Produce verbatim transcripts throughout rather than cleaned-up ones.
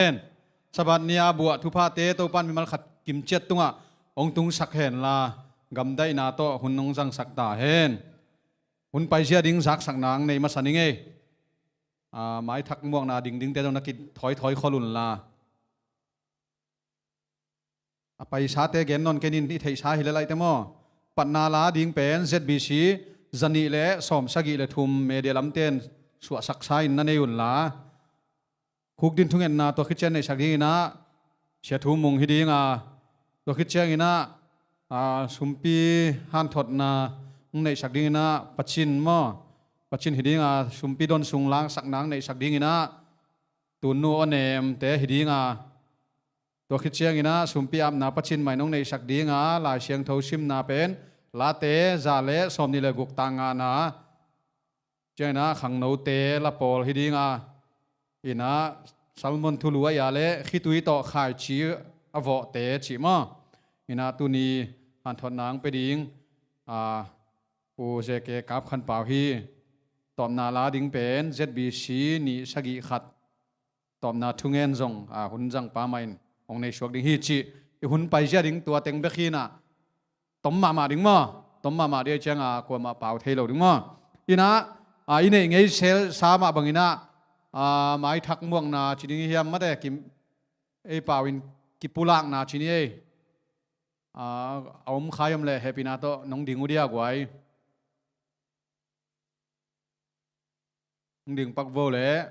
hen. Sabbath ni-a buah thuphate Topan mimal khat kimciat tungah hong tungsak henla, gamdaihna tawh hun hong zangsak ta hen. Hun paizia ding zaksakna hong nei masa ning ei. Aa, maithak muakna dingdingte zong na kithawithawi khol unla, a paisate gen nawn kei ning, i theihsa hi leh laite maw. Patna la ding pen Z B C zanih le sawmsagih le thum media lamten suahsaksa in na nei unla, khukdin thungetna tua khit ciang neihsak dinginah Sia Thu Mung hi dinga, tua khit cianginah, aa, sumpi hanthotna hong neihsak dinginah Pacin maw, Pacin hi dinga, sumpi don sung langsakna hong neihsak dinginah Tunnu Aw Nemte hi dinga, tua khit cianginah sumpi apna Pacin mah in hong neihsak dinga, Lai Siangtho simna pen Late za le sawmnih le guk tang ngana, cianginah khangnote la pawl hi dinga, inah Salmon thulu a ia le khitui tawh khaici a vawhte cih maw. Inah tuni hanthotna hong pia ding, aa, Pu J K Kap Khan Pau hi. Tawpna la ding pen Z B C nih sagih khat tawpna thungen zong, aa, hun zangpa mah in hong nei suak ding hi cih. I hun paizia ding tua teng bek hi inah, tom mahmah ding maw. Tom mahmah ding a cianga kuamah pau thei lo ding maw. Inah, aa, i neih ngei sel sa mah banginah, aa, maithak muakna ci ding hiam mate, kim, ei pau in kipulakna ci ni ei. Aa, a om khai om leh hehpihna tawh nong ding uh dia guai. Hong ding pak vo leh.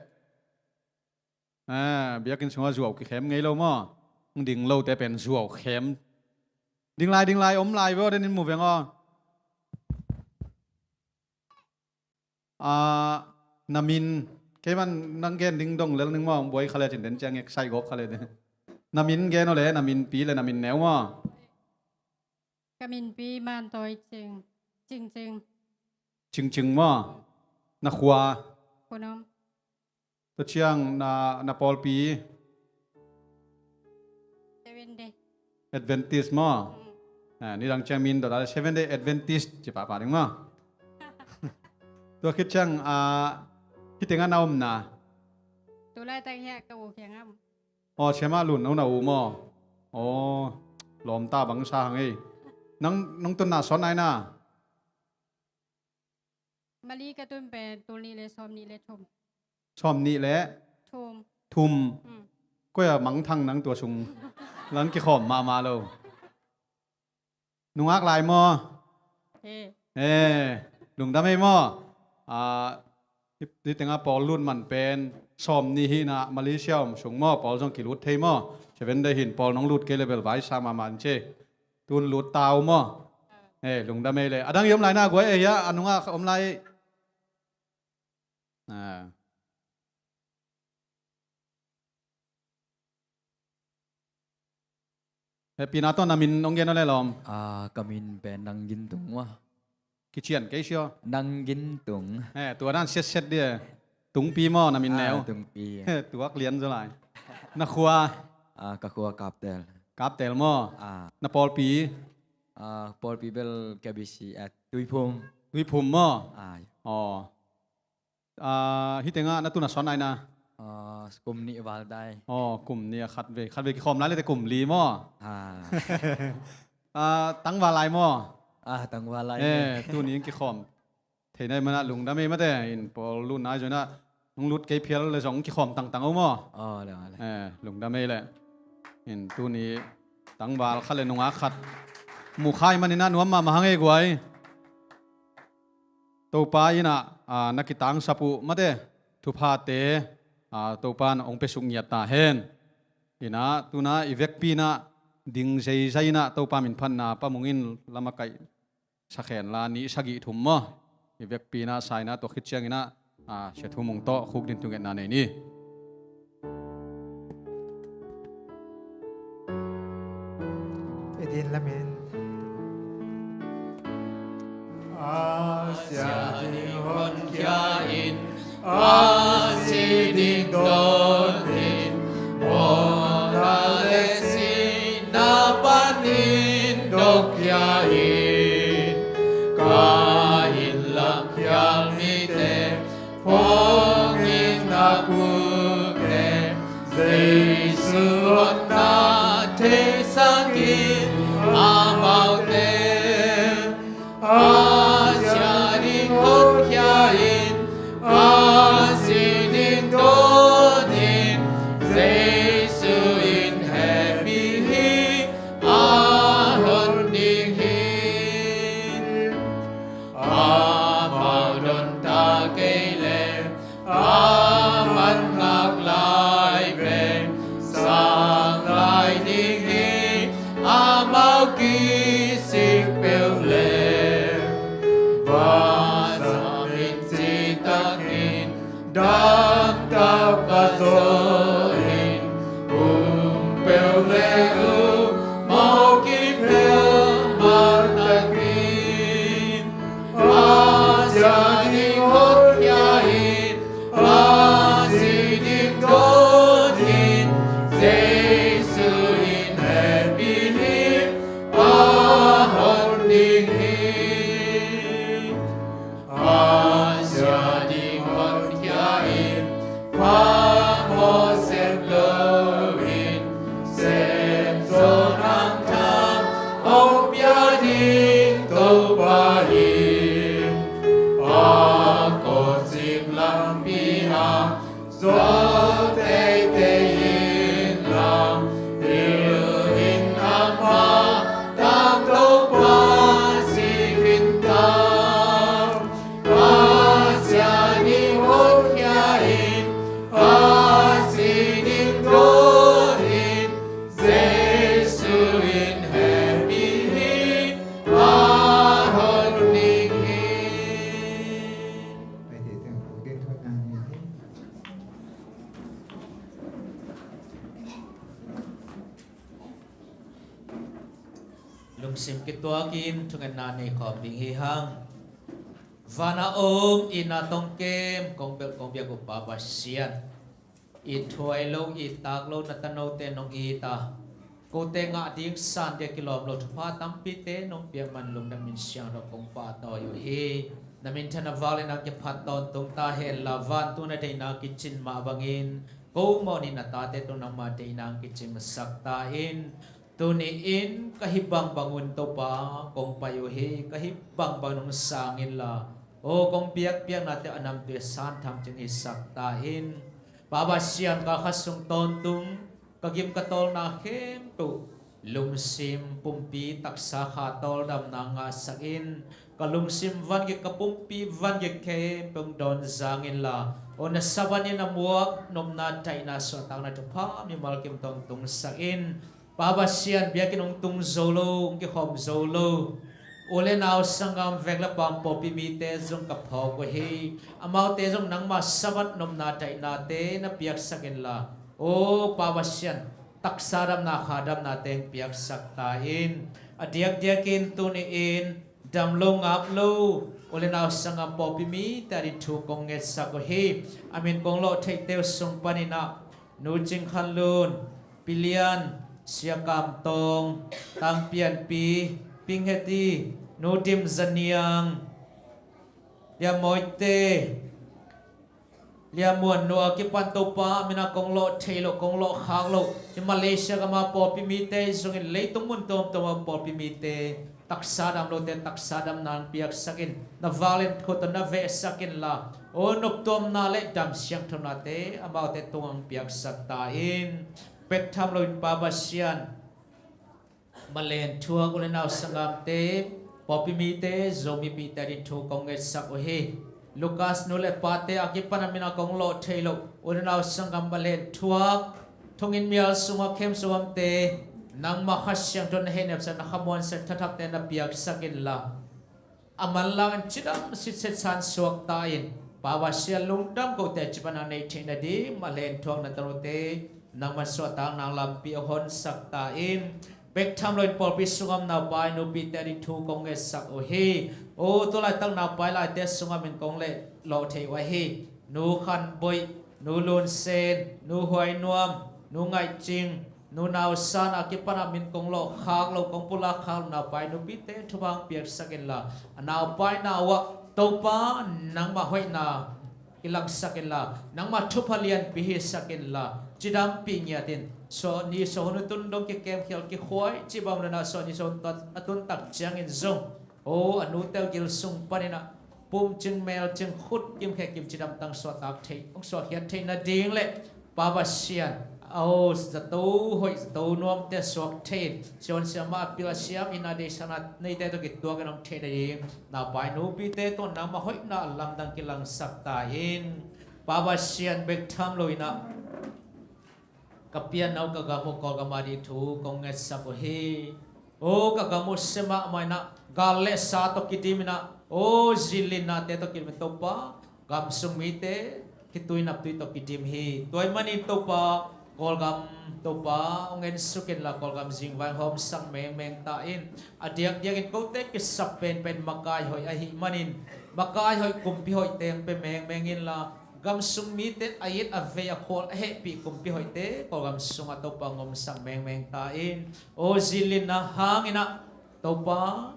Aa, biakinn sungah zuau kikhem ngei lo maw. Hong ding lote pen zuau khem. Ding lai, ding lai, om lai vo, den in mu veng aw. Aa, na min, keiman nang gen ding dong lel ning maw, buai kha le cin den ciang ngek sai gawk kha le den. Na min gen aw le, na minpi le na min neu maw. Ka minpi Man Tawi Cing, Cing Cing. Cing Cing maw? Na khua? Khuanom. Tua ciang na, na pawlpi? Seventh Day Adventist maw? Mm. Ah, nidang ciang min dot a le Seventh Day Adventist ci pahpah ding maw? Tua khit ciang, ah, hih tengah na omna? Tulaitak hiah ka u kiangah om. Aw, siamah lun no na u maw? Aw, lawmta bangsa hang ei. Nang, nong tunna sawn nai na? Mali ka tun pen tul nih le sawm nih le thum. Sawm nih le? Thum. Thum. Mm. Koi a mangthang nang tua sung. Nang kikhawm mahmah lo. Nungak lai maw? Eh. Eh, lungdam ei maw? Ah, hih, hih tengah pawl lut man pen sawm nih hi inah Malaysia om sung maw, pawl zong kilut thei maw? Seventh Day hi in pawl nong lut kei le bel vaisa mahmah in ci. Tun lut ta uh maw? Eh, lungdam ei le. A dang i om lai na guai ei hiah, a nungak om lai. Ah. Hehpihna tawh na min hong gen aw le lawm. Ah, ka min pen Nang Gin Tung maw. Kician kei sio. Nang Gin Tung. Eh, tua dan siatset dia. Tungpi maw, na min neu. Ah, Tungpi. Eh, tuak lian zaw lai. Na khua? Ah, ka khua Kaptel. Kaptel maw. Ah. Na pawlpi? Ah, pawlpi bel K B C, ah, Tuiphum. Tuiphum maw. Ah. Aw. Ah, hih tengah na tun a sawn nai na? Ah, kum nih val dai. Aw, kum nih a khatvei. Khatvei kikhawm lai lete kum li maw? Ah. Ah, tangval lai maw? Ah, tangval lai. Eh, tuni in kikhawm thei nai manah lungdam ei mate. In pawl lut nai zong inah, hong lut kei phial le zong kikhawm tangtang o maw? Aw, le, le. Eh, lungdam ei le. In tuni tangval khat le nungak khat mukhai maninah nuam mahmah hang ei guai. Topa inah, ah, na kitangsap uh mate, thuphate, ah, Topa in hong piasuk ngiat ta hen. Inah, tunah i vekpi inah ding zeizai inah Topa minphatna Pa Mung in lam a kaihsak henla, nih sagih thum maw. I vekpi inah sa inah tua khit cianginah, ah, Sia Thu Mung tawh khukdin thungetna nei ni. Ei din lamin. A sia ding honkhia in, a zi ding dawnin, mawhna le sihna panin dawkkhia in, ka inn lam khial mite, phawng in na pute, zei Suanna theisakin amaute a siading honkhia in, a siding dawnin, Jesu in hehpih hi, a hon ding hi. Amau don ta kei leh, a man ngak lai veng sang lai ding hi. Amau kisik peuh leh, vasa min citakin, dangtak a zawhin, um peuh leh um mawk in, peuh mah takin. A siading honkhia in, a siding dawnin, Jesu in hehpih hi, a hon ding hi. A siading honkhia in, phamawh sem loin, sem zaw nang tha hong pia ding Topa hi. A kawtcik lampi ah zaw teitei inla, hil in amah tang Topa zik in tang. A siading honkhia in, a siding dawnin, Jesu in hehpih hi, a hon ding hi. Lungsim kituakin thungetna nei khawm ding hi hang. Vana om, itna tawh kem, kong bel kong biak uh Pa Pasian, it huai lo, it tak lo na tanote nong it a, kote ngah ding san dia kilawm lo thupha tampite nong piak man lungdam in siangtho kong pahtawi uh hi. Na minthanna vak le na kiphat tawntung ta henla, vantung na deihna kicin mah bangin, ko mawhni na tate tung nangma deihna kicin masak ta in. Tuni in ka hih bangbang un Topa kong pai uh hi, ka hih bangbang nong sang inla, aw kong biakpiaknate a namtui a santham cing hisak ta in. Pa Pasian, ka kha sung tawntung ka gim ka tawlna khempeuh lungsim, pumpi, taksa, kha tawldamna ngahsak in. Ka lungsim vangik, ka pumpi vangik khempeuh dawn zang inla, aw na saban in a muak nopna, daihna, suahtakna thupha mimal kim tawntung sak in. Pa Pasian, biakinn hong tung zo lo, hong kikhawm zo lo u le nau, sanggam, veng le paam, pawlpi mite zong ka phawk uh hi. Amaute zong nangma Sabbath nopna daihnate na piaksak inla, aw Pa Pasian, taksa damna, kha damnate hong piaksak ta in. A diakdiakin tuni-in dam lo, ngap lo u le nau, sanggam, pawlpi mite ading thu kong ngetsak uh hi. A min kong lawh theite uh sung panin ah Nu Cing Khan Lun, Pi Lian, Sia Kam Tawng, Tang Pian Pi, Ping He Ti, Nu Dim Za Niang, Lia Mawite, Lia Muan Nu a kipan Topa, a min a kong lawh thei loh, kong lawh khak loh, i Malaysia gam a pawlpi mite zongin leitung mun tuamtuam a pawlpi mite taksa dam lote taksa damna hong piaksak in, na vanglian khut tawh na vehsak inla, aw noptuamna le dam siangthonate amaute tungah hong piaksak ta in. Bek tham loin Pa Pasian, malen thuak u le nau, sanggamte, pawlpi mite, Zomipihte ading thu kong ngetsak uh hi. Lukas nu le pate a kipan a min a kong lawh thei loh u le nau, sanggam, malen thuak, thonginn mial sungah khem suamte, nangmah Kha Siangtho na hehnemsak, na khamuansak thathakte na piaksak inla, a manlang in cidam sitset san suak ta in. Pa Pasian, lungdam kote a ci pan a neih theih nading malen thuak na tanote nangman suahtakna lampi a honsak ta in. Bek tham loin pawlpi sungah om naupai nupite ading thu kong ngetsak uh hi. Aw tu laitak naupai laite sungah min kong leh lawh thei uh ahi. Nu Khan Boih, Nu Lun Sen, Nu Huai Nuam, Nu Ngaih Cing, Nu Nau San a kipan a min kong lawh khak loh, kong pulak khak loh naupai nupite thupha hong piaksak inla, a naupai nau ah Topa nangmah hoihna kilangsak inla, nangmah thupha lianpi hisak inla, cidampih ngiat in. Sawhni sawhun tun dong kikem khial kikhuai cih bang nunah sawhni sawhun a tun tak ciangin zong, o, a nute uh gil sung paninah pum cing mel cing khut kim khe kim cidam tang suahtak thei, hong suahkhiat theih nading le Pa Pasian, o, zato hoih zato nuamte suak thei in, siavuan siamah a pil a siam in a deihsakna neite tawh kituakin hong theih nading naupai nupite tawh nangmah hoihna a lamdang kilangsak ta in. Pa Pasian bek tham loinah ka pianna uh ka gam uh Kawlgam a dih thu kong ngetsak uh hi. O, ka gam uh sia mahmah inah gal le sa tawh kidim inah, o, zinlinnate tawh kidim in Topa, gam sung mite khitui naptui tawh kidim hi. Tua ahih manin Topa, Kawlgam Topa hong ensuk inla Kawlgam zingvai hawmsak mengmeng ta in. A diakdiakin kote kisap penpen makai hoih ahih manin, makai hoih kumpi hoih teng pe mengmeng inla, gam sung mite a it a vei a khual a hehpih kumpi hoihte Kawlgam sungah Topa hong omsak mengmeng ta in. O, zinlinna hanginah Topa,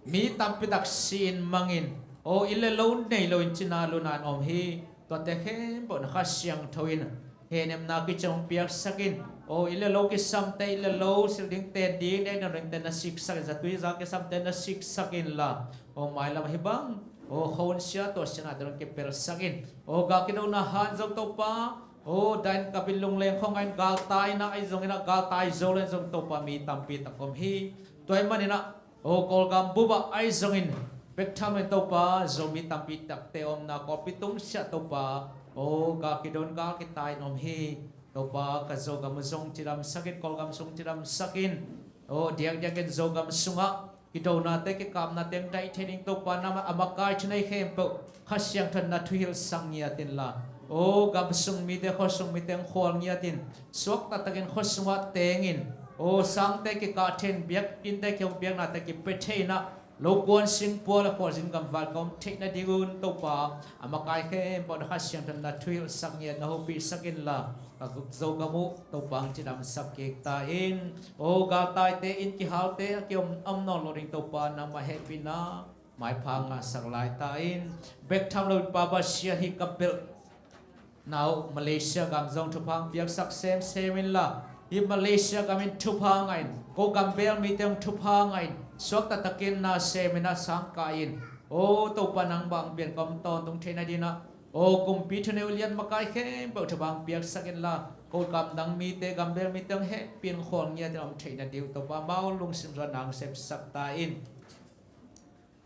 mi tampi tak si-in mangin, o, inn le lo nei loin cina luna in om hi. Tuate khempeuh na Kha Siangtho in hehnemna kiciang hong piaksak in. O, inn le lo kisamte, inn le lo silh ding ten ding, nek ding ten na siksak in, zatui za kisamte na siksak inla, o, mailam ahi bang, o, khawun sia tuah sianate dong kipelsak in. O, gal kidona han zong Topa, o, dain kapin lungleng khong a in galtaina ahi zongin ah galtai zo len zong Topa mi tampi tak om hi. Tua ahih maninah, o, Kawlgam bupah ahi zongin bek tham loin Topa Zomi tampi takte omna Kawlpi tungsiah Topa, o, gal kidon gal kitai in om hi. Topa ka Zogam uh zong cidamsak in, Kawlgam sung cidamsak in. O, diakdiakin Zogam sungah kidonate kikapnate hong daih thei ding Topa, nangmah a makai thunei khempeuh Kha Siangtho in na thuhilhsak ngiat inla, o, gam sung mite khuasung mite hong khual ngiat in, suak taktakin khuasungah tengin, o, sangte kikah thei in, biakinnte kihong biaknate kipia thei inah, lokuan singpua le khualzin gamval ka om theih nadingun Topa, a makai khempeuh na Kha Siangtho in na thuhilhsak ngiat, na hopihsak inla, ka Zogam uh Topa hong cidamsak kik ta in. O, galtaite, inn kihalte a kiom om nawn lo ding Topa nangmah hehpihna maipha ngahsak lai ta in. Bek tham loin Pa Pasian, hih ka belhna uh Malaysia gam zong thupha hong piaksak semsem inla, hih Malaysia gam in thupha ngah in, ko gambel mite hong thupha ngah in, suak taktakin na sem inah sang kah in. O, Topa nangmah hong pian ka om tawntung theih nadinah, o, kumpi thunei uh lian makai khempeuh thupha hong piaksak inla, ko gamdang mite, gambel mite hong hehpih in khual ngiat in om theih nading uh Topa amau lungsim zuan nang sepsak ta in.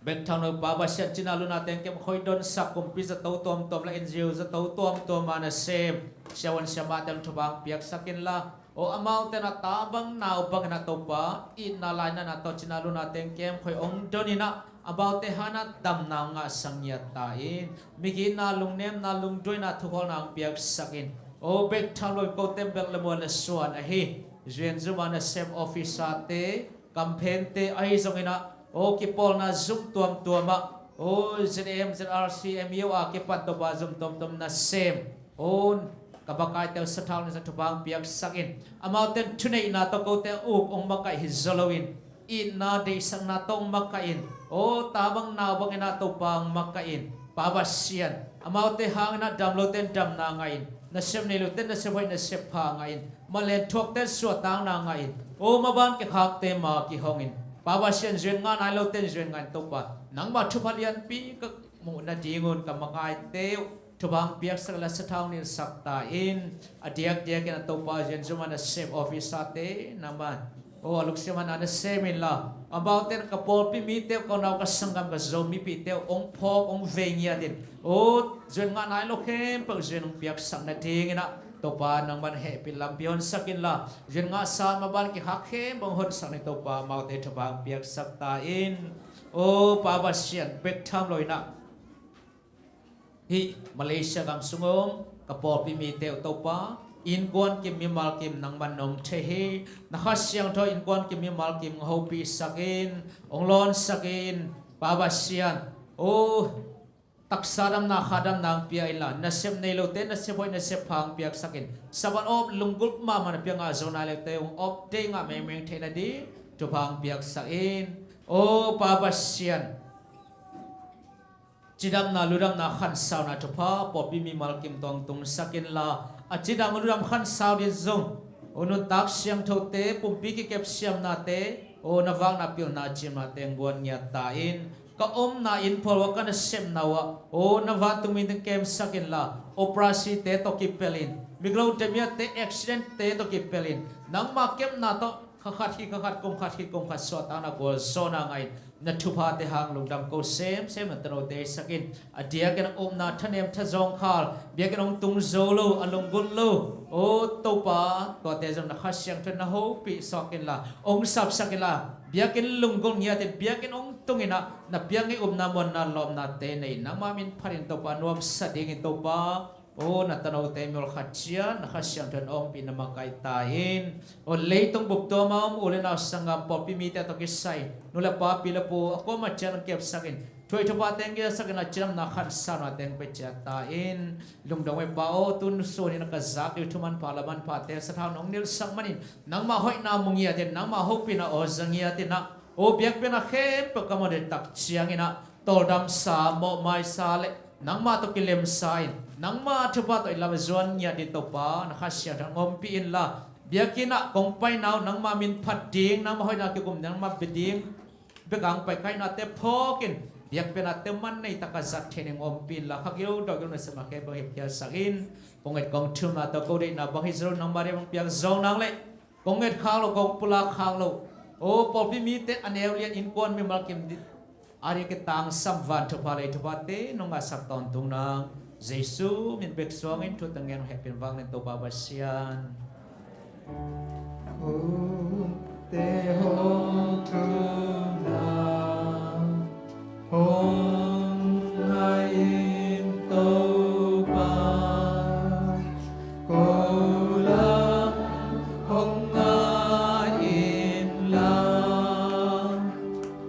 Bek tham lo Pa Pasian, cina luna teng kem khoi donsak kumpi zato tuamtuam le N G O zato tuamtuam a nasem siavuan siamahte hong thupha hong piaksak inla, o, amaute na ta bang nau bangin ah Topa, itna lainatna tawh cina luna teng kem khoi hong don inah, amaute hanah damna hong ngahsak ngiat ta in. Migitna, lungnemna, lungduaina, thukholna hong piaksak in. O, bek tham loin kote belh le mual le suan ahi Zuan Zum a nasem officer-te, kamphente ahi zongin ah, o, kipawlna zum tuamtuam ah, o, Z A M, Z R C, M U a kipan Topa zum tuamtuam nasem, o, ka makaite uh sathau in sa thupha hong piaksak in. Amaute in thuneihna tawh kote a uk hong makaih hi zaw loin, itna deihsakna tawh hong makaih in, o, ta bang nau bangin ah Topa hong makaih in. Pa Pasian, amaute hangin ah dam lote in damna ngah in, nasep nei lote in nasep hoih nasep pha ngah in, malen thuakte in suahtakna ngah in, o, maban kikhakte ma kihong in. Pa Pasian, zuan ngah nai lote in zuan ngah in Topa, nangmah thupha lianpi ka muh nadingun ka makaite uh thupha hong piaksak le sathau hong nilhsak ta in. A diakdiakin ah Topa Zuan Zum a nasem officer-te nangmah, o, a lungsim a na sem inla, amaute in ka pawlpi mite uh, ka unau ka sanggam ka Zomipihte uh hong phawk hong vei ngiat in, o, zuan ngah nai lo khempeuh zuan hong piaksak nadingin ah Topa nangmah in hehpih lampi honsak inla, zuan ngahsa maban kikhak khempeuh hong honsak ni Topa, amaute thupha hong piaksak ta in. O, Pa Pasian, bek tham loin ah hih Malaysia gam sung a om ka pawlpi mite uh Topa, innkuan kim mimal kim nangman na om thei hi. Na Kha Siangtho innkuan kim mimal kim hong hopihsak in, hong lawnsak in. Pa Pasian, o, taksa damna, kha damna hong pia inla, nasep nei lote nasep hoih nasep pha hong piaksak in. Sabbath awp lunggulh mahmah na pia ngah zo nai lote hong awp dei ngah mengmeng theih nading thupha hong piaksak in. O, Pa Pasian, cidamna ludamna khansauna thupha pawlpi mimal kim tawh hong tungsak inla, a cidam ludam khansau ding zong O nuntak siangthote, pumpi kikep siamnate, o na vakna pilna ciamnate hong guan ngiat ta in, ka omna inn phual uh ah, ka nasepna uh ah, o na vantung min teng kemsak inla, operasite tawh kipelin, miglo temiate accidentte tawh kipelin, nangma kepna tawh kha khat hi kha khat, kum khat hi kum khat suahtakna gualzawhna ngah in, na thuphate hang lungdam ko semsem, na tanote sakin, a diakin a upna thanem thazawng khal, biakinn hong tung zo lo, a lunggulh lo, o Topa, tuate zong na Kha Siangtho in na hopih sawk inla, hong sapsak inla, biakinn lunggulh ngiatin, biakinn hong tung inah, na piak ngei upna muanna lawpnate nei, nangma min phatin Topa nuamsa dingin Topa, o na tanote mial khat ciat na Kha Siangtho in ompih na makaih ta in. O leitung bup tuam a om u le nau, sanggam, pawlpi mite tawh kisai, nu le pa, pi le pu, a kuamah ciat hong kepsak in, thuaih thupha teng gelsak in, a cidamna khansa na teng pia ciat ta in. Lungdong e Pa aw, tun sun in a ka zak ding thu manpha, la manphate sathau nong nilhsak manin, nangma hoihna mu ngiatin, nangma hopihna aw za ngiatin ah, o biakpiakna khempeuh ka mawh ding tak ciangin ah, tawldamsa, mawhmaisa le nangma tawh kilemsa in, nangma thupha tawh i lam a zuan ngiat ding Topa, na Kha Siangtho in hong ompih inla, biakinn ah kong paina uh nangma min phat ding, nangma hoihna kikum ding, nangma bia ding bek a hong pai kha in, a te phawk in, biakpiaknate man nei tak a zat thei ning hong ompih inla, kha gilo dawh gilo nasem a khempeuh hong hepkhialsak in. Kong et kong thumna tawh ko deihna bang hi zaw lo, nangma deih bang piak zo nang leh, kong et khak loh, kong pulak khak loh, o pawlpi mite a neu lian, innkuan, mimal kim ding, a diakin tangsam van thupha, lei thuphate nong ngahsak tawntung nang, Jesu min bek suangin thu teng ngen hong hehpih in, vanglian Topa Pasian. Khutte hong thumna hong ngai in Topa, ko lam hong ngai inla,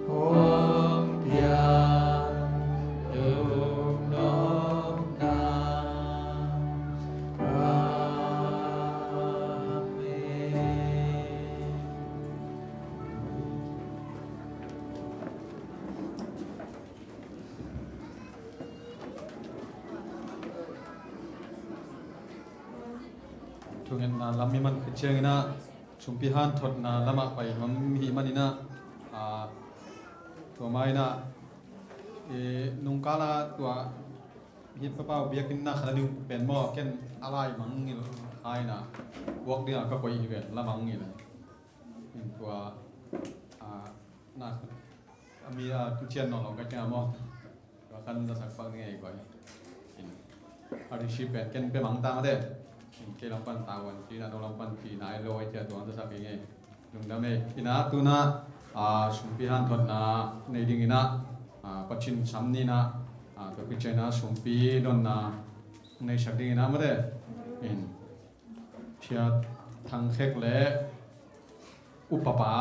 hong piak lungnopna. Amen. Thungetna lam i man khit ciangin ah, sumpi hanthotna lamah pai nuam i hih manin ah, aa, tua ma-in ah, i nungkal a tua hih Papa uh biakinn na khat a ding pen maw, ken a lai mangngilh kha in ah, buak ding a ka koih hi ven, la mangngilh. In tua, aa, na, a mi, aa, tu cian nawn lo ka ciang a maw. Tua kan zasak pak ni ngei guai. In, a receipt pen ken pia mang ta mate. In kei lam pan tavuan ci na, no lam pan ci nai lo ai cia, tua zasak i ngei. Lungdam ei. In ah tu-in ah, aa, sumpi hanthotna nei dingin ah, aa, Pasian sam ni-in ah, aa, tua khit ciangin ah sumpi donna neisak dingin ah mate. In, Sia Thang Khek le Upa Pa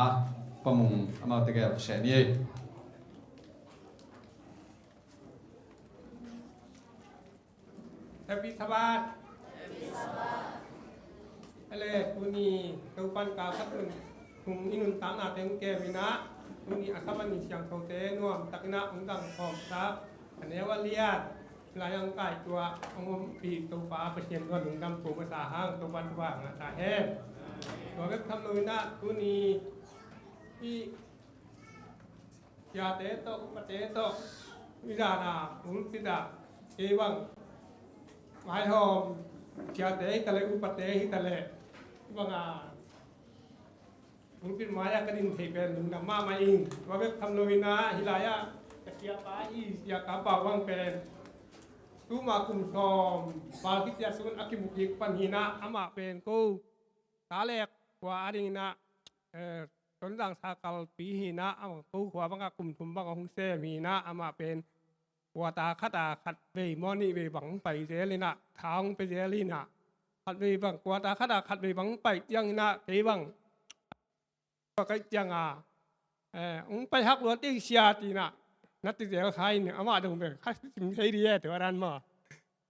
Pa Mung, amaute gel seh ni ei. Happy Sabbath. Ele, tuni Topa'n kal khat hun hong i nuntaknate hong kem in ah, tuni a Sabbath ni siangthote nuam takin ah hong dang khawmsak, a neu a lian, lai hong kaitua hong ompih Topa Pasian tungah lungdam ko masa hang, Topa'n thupha ngah ta hen. Tua bek tham lo in ah, tuni i siate tawh, upate tawh, i dan a pulpit ah, kei bang vaihawm siate hi ta leh, upate hi ta leh, bang a pulpit mai-ah ka din thei pen lungdam mahmah ing. Tua bek tham lo in ah, hih lai-ah ka siapa hi, Sia Ka Pau bang pen tuma kum sawm val khit ciang sung a kimu kik pan hi in ah, amah pen ko Talek khua a ding in ah, eh, Tonzang Sakalpi hi in ah, amah ko khua bangah kum thum bang a hong sem hi in ah, amah pen quarter khat ah khat vei maw, nih vei bang hong pai zel in ah, tha hong pia zel in ah, khat vei bang, quarter khat ah khat vei bang hong pai ciang in ah, kei bang tua ka hih ciang a, eh, hong pai hak lua teh, Sia, ci in ah, na ci zel kha in, amah dong bek kha sim thei ding e, tua dan maw.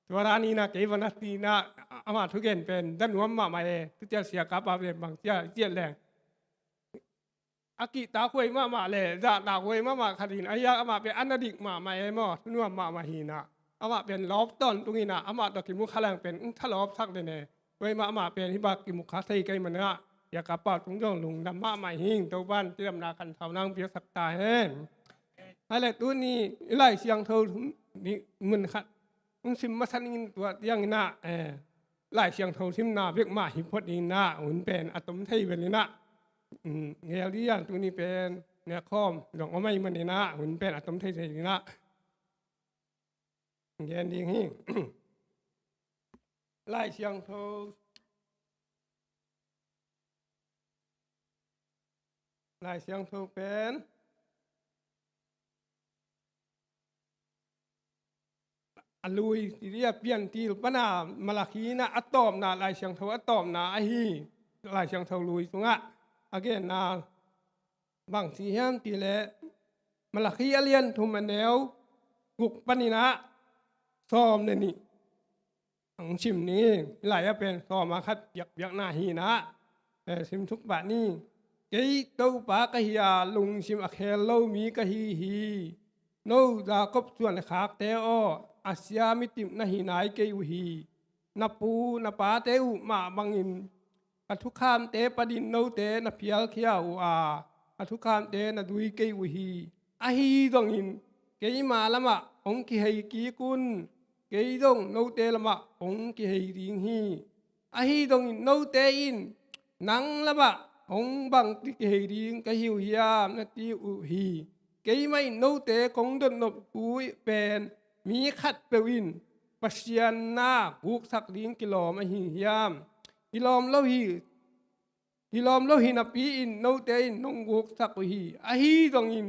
Tua dan in ah kei bang na ci in ah, amah thugen pen za nuam mahmah e. Tu ciang Sia Ka Pau pen bang ci a, ci a leng, a kihtakhuai mahmah le zahtakhuai mahmah khat in, a hiang amah pen a na dik mahmah e maw, thu nuam mahmah hi in ah, amah pen lawp tawntung in ah, amah tawh kimu kha leng pen hong thalawpsak den e. Tua ahih mahmah pen hih bang kimu kha thei ka hih manin ah, biakpa pau tung zong lungdam mahmah ing. Topa'n cidamna khantohna hong piaksak ta hen. Hale, tuni i Lai Siangtho mun khat hong sim masa ning in, tua ciangin ah, eh, Lai Siangtho simna bek mah hi phot ding in ah, hun pen a tom thei bel in ah, um, gel ding a, tuni pen nekkhawm zong om ahih manin ah, hun pen a tom thei thei ding in ah gen ding hi. Lai Siangtho, Lai Siangtho pen a lui, ti dia, Piantil pan a Malakhi in ah a tawpna, Lai Siangtho a tawpna ahi. Lai Siangtho lui sungah a genna bang ci hiam cih leh, Malakhi a lian thum, a neu guk panin ah sawm le nih hong sim ni. Hih lai ah pen sawm a khat biakpiakna hi in ah, eh, sim suk pah ni. Kei Topa ka hi a, lungsim a khel lo mi ka hi hi. No Jakob suan le khakte aw, a sia mi tim na hi nai kei uh hi. Na pu na pate uh mah bangin ka thukhamte padin note na phialkhia uh a, ka thukhamte na zui kei uh hi. Ahi zongin keima lamah hong kihei kik un, kei zong note lamah hong kihei ding hi. Ahi zongin note in, "Nang lamah hong bangci kihei ding ka hi uh hiam?" na ci uh hi. Keimah in note kong dotnop thu pen mi khatpeuh in Pasian na guksak ding kilawm ahi hiam? Kilawm lo hi. Kilawm lo hi napi-in note in nong guksak uh hi. Ahi zongin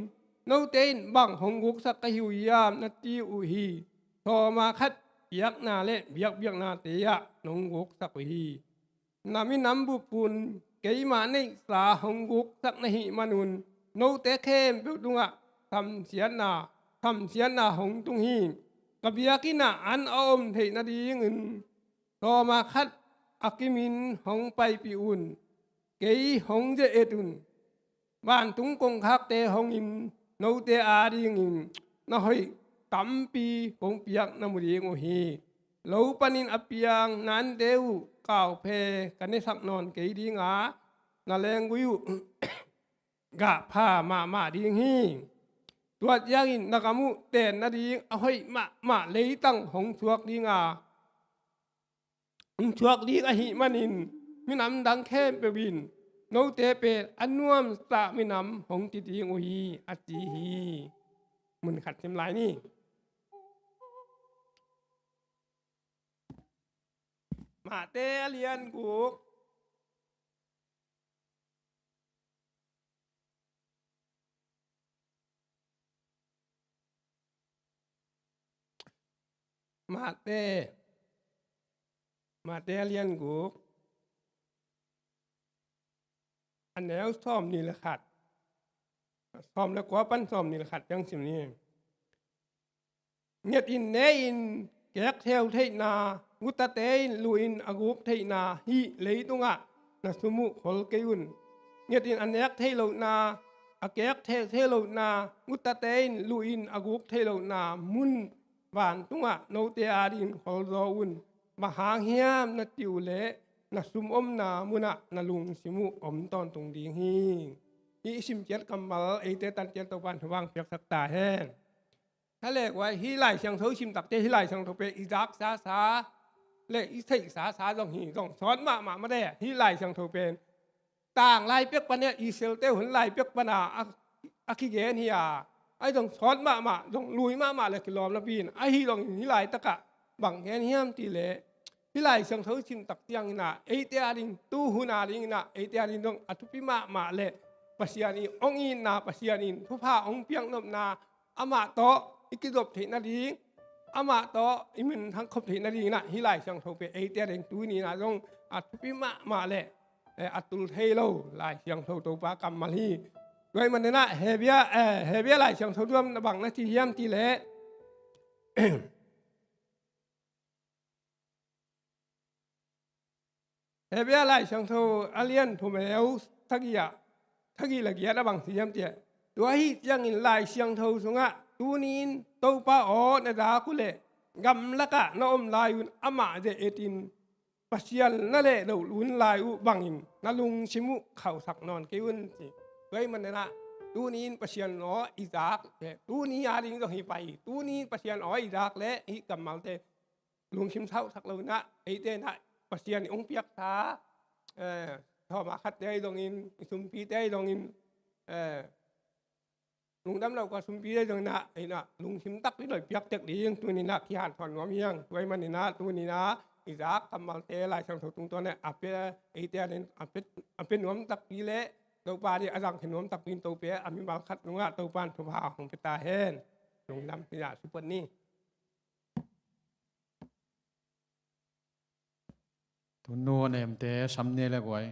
note in, "Bang hong guksak ka hi uh hiam?" na ci uh hi. Sawm a khat piakna le biakpiaknate ah nong guksak uh hi. Na minam bup un keima neihsa hong guksak na hih manun note khempeuh tungah samsiatna, samsiatna hong tung hi. Ka biakinn ah an a om theih nadingin sawm a khat a kimin hong paipih un. Kei hong ze-et un. Vantung kongkhakte hongin note adingin na hoih tampi kong piak na mu ding uh hi. Lo panin a piang na ante uh kauphe ka nesak nawn kei ding a, na lenggui uh gah pha mahmah ding hi. Tua ciangin na gam uh ten nading a hoih mahmah leitang hong suak ding a, hong suak ding ahih manin minam dang khempeuh in note pen a nuamsa minam hong ci ding uh hi, a ci hi. Mun khat sim lai ni. Mate a lian guk. Mate, Mate a lian guk, a neu sawmnih le khat, sawm le kua pan sawmnih le khat ciang sim ni. Nget in ne in kek theu theihna, gutate in luh in a guk theihna hih leitungah na sum uh khol kei un. Nget in a nek thei lohna, a kek theu thei lohna, gutate in luh in a guk thei lohna mun vantungah note adingin kholzaw un. Bang hang hiam na cih uh leh na sum omna munah na lungsim uh om tawntung ding hi. Hih i sim ciat kammal eite tan ciat Topa'n thupha hong piaksak ta hen. Hale, guai, hih Lai Siangtho i sim takte, hih Lai Siangtho pen i zak sasa le i theih sasa zong hi, zong sawt mahmah mah de. Hih Lai Siangtho pen tanglai pek pan a, Israel-te hun lai pek pan a, a, a kigen hi a, ahi zong sawt mahmah, zong lui mahmah le kilawm napi-in, ahi zongin hih laitakah bang gen hiam cih leh, hih Lai Siangtho i sim tak ciangin ah, eite ading, tu hun adingin ah, eite ading zong a thupi mahmah le Pasian i hong itna, Pasian in thupha hong piaknopna, amah tawh i kizop theih nading, amah tawh i minthang khop theih nadingin ah, hih Lai Siangtho pen eite ading tuni-in ah zong a thupi mahmah le, eh, a tul thei lo Lai Siangtho Topa kammal hi. Tua ahih manin ah Hebru, eh, Hebru Lai Siangtho tuam na bang na ci hiam cih leh, Hebru Lai Siangtho a lian thum, a neu sagih ah, sagih le giat ah bang ci hiam cih leh, tua ahih ciangin Lai Siangtho sungah tuni-in Topa aw na zak uh leh gamlakah na om lai-un amah ze-etin Pasian na lehdoh lun lai uh bangin na lungsim uh khauhsak nawn kei un ci. Tua ahih manin ah tuni in Pasian aw i zak, tuni a ding zong hi pai, tuni in Pasian aw i zak leh hih kammalte lungsim sauhsak lo in ah, eite in ah Pasian in hong piaksa, eh, thawma khatte ahi zongin, i sumpite ahi zongin, eh, lungdam lo ka sumpite ahi zongin ah, in ah lungsim takpi lo i piak tek ding tuni in ah kihanthawn nuam hi hang. Tua ahih manin ah tuni in ah i zak kammalte Lai Siangtho tungtawn in ah a pia, eite adingin a pia, a pia nuam takpi leh Topa adingin a zangkhia nuam takpi in Topa a mimal khat nungah Topa in thupha hong pia ta hen. Lungdam hi-in ah support ni. Tunu a nemte sam ni le guai.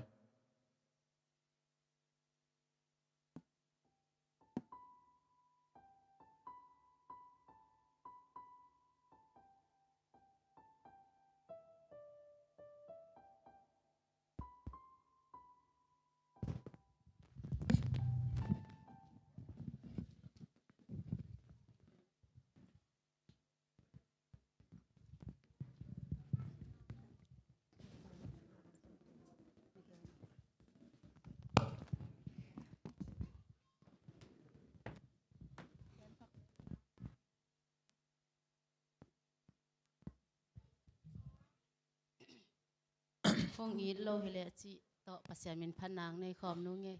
Hong it lo hi leh cih tawh Pasian min phatna nei khawm nung e.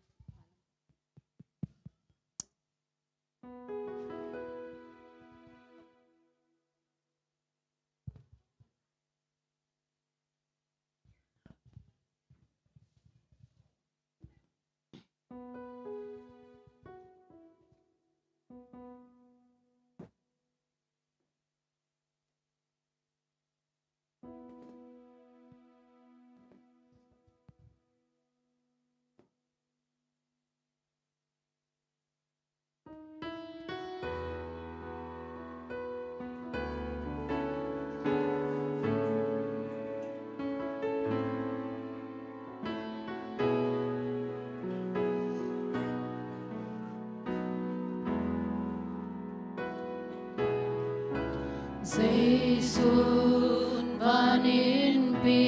Jesu'n van innpi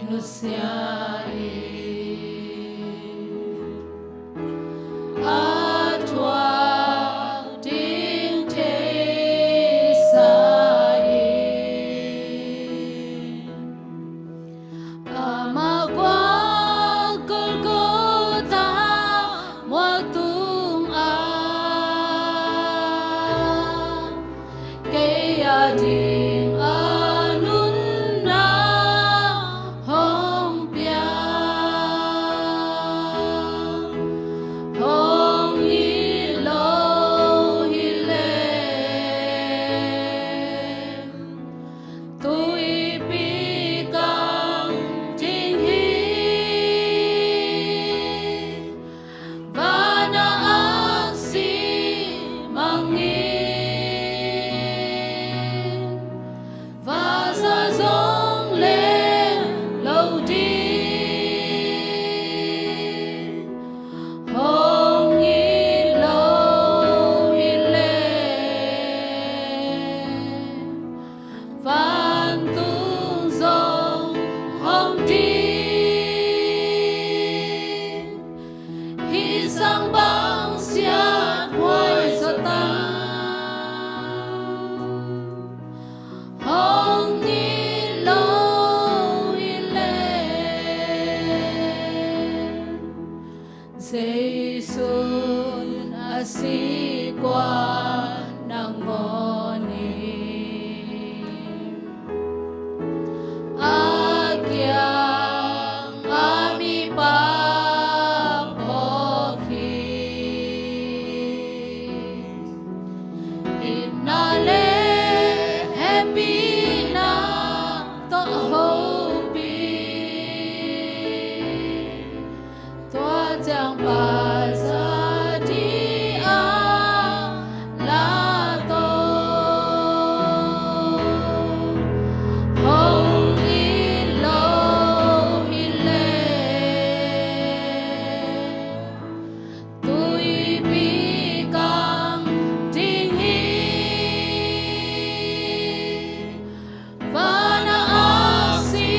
nusia in, a thuak ding theisa in, amah guak Golgotha mual tungah kei ading a nunna hong pia, hong it lo hi leh tuipi kang ding hi. Van a aksi mangin, vasa zong leh lo ding, hong it lo hi leh vantung zong hong ding. Hih sang bang siathuai zaw ta, hong it lo hi leh. Jesu'n a sik uh a nangawn in, a kiang a mipa phawk hi. Itna leh hehpihna tawh a hopih, tua ciang Pa za di a la tawh hong it lo hi leh tuipi kang ding hi. Van a aksi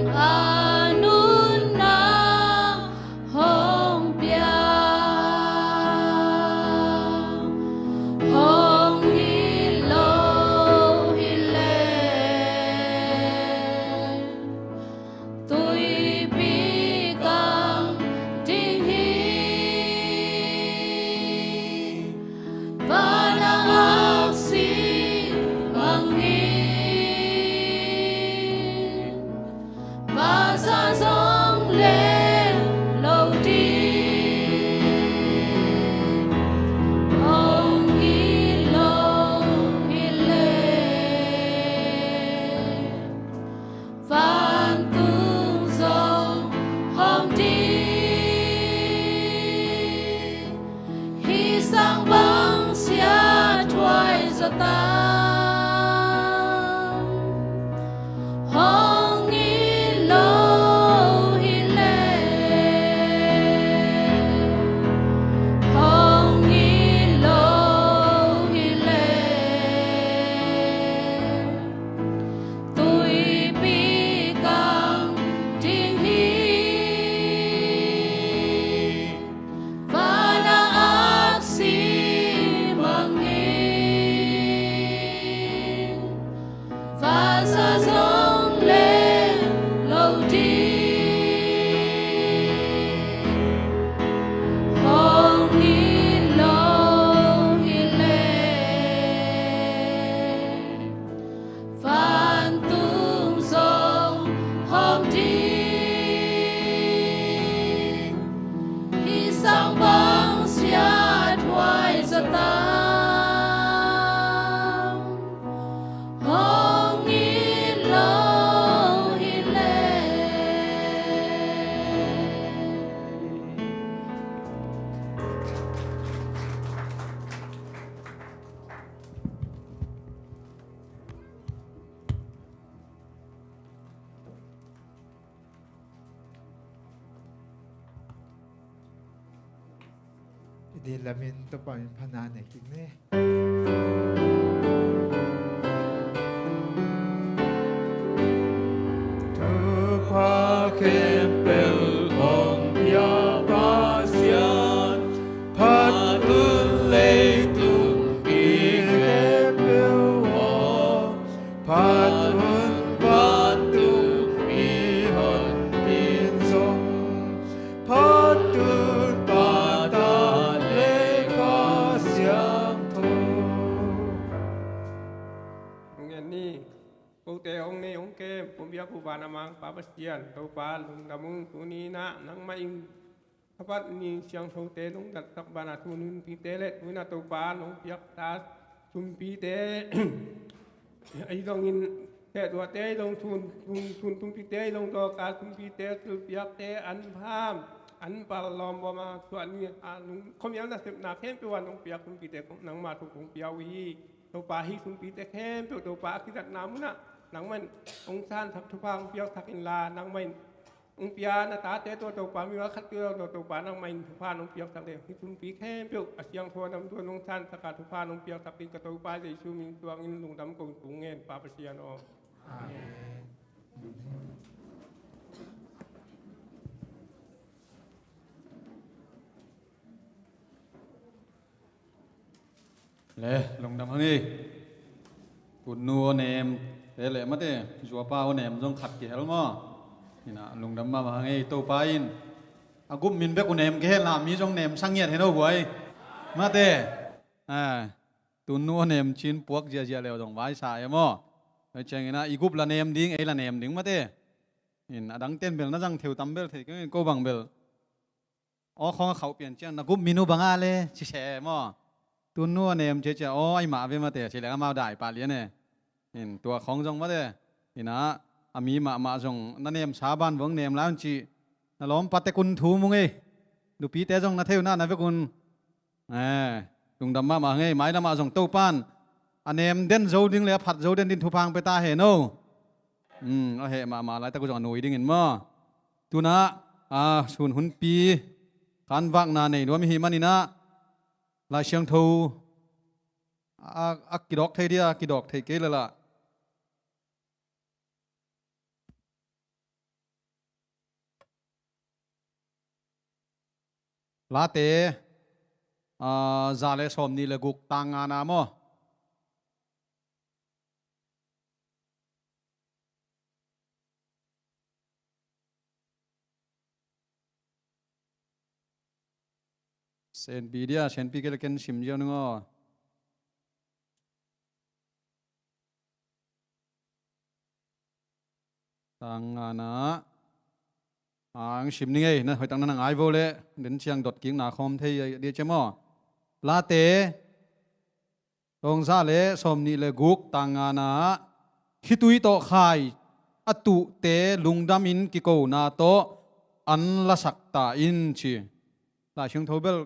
a nunna hong pia, hong it lo hi leh, tuipi kang ding hi. Van a aksi bangin vansa zong leng lo ding, hong it lo hi leh, vantung zong hong ding. Hih sang bang siathuai zaw ta, hong it lo hi leh, hong it lo hi leh, tuipi kang ding hi. Van a aksi bangin vansa zong leng lo ding, hong it lo hi leh, vantung zong hong ding. Hih sang bang siathuai zaw ta, hong it lo hi leh. I dil lamin Topa min phatna nei kik ni. Thupha khempeuh hong pia Pasian, phat un leitung mi khempeuh aw, phat un vantung mihonpi in zong, phat un Pa, Ta le Kha Siangtho. Hong en ni. Kote hong nei hong kem, pumpi a pu van a mang Pa Pasian, Topa lungdam ung. Tuni in ah nangmah in Sabbath ni siangthote lungdamsak banah thu nunpite le tuni in ah Topa nong piaksa sumpite ahi zongin, sehtuate ahi zong, sun, sun, sun sumpite ahi zong, dawlka sumpite, thilpiakte, an pham, an pal lawm bawm a suah ni a nung, khuamial nasepna khempeuh ah nong piak sumpite nangmah thu kong pia uh hi. Topa, hih sumpite khempeuh Topa a kizatna munah nangmah in hong sansak, thupha hong piaksak inla, nangmah in hong pia na tate tawh Topa, mi khat tawh Topa, nangmah in thupha nong piaksak le, hih sumpi khempeuh a siangtho a namtui nong sansak a, thupha nong piaksak ding ka Topa Jesu min suangin lungdam ko, kong ngen Pa Pasian aw. Amen. Le, lungdam hang ei. Tunnu aw nem te le mate, zuapa aw nem zong khat kihel maw? Hi na, lungdam mahmah hang ei. Topa in a gup min bek uh nem kei hen la, mi zong nem sa ngiat hen aw guai. Mate. A, tunnu aw nem cin puak ziahziah leu zong vaisa e maw? Hoi ciangin ah i gup la nem ding, ei la nem ding mate. In a dangten bel na zang theu tam bel thei keng in, ko bang bel aw khawng a khauh pian ciang na gup min uh bang a le ci se maw? Tunnu a nem ciacia aw ai mah ve mate, ci leng amau dai pah lian e. In tua khawng zong mate, in ah a mi mahmah zong na nemsa ban vuang nem lai un ci. Na lawmpa tek un thum ung ei. Nupite zong na thei un ah na vek un. E, lungdam mahmah hang ei. Mailam ah zong Topan a nem den zo ding le a phat zo den ding thupha hong pia ta hen aw. Um, a heh mahmah laitak uh zong a nui dingin maw? Tun ah, a, sun hunpi khanvakna nei nuam i hih manin ah Lai Siangtho a, a kidawk thei dia, a kidawk thei kei lel ah Late, ah, za le sawmnih le guk tang ngana maw? Senpi dia, senpi kei le ken sim ziau ning aw. Tang ngana. Ang sim ning ei, na hoih tak na na ngai vo le, den ciang dot kikna khawm thei dia cia maw? Late, tawng za le sawmnih le guk tang ngana, khitui tawh khai a tuhte lungdamin kikona tawh an lasak ta in ci. Lai Siangtho bel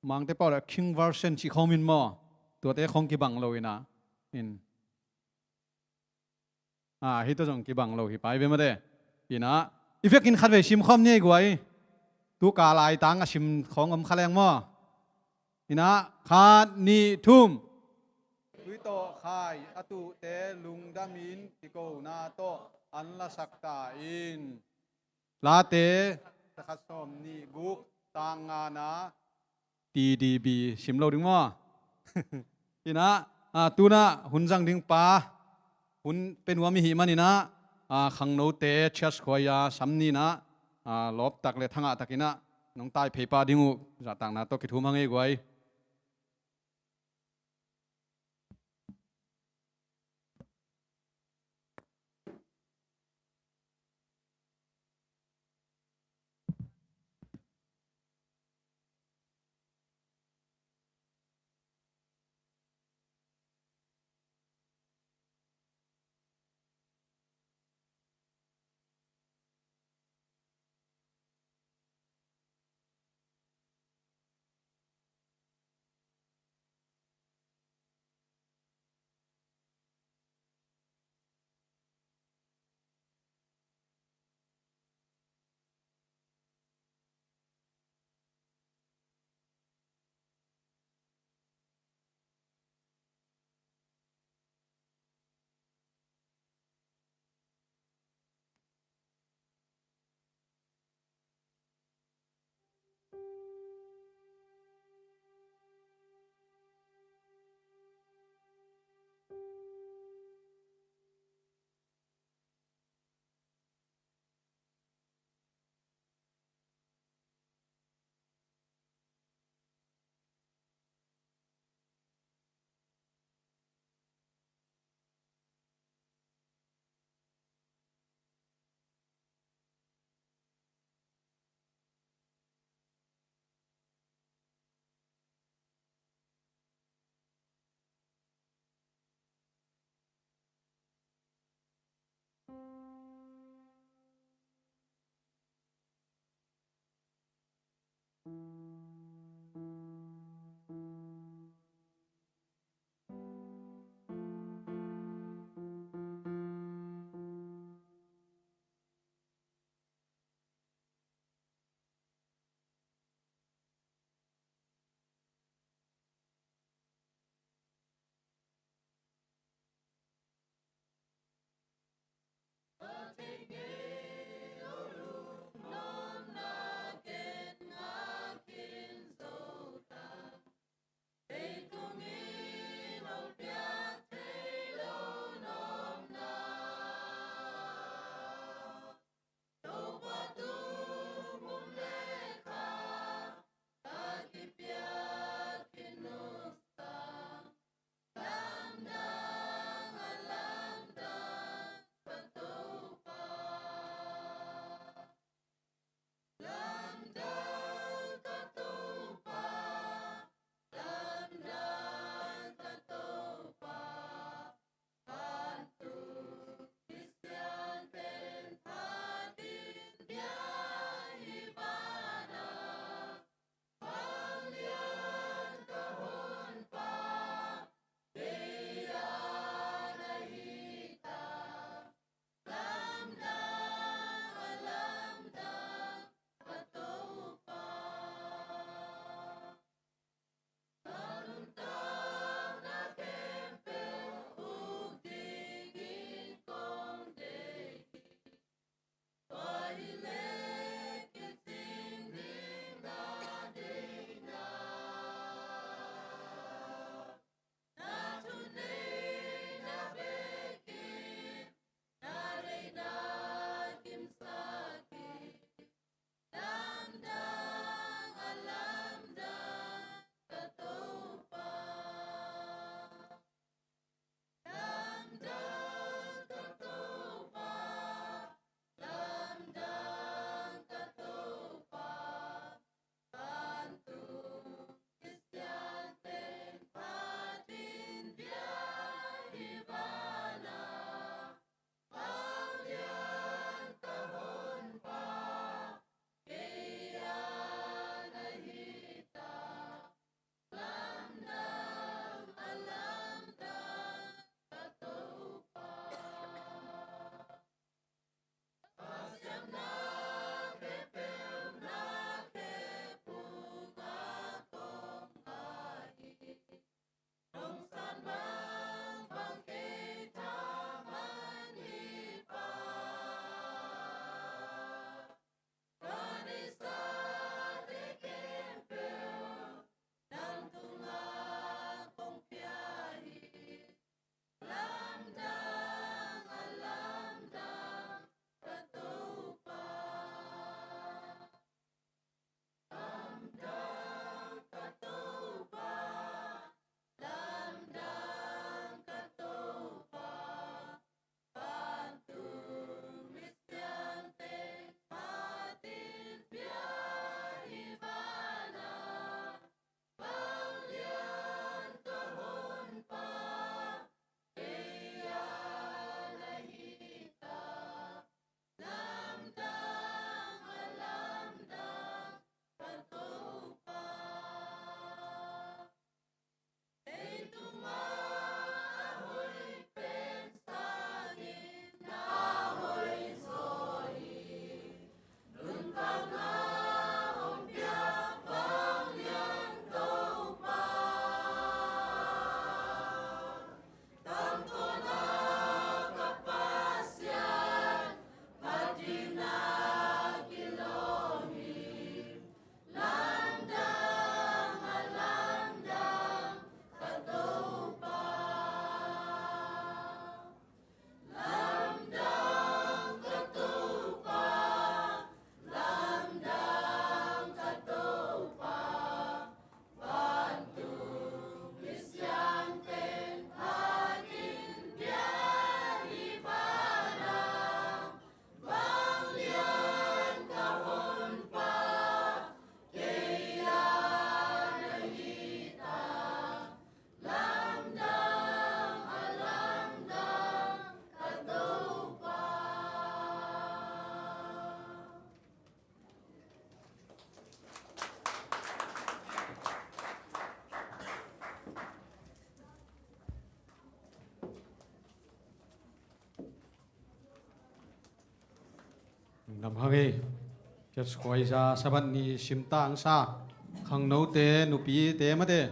Mangte pau le King Version ci khawm in maw? Tuate khawng kibang lo ina. In. Ah, hih tawh zong kibang lo hi pai ve mate. Ina, i vekin khat vei sim khawm ni ei guai. Tu ka laitang a sim khawng om kha leng maw? Ina, khat, nih, thum. Tui tawh khai a tuhte lungdamin kikona tawh an lasak ta in. Late, zakhat sawmnih guk, tang ngana, T D B, sim lo ding maw? Ina, ah, tuna hun zang ding pa, hun pe nuam i hih man ina, ah, khangnote church choir sam ni ina, ah, lawptak le thangah tak ina, nong tai phei pah ding uh, zahtakna tawh kithum hang ei guai. Nam hang ei. Church khuaiza Sabbath ni simtangsa khangnote, nupite mate,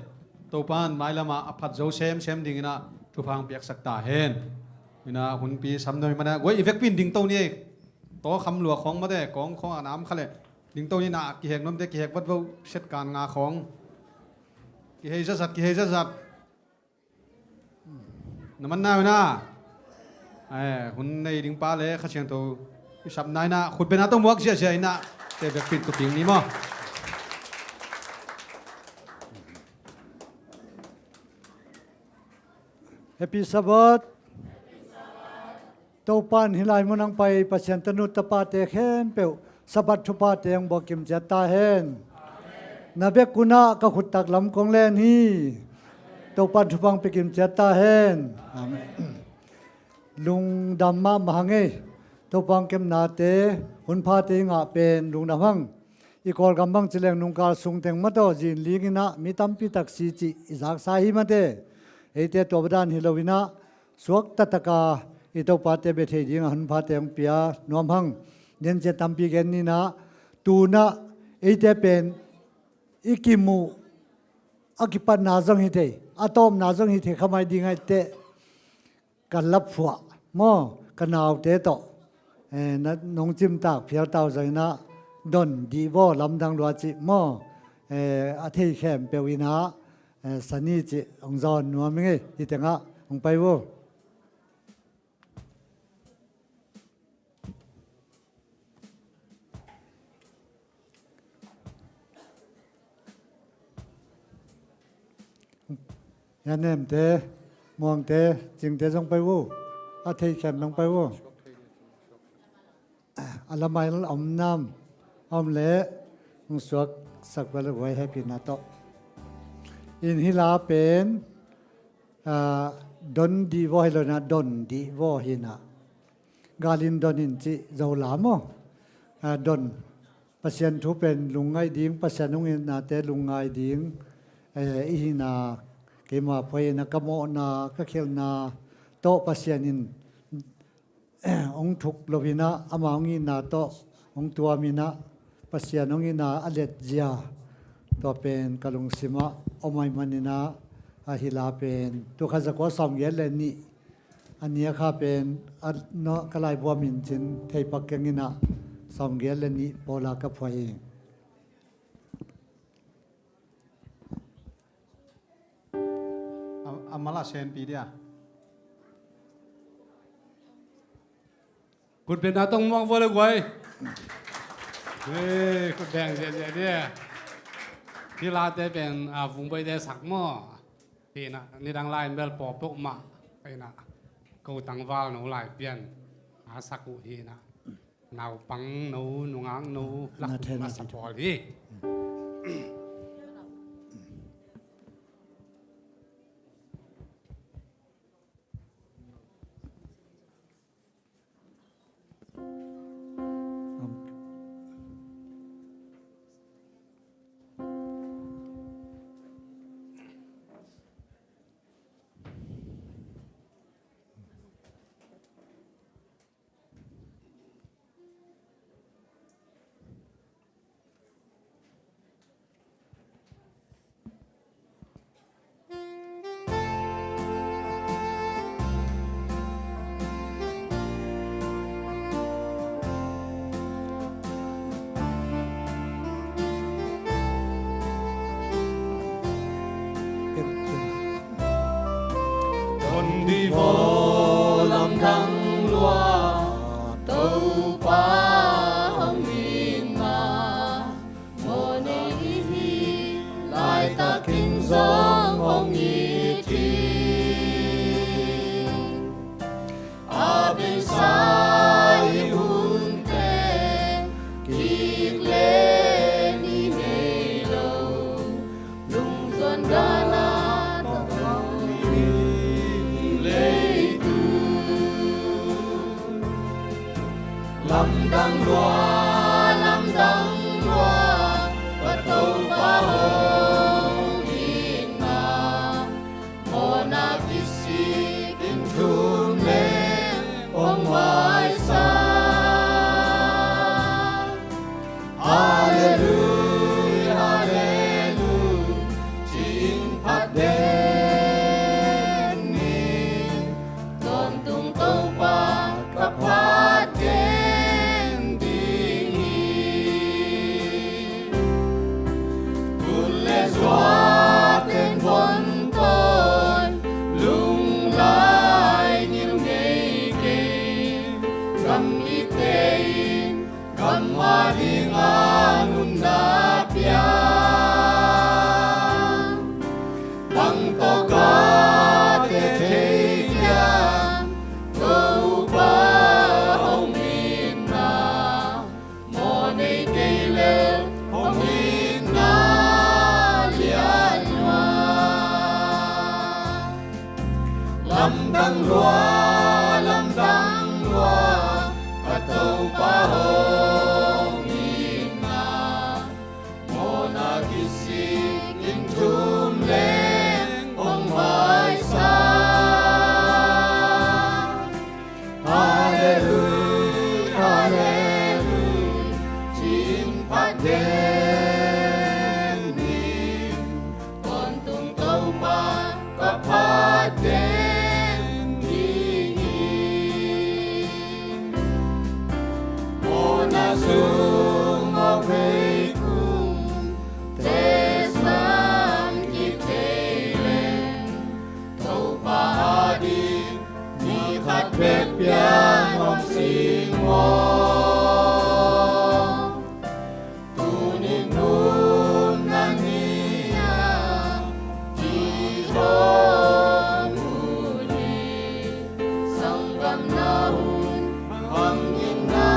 Topan mailamah a phat zo semsem dinginah thupha piaksak ta hen. Inah hunpi samnuai manah guai i vekpin dingto ni ei. Taw kham lua khawng mate, kawng khawng a nam kha leh dingto ni inah kihek nuamte kihek vat vo, set kan nga khawng. Kihei zatzat, kihei zatzat. Na man nai na. Hun nei ding pa le Kha Siangtho i sap nai na, khut bena tawh muak ziahziah inah te vekpin tuping ni maw. Happy Sabbath. Topan hih lai mun ang pai Pasian tanu tapate khempeuh Sabbath thuphate ang buak kim ciat ta hen. Na bek unah ka khuttak lam kong len hi. Topan thupha ang pia kim ciat ta hen. Amen. Lungdam mahmah hang ei. Topan kemnate hun phate i ngah pen lungdam hang. I Kawlgam bang ci leng nungkal sungteng mataw zin linginah mi tampi taksi cih i zaksa hi mate. Eite tua badan hi loinah suak taktaka i Topate bia thei dingah hun phate hong pia nuam hang. Niancia tampi gen ninah tunah eite pen i kimuh a kipatna zong hi thei, a tawpna zong hi thei khamai dingah i teh. Ka laphuah maw, ka naute tawh, eh, na nong cimtak phial tau zong inah don dih vaw lamdang lua cih maw, eh, a thei khempeuh inah, eh, sani cih hong zawn nuam ing ei. Hih tengah hong pai vo. Hia nemte, muangte, cingte zong pai uh. A thei khen zong pai uh. A lamai om nam, om le hong suak sak bel a guai hehpihna tawh. In hih la pen, ah, don dih vaw hi lo inah don dih vaw hi inah. Galin don in cih Zo la maw. Ah, don. Pasian thu pen lungngaih ding, Pasian hong itnate lungngai ding. Eh, i hihna keima phuai inah ka mawhna, ka khialhna tawh Pasian in hong thuk lo inah, ama hong itna tawh hong tuam inah, Pasian hong itna a letzia. Tua pen ka lungsimah om ahih maninah, a hih la pen tu kha zakua sawmgiat le nih. A nia kha pen a, no, ka laibuam in cin theipak keng inah sawmgiat le nih pawla ka phuai hi. A, a mala senpi dia. Kut bena tawh muak vaw le guai. Hei, kut beng ziahziah dia. Hih late pen, a, Vungbaite sak maw. Hi inah, nidang lai in bel pawlpawh mah. Hi inah, ko tangval no lai pian a sak uh hi inah. Naupang no, nungak no, lak uh masa pawl hi. Don dih vaw lamdang lua, Topa hong itna mawhna i hih laitakin zong hong it hi. A beisa i hun teng kik le ni ngei lo, lungzuan dana tawh hong leitung. Lamdang lua, lamdang lua, Pa Topa hong itna mawhna kisik in thum leng hong maisak. Dinga nunna pia, bang tawh ka teh thei dia, Topa hong itna, mawh nei kei leh hong itna lian lua. Lamdang lua, lamdang lua, ka Topa hong itna, mawhna kisik in thum leng hong maisak. Hallelujah, hallelujah, ci-in phat den ni. Tawntung Topa ka phat den ding hi. Mawhna sung mawhvei kung te sang kithei leng, Topa ading ni khat bek piang om sing maw. Tuni nunna ni-a kizom hun hi, sanggamna hun bangin na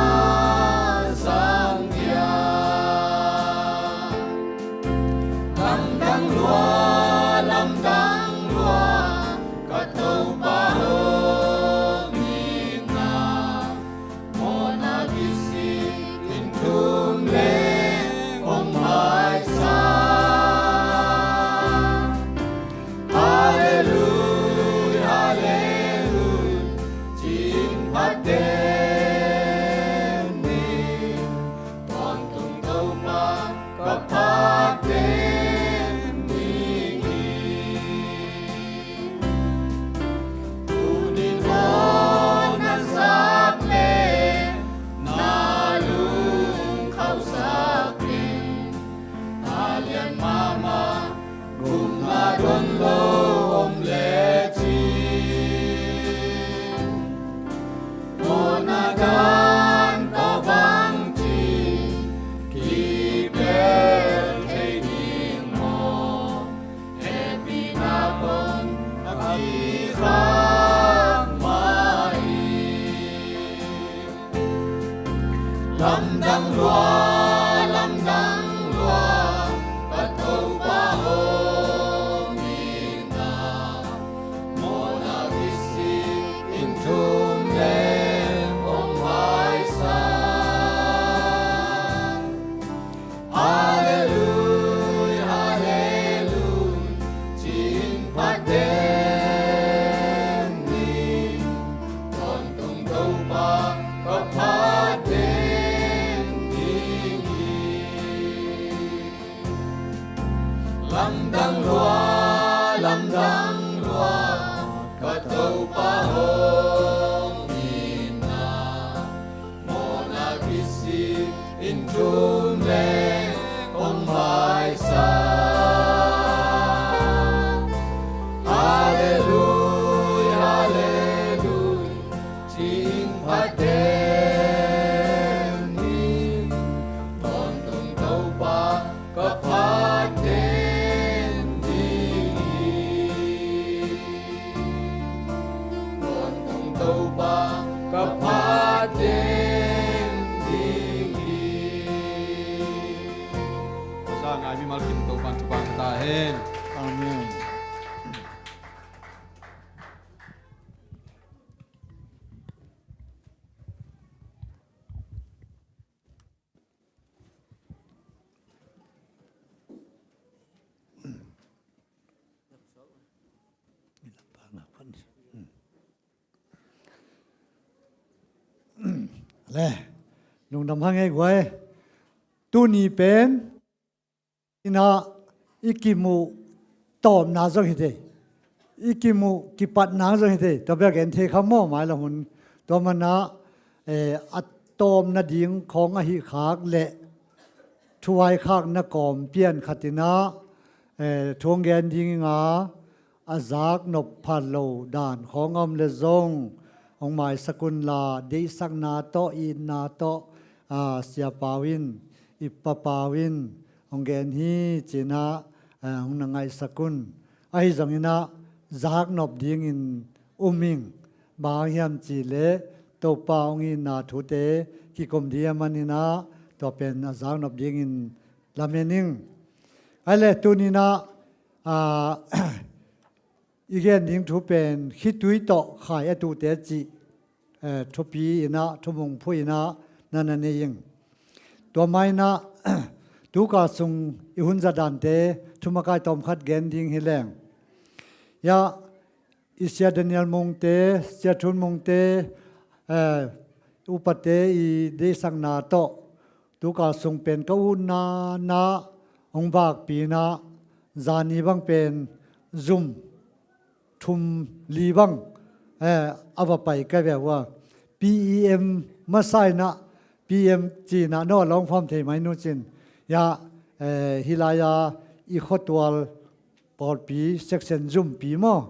sang dia. Lamdang lua, lamdang lua, ka Topa hong itna, mawhna kisik in thum leng hong maisak. Hallelujah, hallelujah, ci-in phat den ni. Tawntung Topa ka phat den ding hi. Tuni tawh na zak leh na lungkhauhsak in, a lian mahmah gupna don lo om lecin, mawhna dan tawh bangci kipelh thei ding maw? Hehpihna kong a kikhak mah hi. Lamdang lua, lamdang lua, ka Topa hong itna, mawhna kisik in thum leng hong maisak. Hallelujah, hallelujah, ci-in phat den ni. Tawntung Topa ka phat den ding hi. Lamdang lua, lamdang lua, ka Topa hong itna, mawhna kisik in thum leng hong maisak. Hallelujah, hallelujah, ci-in phat den ni. Tawntung Topa ka phat den ding hi. Tawntung Topa ka phat den ding hi. Sa ngai mimal kim Topa'n thupha pia ta hen. Amen. Le, lungdam hang ei guai. Tuni pen ina i kimuh tawpna zong hi thei, i kimuh kipatna zong hi thei. Tua bek en thei kha maw, mailam hun. Tua mana, eh, a tawpna ding khawng ahi khak le thuai khakna kawm pian khatina, eh, thuang gen ding inga, a zak nop phat lo dan khawng om le zong hong maisak unla, deihsakna tawh, itna tawh, a, Sia Pau in, i Pa Pau in hong gen hi cinah, a, hong na ngaihsak un. Ahi zonginah zaknop dingin um ing. Bang hang hiam cihleh Topa hong itna thute kikum ding a maninah tua pen a zaknop dingin lamen ing. Ai le tuninah, a, i gen ding thu pen khitui tawh khai a tuhte cih, eh, thupi inah, thumung phu inah na na nei ing. Tua mainah tukal sung i hun za dante thumakai tawmkhat gen ding hi leng. Ya, i Sia Daniel Mungte, Sia Thun Mungte, eh, upate i deihsakna tawh tukal sung pen ka utna na hong vakpina zani bang pen zum thum li bang, eh, a va pai ka ve ua. P E M masa inah P M cinah no a lawng fam thei mai nu cin. Ya, eh, hi lai-a i khuatual pawlpi section zumpi maw?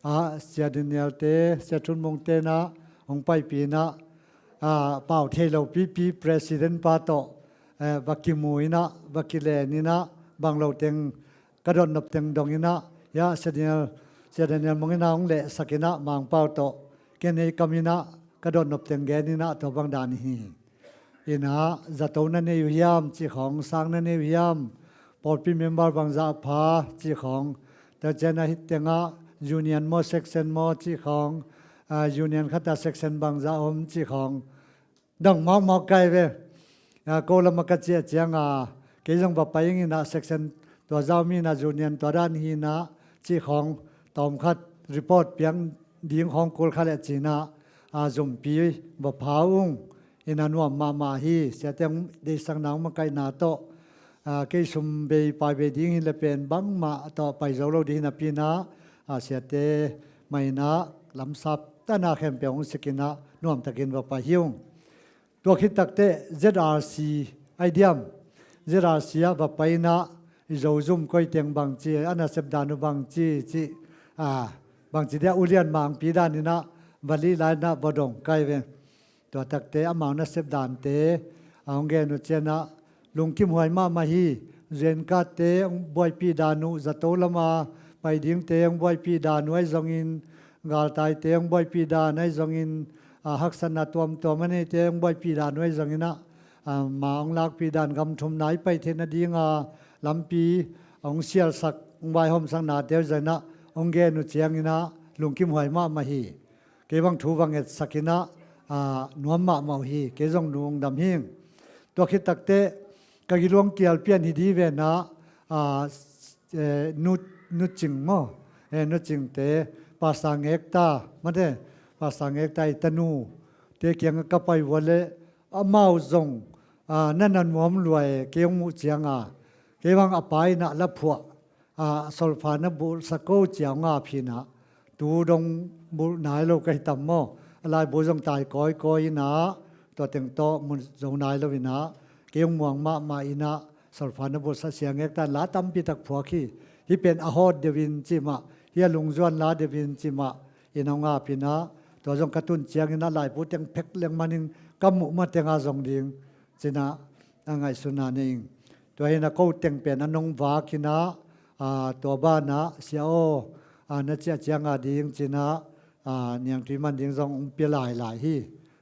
A, Sia Daniel te, Sia Thun Mung tenah hong paipinah, a, pau thei lo pipi president pa tawh, eh, va kimu inah, va kilen inah, bang lo teng ka dotnop teng dong inah, ya, Sia Daniel, Sia Daniel Mung inah hong lehsak inah Mangpau tawh ken ei kam inah ka dotnop teng gen inah tua bang dan hi. Inah zato na nei uh hiam cih khawng, sang na nei uh hiam, pawlpi member bangzah pha cih khawng, tua cianah hih tengah union maw, section maw cih khawng, a, union khatah section bangzah om cih khawng dang mahmah kai ve. A, ko lamah ka ciah cianga kei zong va pai ing inah section tua zau mi inah union tua dan hi inah cih khawng tawmkhat report piang ding khawng kul kha leh cinah, a, zumpi va pha ung. Inah nuam mahmah hi. Siate hong deihsakna hong makaihna tawh, a, kei sum bei pai bei ding hi le pen bangmah tawh pai zo lo ding hi napi inah, a, siate mah inah lamsap tana khempeuh hong sik inah nuamtakin va pai hi ung. Tua khit takteh Z R C ai diam, Z R C ah va pai inah i Zozum koiteng bangci a nasep dan uh bangci cih, a, bangci dia ulian mangpi dan inah va lih lai inah va dong kai ve. Tua takte amau nasep dante a hong gen uh cianah lungkimhuai mahmah hi. Zenkatte hong buaipih dan uh, zato lama pai dingte hong buaipih dan uh ahi zongin, galtaite hong buaipih dan ahi zongin, a, haksatna tuamtuam a neite hong buaipih dan uh ahi zonginah, a, ma hong lakpih dan, gam thumna i pai theih nadinga lampi a hong sialsak, hong vaihawmsaknate uh zonginah hong gen uh cianginah lungkimhuai mahmah hi. Kei bang thu va ngetsak inah, a, nuam mahmah uh hi. Kei zong nung dam hing. Tua khit takteh ka giluang kial pian hi di venah, a, eh, nu, Nu Cing maw? Eh, Nu Cingte, Pastor Ngekta, mate, Pastor Ngekta i tanu te kiangah ka pai uh a leh amau zong, a, na na nuam lua e, kei hong muh cianga kei bang a pa inah la phuah, a, solfa na bulhsak ko cia hong ap hi inah, tu dong bulh nai lo ka hi tam maw? A laibu zong tai kawikawi inah tua teng tawh mu zo nai lo inah kei hong muang mahmah inah solfa na bulhsak, Sia Ngekta in la tampi tak phuak hi. Hih pen a hawt deuh in cih mah, hih a lungzuan la deuh in cih mah inah hong ap inah, tua zong ka tun cianginah laibu teng phek leng manin ka muh ma tenga zong ding cinah a ngaihsutna nei ing. Tua hi inah ko teng pen a nong vak inah, a, tua banah, Sia aw, a, na ciah cianga ding cinah, a, niangtui man ding zong hong pia lailai hi.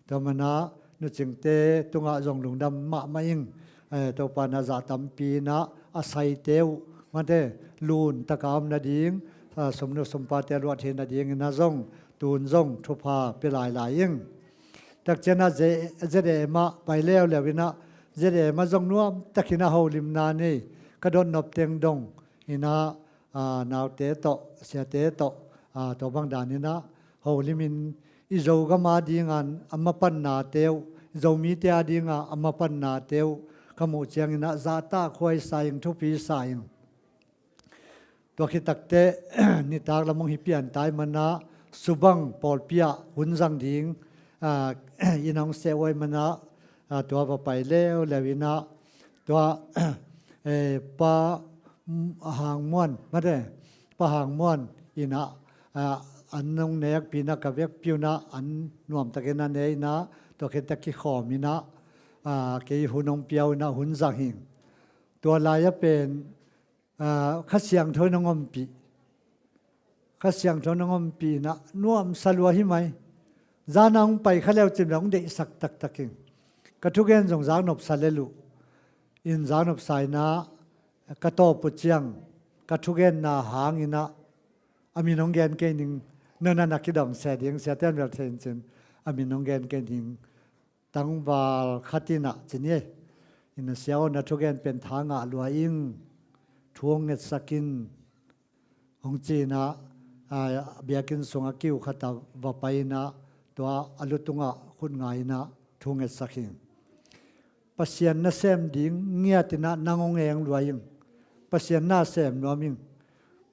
Tua manah Nu Cingte tungah zong lungdam mahmah ing. Eh, Topa na zah tampi inah a saite uh, mate, lun taka om nading, a, sumnu sumpate luah theih nading inah zong tun zong thupha pia lailai ing. Takcianah Z-, Z A M ah pai leuleu inah, Z A M ah zong nuamtakin a holimna nei, ka dotnop teng dong inah, a, naute tawh, siate tawh, a, tua bang dan inah holimin i Zogam a dinga a mapannate uh, Zomite a dinga a mapannate uh ka muh cianginah zahtakhuai sa ing, thupi sa ing. Tua khit takteh nitak lam hong hi pian tai manah Subang pawlpi ah hun zang ding, a, inn hong seh uh ai manah, a, tua va pai leuleu inah tua, eh, Pa Hang Muan, mate, Pa Hang Muan inah, a, an hong nekpih inah ka vekpi uh inah an nuamtakin a ne inah tua khit tak kikhawm inah, ah, kei hun hong piau inah hun zang hing. Tua lai-ah pen, ah, Kha Siangtho in hong ompih. Kha Siangtho in hong ompih inah nuamsa lua hi mai. Zan a hong pai kha leu cin bek hong deihsak taktak ing. Ka thugen zong zaknopsa lel uh. In zaknopsa inah ka tawp uh ciang ka thugenna hang inah a min hong gen kei ning, nana na kidong se ding, siate in bel thei in cin a min hong gen kei ning. Tangval khat inah ci ni ei. Inah sia aw, na thugen pen tha ngah lua ing, thu hong ngetsak in, hong ci inah, ah, biakinn sungah kiu khat ah va pai inah tua a lu tungah khut ngai inah thu ngetsak ing. Pasian nasem ding ngiat inah nang hong eng lua ing. Pasian nasem nuam ing.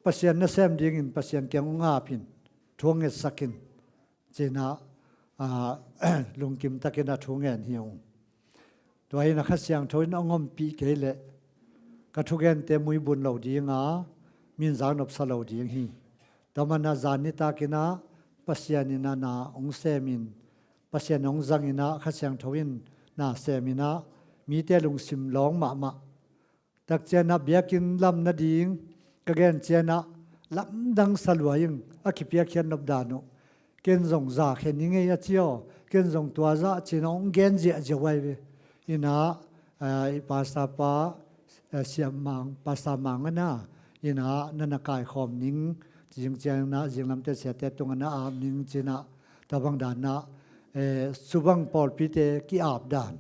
Pasian nasem dingin Pasian kiang hong ap in, thu hong ngetsak in, ci inah, ah, lungkim takin a thu ngen hi ung. Tua hi inah Kha Siangtho in hong ompih kei leh ka thugente muibun lo ding a, min zaknopsa lo ding hi. Tua manin ah zan nitak inah Pasian inah na hong sem in, Pasian hong zang inah Kha Siangtho in na sem inah mite lungsim lawng mahmah. Tak ciang ah biakinn lam nading ka gen ciang ah lamdang sa lua ing, a kipiakkhiat nop dan uh. Ken zong za khen ning ei a ci aw, ken zong tua zah ci inah hong gen ziahziah uh ai ve. Inah, ah, i pastor pa, ah, Siam Mang, Pastor Mang a na, inah nana kaikhawm ning, zing ciang ah zinglamte siate tungah na ap ning ci inah, tua bang dan ah, eh, Subang pawlpite ki-ap dan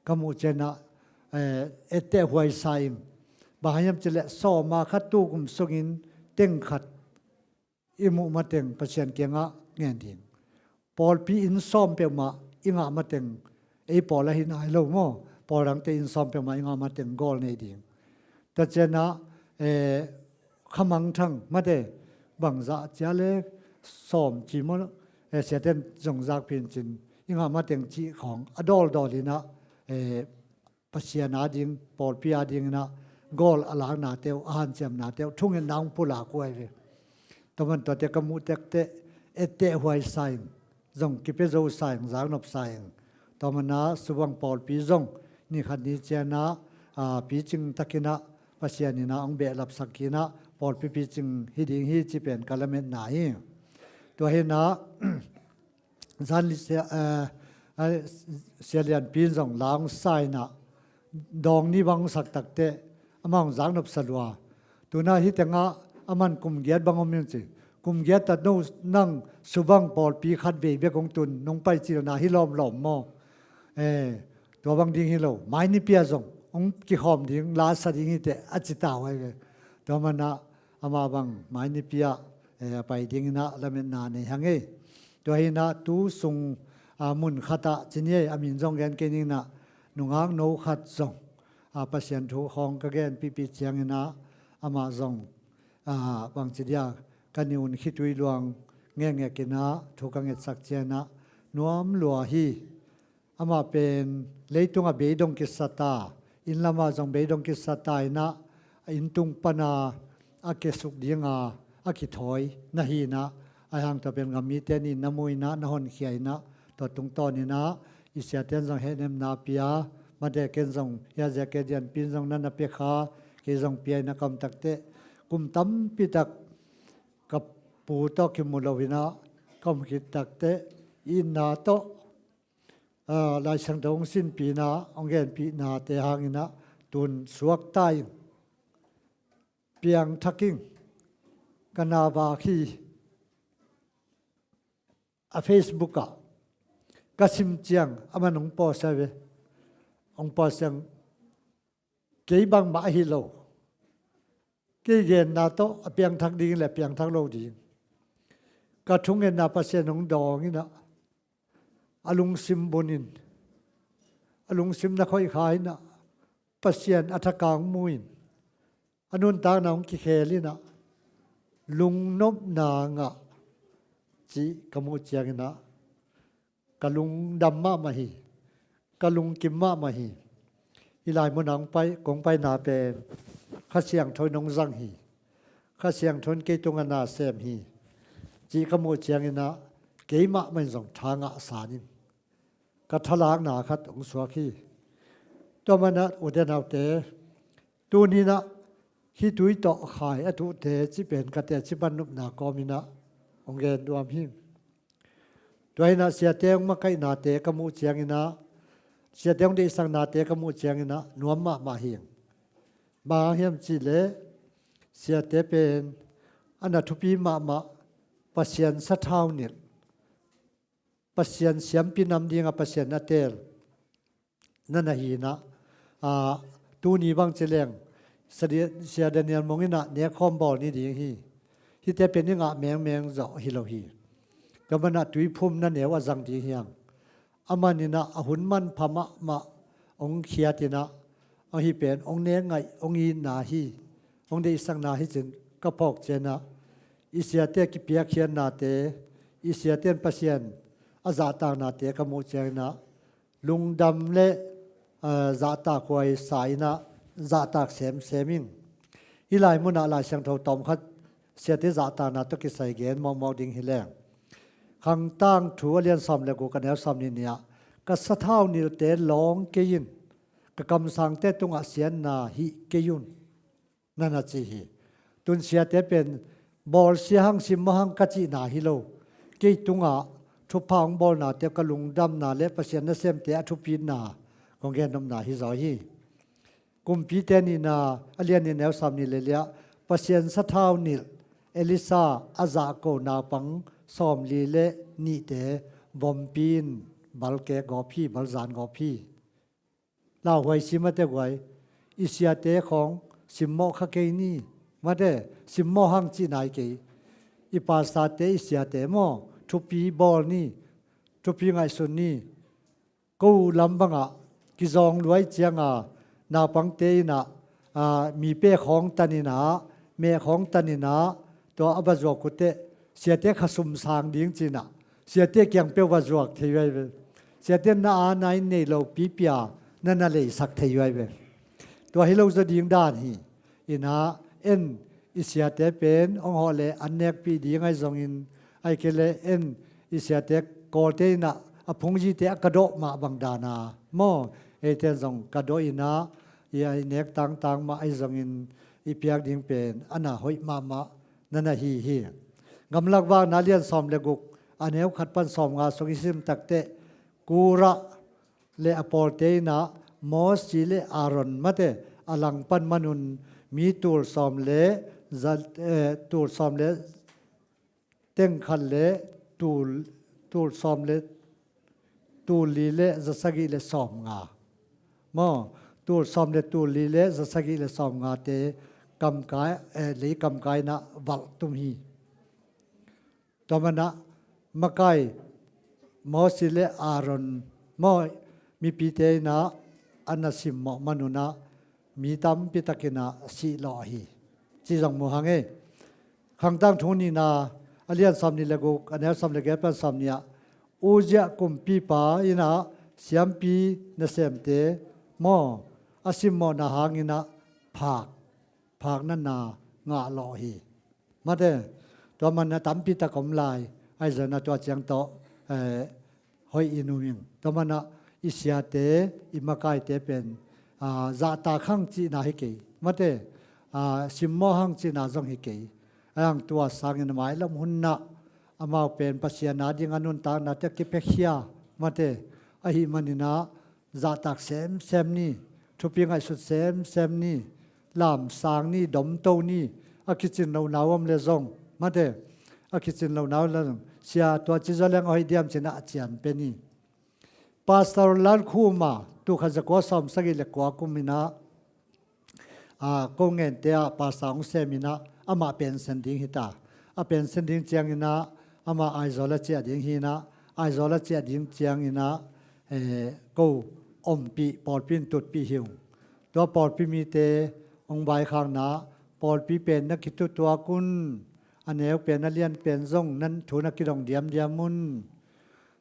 ka muh ciang ah, eh, etteh huai sa ing. Bang hang hiam cih leh sawm a khat tu kum sungin teng khat i muh mateng Pasian kiangah ngen ding. Pawlpi inn sawm peuhmah i ngah mateng, ei pawl ahi nai lo maw, pawl dangte inn sawm peuhmah i ngah mateng gawl nei ding. Tua ciang ah, eh, khamangthang mate, bangzah cia le sawm ci maw, eh, siate in zong zakpih in cin, i ngah mateng cih khawng a dawldawl inah, eh, Pasian ading, pawlpi ading inah gawl a laknate uh, a hanciamnate uh, thungetna hong pulak uh ai ve. Tua man tuate ka muh takteh etteh huai sa ing, zong kipia zo sa ing, zaknop sa ing. Tua man ah Subang pawlpi zong ni khat ni ciang ah, ah, picing takin ah Pasian inah hong behlapsak inah pawlpi picing hi ding hi ci pen ka lametna hi. Tua hi inah, zan li sia, eh, eh, Sia Lianpi in zong la hong sa inah, dawng ni bang hong sak takteh amah hong zaknop sa lua. Tu inah hih teng ah aman kum giat bang om ing ci. Kum giat ta no nang Subang pawlpi khat vei bek hong tun, nong pai cilna hi lawmlawm maw? Eh, tua bang ding hi lo. Mai nipi ah zong hong kikhawm ding, la sa ding hi teh a ci ta uh ai ve. Tua man ah amah bang mai nipi ah, eh, a pai ding inah lametna nei hang ei. Tua hi inah tu sung, ah, mun khat ah ci ni ei, a min zong gen kei ning inah, nungak no khat zong, ah, Pasian thu khawng ka genpihpih ciang inah amah zong, ah, bangci dia, ka niun khitui luang ngekngek inah thu ka ngetsak ciang inah nuam lua hi. Amah pen leitungah beidong kisa ta, inn lamah zong beidong kisa ta inah, a inn tung pana a kiasuk dinga a kithawi na hi inah, ahi hang tua pen gam mite nih na mu inah, na honkhia inah, tua tungtawn inah i siate in zong hehnemna pia, mate ken zong hia zia ke dianpin zong na na pia kha, kei zong pia inah ka om takteh, kum tampi tak ka pu tawh kimu lo inah ka om khit takteh, itna tawh, ah, Lai Siangtho hong sinpihna, hong genpihnate hang inah tun suakta ing, piangthak ing, ka na vak hi. A Facebook ah ka sim ciang aman hong post ai ve. Hong post ciang kei bangmah ahi lo, kei genna tawh a piangthak ding le a piangthak lo ding. Ka thungetna Pasian hong dawng inah, a lungsim bun in, a lungsim na khoih kha inah, Pasian a thakang mu in, a nuntakna hong kikhel inah, lungnopna ngah cih ka muh ciang inah, ka lungdam mahmah hi, ka lungkim mahmah hi. Hih lai munah hong pai, kong paina pen Kha Siangtho in hong zang hi, Kha Siangtho in kei tungah na sem hi, cih ka muh ciang inah, kei mahmah in zong tha ngah san ing. Ka thalakna khat hong suak hi. Tua manah ute naute, tuni inah hih tui tawh khai a tuhte cih pen ka teci pan nopna kawm inah hong gen duam hi. Tua inah siate hong makaihnate ka muh ciang inah, siate hong deihsaknate ka muh ciang inah nuam mahmah hi. Bang hang hiam cihleh siate pen a na thupi mahmah Pasian sathau nilh, Pasian siampi nam dinga Pasian a teel na na hi inah, tuni bang ci leng Sia Daniel Mong inah nekkhawm bawl ni ding hi. Hihte pen i ngah mengmeng zawh hi lo hi. Tua manah tuiphum na neu a zang ding hiang. Aman inah a hun manpha mahmah hong khiat inah, ahi pen hong nek ngaih hong itna hi, hong deihsakna hi cin ka phawk cianah, i siate kipiakkhiatnate, i siate in Pasian a zahtaknate ka muh ciang inah lungdam le zahtak huai sa inah zahtak semsem ing. Hih lai munah Lai Siangtho tawmkhat siate zahtakna tawh kisai gen mawkmawk ding hi leng, Khangtang Thu a lian sawm le guk a neu sawm nih nih ah, ka sathau nilhte lawng kei in, ka kamsangte tungah siatna hih kei un, na na ci hi. Tun siate pen bawlsia hang, simmawh hang ka cihna hi lo. Kei tungah thupha hong bawlnate ka lungdamna le Pasian nasemte a thupitna kong gennopna hi zaw hi. Kumpite nihna a lian nih neu sawm nih le li ah, Pasian sathau nilh Elisha a zahko naupang sawmli le nihte vompi in balkek gawp hi, balzan gawp hi. Lauhuai si mate guai, i siate khawng simmawh kha kei ni, mate simmawh hang cihna hi kei. I pastorte, i siate maw, thupi bawl ni, thupi ngaihsun ni. Ko lam bangah kizawng luai cianga naupangte inah, aa, mi pek khawng tan inah, meh khawng tan inah, tua a va zuak uh teh siate khasum sang ding ci inah, siate kiang peuh va zuak thei uh ahi ve. Siate na aa na inn nei lo pipia na na leisak thei uh ahi ve. Tua hi lo zaw ding dan hi. Inah en i siate pen hong hawh leh an nekpih ding ahi zongin, ahi kei leh en i siate Kawlte inah a phungzite a kadawh mah bang dana maw, eite in zong kadawh inah i a i nek tangtang mah ahi zongin i piak ding pen a na hoih mahmah na na hi hi. Gamlak Vakna a lian sawm le guk a neu khat pan sawmnga sung i sim takteh, Kora le a pawlte inah Mosi le Aaron mate a langpan manun mi tul sawm le za, eh, tul sawm le tengkhat le tul, tul sawm le tul li le zasagih le sawmnga maw, tul sawm le tul li le zasagih le sawmngate kamkai, eh, lei kamkai inah valh tum hi. Tua manah makai Mosi le Aaron maw, mipite inah a na simmawh manunah mi tampi takinah sihlawh hi, ci zong mu hang ei. Khangtang Thu nihna a lian sawm nih le guk a neu sawm le giat pan sawm nih ah, Uzziah kumpipa inah siampi nasemte maw, a simmawhna hang inah phak, phak natna ngah lawh hi. Mate, tua manah tampi tak om lai, ahi zongin tua ciang tawh, eh, hoih i nuam ing. Tua manah i siate, i makaite pen, ah, zahtak hang cihna hi kei. Mate, ah, simmawh hang cihna zong hi kei. Ahi hang tua sangin a mailam hunah amau pen Pasian a ding a nuntaknate a kipiakhia, mate, ahih maninah zahtak semsem ni, thupi ngaihsut semsem ni, lamsang ni, domto ni, a kicin lohna om le zong, mate, a kicin lohna om le zong, sia tua ci zaw leng a hoih diam cinah a cian pia ni. Pastor Lalkhuma, tul khat za kua sawm sagih le kua kum inah, ah, ko ngente ah pastor hong sem inah, amah pension ding hi ta. A pension ding ciang inah amah Aizawl a ciah ding hi inah, Aizawl a ciah ding ciang inah, eh, ko ompih, pawlpi in tutpih hi ung. Tua pawlpi mite hong vaikhakna, pawlpi pen na kitutuak un, a neu pen a lian pen zong nan thu na kidong diamdiam un.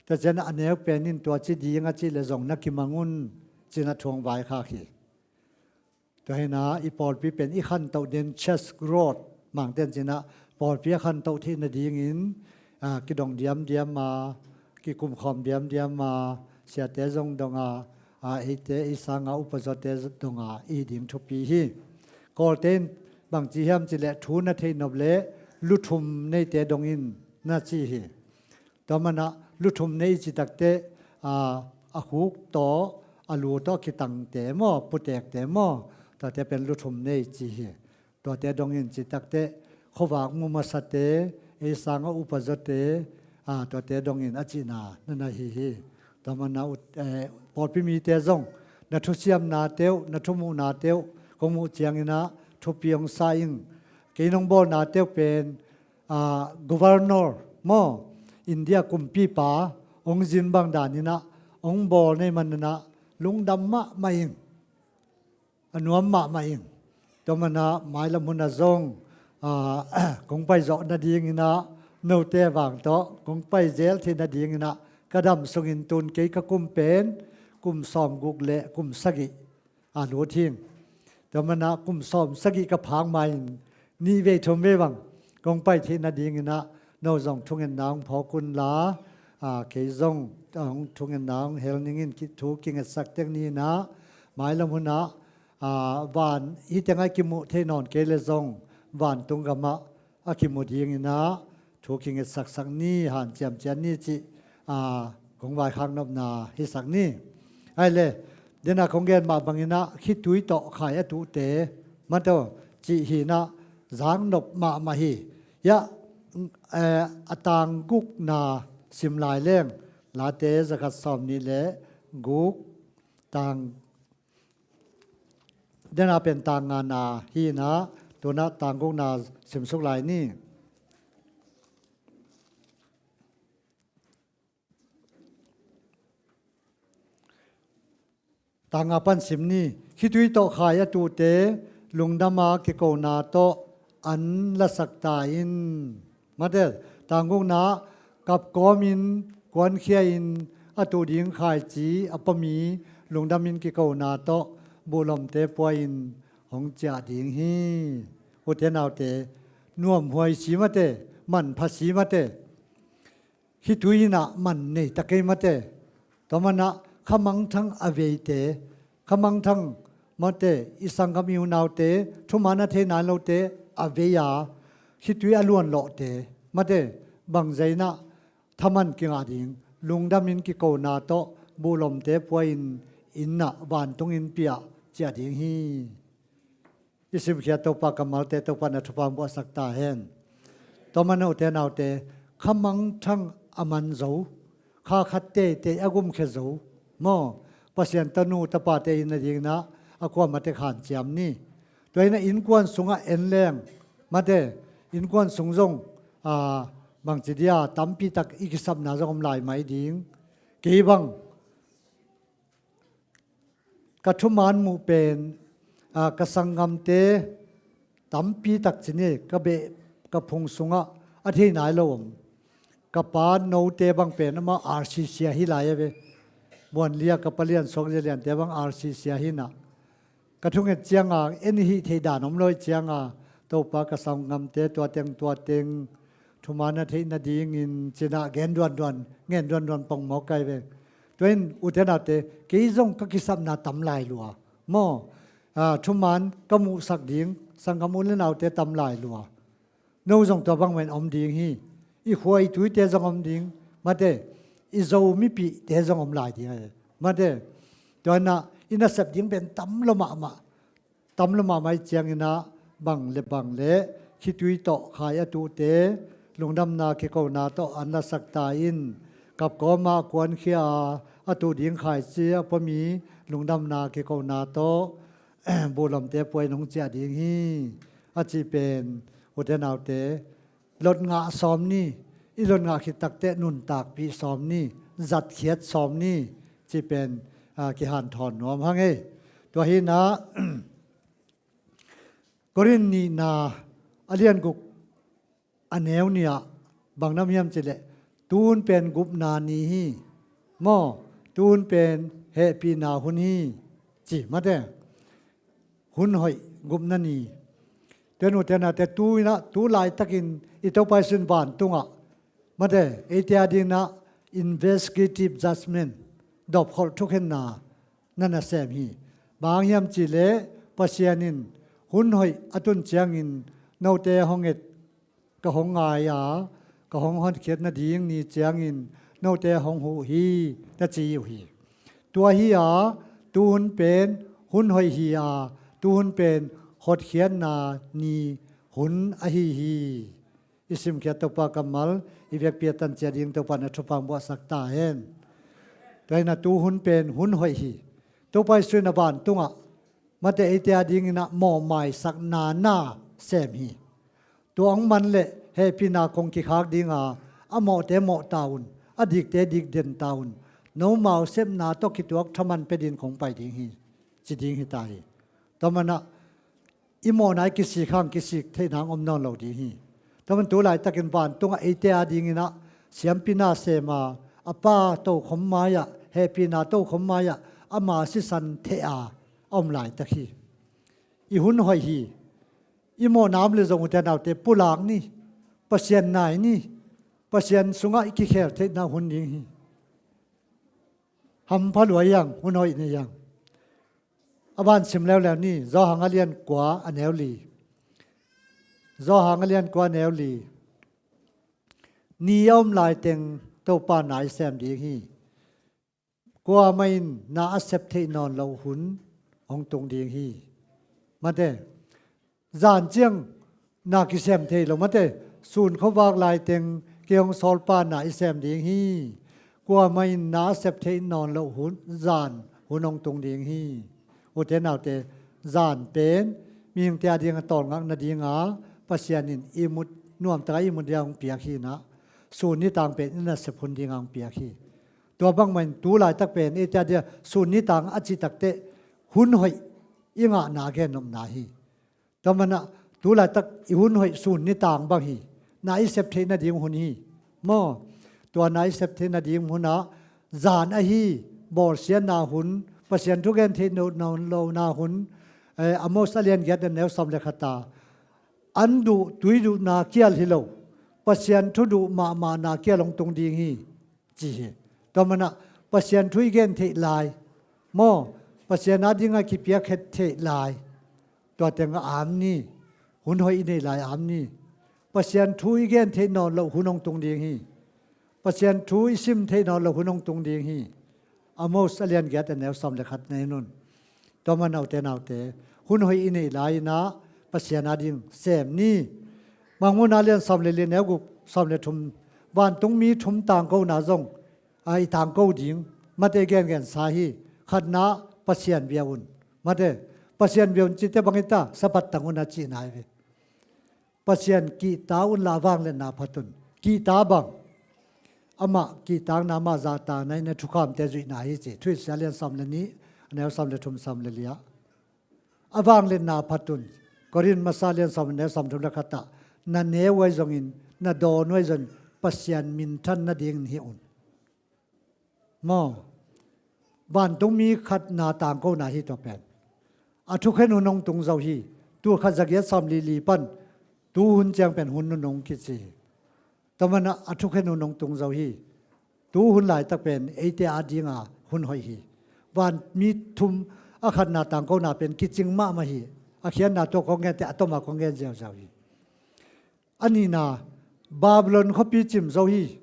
Tua cianah a neu pen in tua ci ding a cih le zong na kimang un, cinah thu hong vaikhak hi. Tua hinah i pawlpi pen i khantoh ding church growth Mangte in cinah pawlpi a khantoh theih nadingin, ah, kidong diamdiam a, kikumkhawm diamdiam a, siate zong dong a, a, eite, ei sanga upazawte donga i ding thupi hi. Kawlte in bangci hiam cileh thu na theih nop leh lu thum neite dongin na ci hi. Tua manah lu thum nei i ci takteh, a, a khuk tawh, a lu tawh a kitangte maw, putekte maw, tuate pen lu thum nei ci hi. Tuate dongin ci takteh, khuavak mu masate, ei sanga upazawte, a, tuate dongin a cihna na na hi hi. Tua manah ut, eh, pawlpi mite zong, na thusiamnate uh, na thumuhnate uh kong muh cianginah thupi hong sa ing. Kei nong bawlnate uh pen, a, governor maw, India kumpipa hong zin bang daninah hong bawl nei maninah lungdam mahmah ing. A nuam mahmah ing. Tua manah mailam hunah zong, a, kong paizawh nadinginah, note vang tawh kong paizel theih nadinginah, ka dam sungin tun kei ka kum pen kum sawmguk le kum sagih a lut hing. Tua manah kum sawmsagih ka phak ma-in nih vei thum vei bang kong pai theih nadinginah no zong thungetna hong phawk unla, a, kei zong, a, hong thungetna hong hel ningin ki, thu kingetsak tek ninah, mailam hunah, a, van hih tengah kimuh thei nawn kei le zong vantung gamah a kimu dinginah thu kingetsak sak ni, hanciam ciat ni cih, a, kong vaikhak nopna hisak ni. Ai le, dena kong gen mah banginah khitui tawh khai a tuhte, mate, cih hinah zak nop mahmah hi. Hiah, eh, a tang gukna sim lai leng, Late zakhat sawmnih le guk, tang, dena pen tang ngana hinah, tunah tang gukna simsuk lai ni. Tang nga pan sim ni. Khitui tawh khai a tuhte lungdama kikona tawh an lasak ta in. Mate, tang gukna, kapkawmin kuankhia-in a tuh ding khaici a pami lungdamin kikona tawh buhlomte pua-in hong ciah ding hi. Ute naute, nuamhuai si mate, manpha si mate. Khitui inah man nei ta kei mate. Tua manah khamangthang a veite, khamangthang mate, i sanggam i unaute, thuman a thei nai lote a vei a, khitui a luanlawhte mate, bangzah inah thaman kingah ding, lungdamin kikona tawh buhlomte pua-in innah vantungin piah ciah ding hi. I simkhiat Topa kammalte Topa na thupha buahsak ta hen. Tua manah ute naute, khamangthang a man zo, kha khat teitei a gumkhia zo maw, Pasian tanu tapate inn a dinginah a kuamah tek hanciam ni. Tua inah innkuan sungah en leng mate, innkuan sung zong, a, bangci dia tampi tak i kisapna zong om lai mai ding. Kei bang ka thuman muh pen, a, ka sanggamte tampi tak ci ni, ka beh ka phung sungah a thei nai lo om. Ka pa note bang pen amah R C C a hi lai a ve. Buan lia ka pa Lian Suak Zia Liante bang R C C a hi nah. Ka thunget cianga en i hih theih dan om lo ih cianga, Topa ka sanggamte tua teng tua teng thuman a theih nadingin cinah gen duanduan, ngen duanduan pongmawk kai ve. Tua in ute naute, kei zong ka kisapna tam lai lua maw. A, thuman ka muhsak ding, sanggam u le naute tam lai lua. No zong tua bangmah in om ding hi. I khua i tuite zong om ding mate, i Zo mipihte zong om lai ding a, mate. Tua inah i nasep ding pen tam lo mahmah. Tam lo mahmah ih cianginah bang le bang le khitui tawh khai a tuhte lungdamna kikona tawh an lasak ta in. Kapkawma kuankhia a, a tuh ding khaici a pami lungdamna kikona tawh buhlomte pua-in hong ciah ding hi, a cih pen ute naute, lotngah sawm ni, i lotngah khit takteh nuntakpih sawm ni, zatkhiat sawm ni, cih pen, a, kihanthawn nuam hang ei. Tua hinah Korin nihna a lian guk a neu nih ah bang nam hiam cileh, tun pen gupna ni hi maw, tun pen hehpihna hun hi, ci mate. Hun hoih gupna ni. Tua nute nate tu inah, tu laitakin i Topa i sin vantungah mate, eite a dinah investigative judgment, dopkholh thukhenna na nasem hi. Bang hang hiam cihleh Pasian in hun hoih a tun ciangin note hong et, ka hong ngai a, ka hong hotkhiat nading ni ciangin note hong huh hi, na ci uh hi. Tua hi a, tuhun pen hun hoih hi a, tuhun pen hotkhiatna ni hun ahi hi. I simkhiat Topa kammal i vekpi a tan ciat ding Topa na thupha buahsak ta hen. Tua hi a, tuhun pen hun hoih hi. Topa Jesu in a vantungah mate eite a dingin a mawhmaisakna na sem hi. Tua hong man leh hehpihna kong kikhak ding a, a mawhte mawh ta un, a dikte dik den ta un, nomau sepna tawh kituak thaman pia dingin kong pai ding hi, ci ding hi ta hi. Tua manin a i mawhna i kisik hang kisik theihna hong om nawn lo ding hi. Tua manin tu laitakin vantungah eite a dingin a siampi na sem a, a Pa tokhom mai-ah, hehpihna tokhom mai-ah ama sisan theh a, a om laitak hi. I hun hoih hi. I mawhna om leh zong ute naute pulak ni. Pasian nai ni. Pasian sungah i kikhel theihna hun ding hi. Hampha lua hi hang, hun hoih nei hi hang. A ban sim leuleu ni, Johan a lian kua a neu li. Johan a lian kua a neu li. Ni a om laiteng Topa na i sem ding hi. Kuamah in na a sep theih nawn loh hun hong tung ding hi. Mate, zan ciang na kisem thei lo, mate, sun khuavak laiteng kei hong sawlpa na i sem ding hi. Kuamah in na a sep theih nawn loh hun, zan hun hong tung ding hi. Ute naute, zan pen mihingte a ding a tawlngak nading a Pasian in ihmut, nuamtak a ihmut ding a hong piak hi a, sun nitang pen i nasep hun ding a hong piak hi. Tua bangmah in tu laitak pen eite a ding a sun nitang a cih takteh hun hoih i ngahna a gennopna hi. Tua manin a tu laitak i hun hoih sun nitang bang hi. Na i sep theih nading hun hi. Maw, tua na i sep theih nading hun a, zan ahi, bawlsiatna hun, Pasian thu gen theih nawn lohna hun, eh, Amos a lian giat a neu sawm le khat a, an duh, tui duhna kial hi lo, Pasian thu duh mahmahna kial hong tung ding hi, ci hi. Tua manin a Pasian thu i gen theih lai, maw, Pasian a ding a kipiakkhiat theih lai, tua teng a om ni. Hun hoih i neih lai a om ni. Pasian thu i gen theih nawn loh hun hong tung ding hi. Pasian thu i sim theih nawn loh hun hong tung ding hi. Amos a lian giat a neu sawm le khat na en un. Tua manin a ute naute, hun hoih i neih lai-in a Pasian a ding sem ni. Mangmuhna a lian sawm le li a neu guk, sawm le thum, vantungmi thum tangkona zong a i tangko ding, mate gengensa hi. Khatna, Pasian bia un. Mate, Pasian bia un cih teh bang hi ta, sapat tang un a cihna hi ve. Pasian kihta unla a vangliatna phat un. Kihta bang? Amah kihtakna, amah zahtakna in a thukhamte zuihna hi ci. Thuhilhsia a lian sawm le nih, a neu sawm le thum, sawm le li ah. A vangliatna phat un. Korin masa a lian sawm, a neu sawm thum le khat ah, na neu uh ahi zongin, na dawn uh ahi zongin, Pasian minthan nadingin hih un. Maw, vantungmi khatna tangkona hi tua pen. A thukhen hun hong tung zo hi. Tul khat za giat sawm li li pan tuhun ciang pen hun nunung kici hi. Tua manin a thukhen hun hong tung zo hi. Tuhun laitak pen eite a dinga hun hoih hi. Vanmi thum a khatna tangkona pen kicing mahmah hi. A khiatna tua kong gen teh a tawm a kong gen ziauziau hi. A nihna, Babylon khuapi cim zo hi.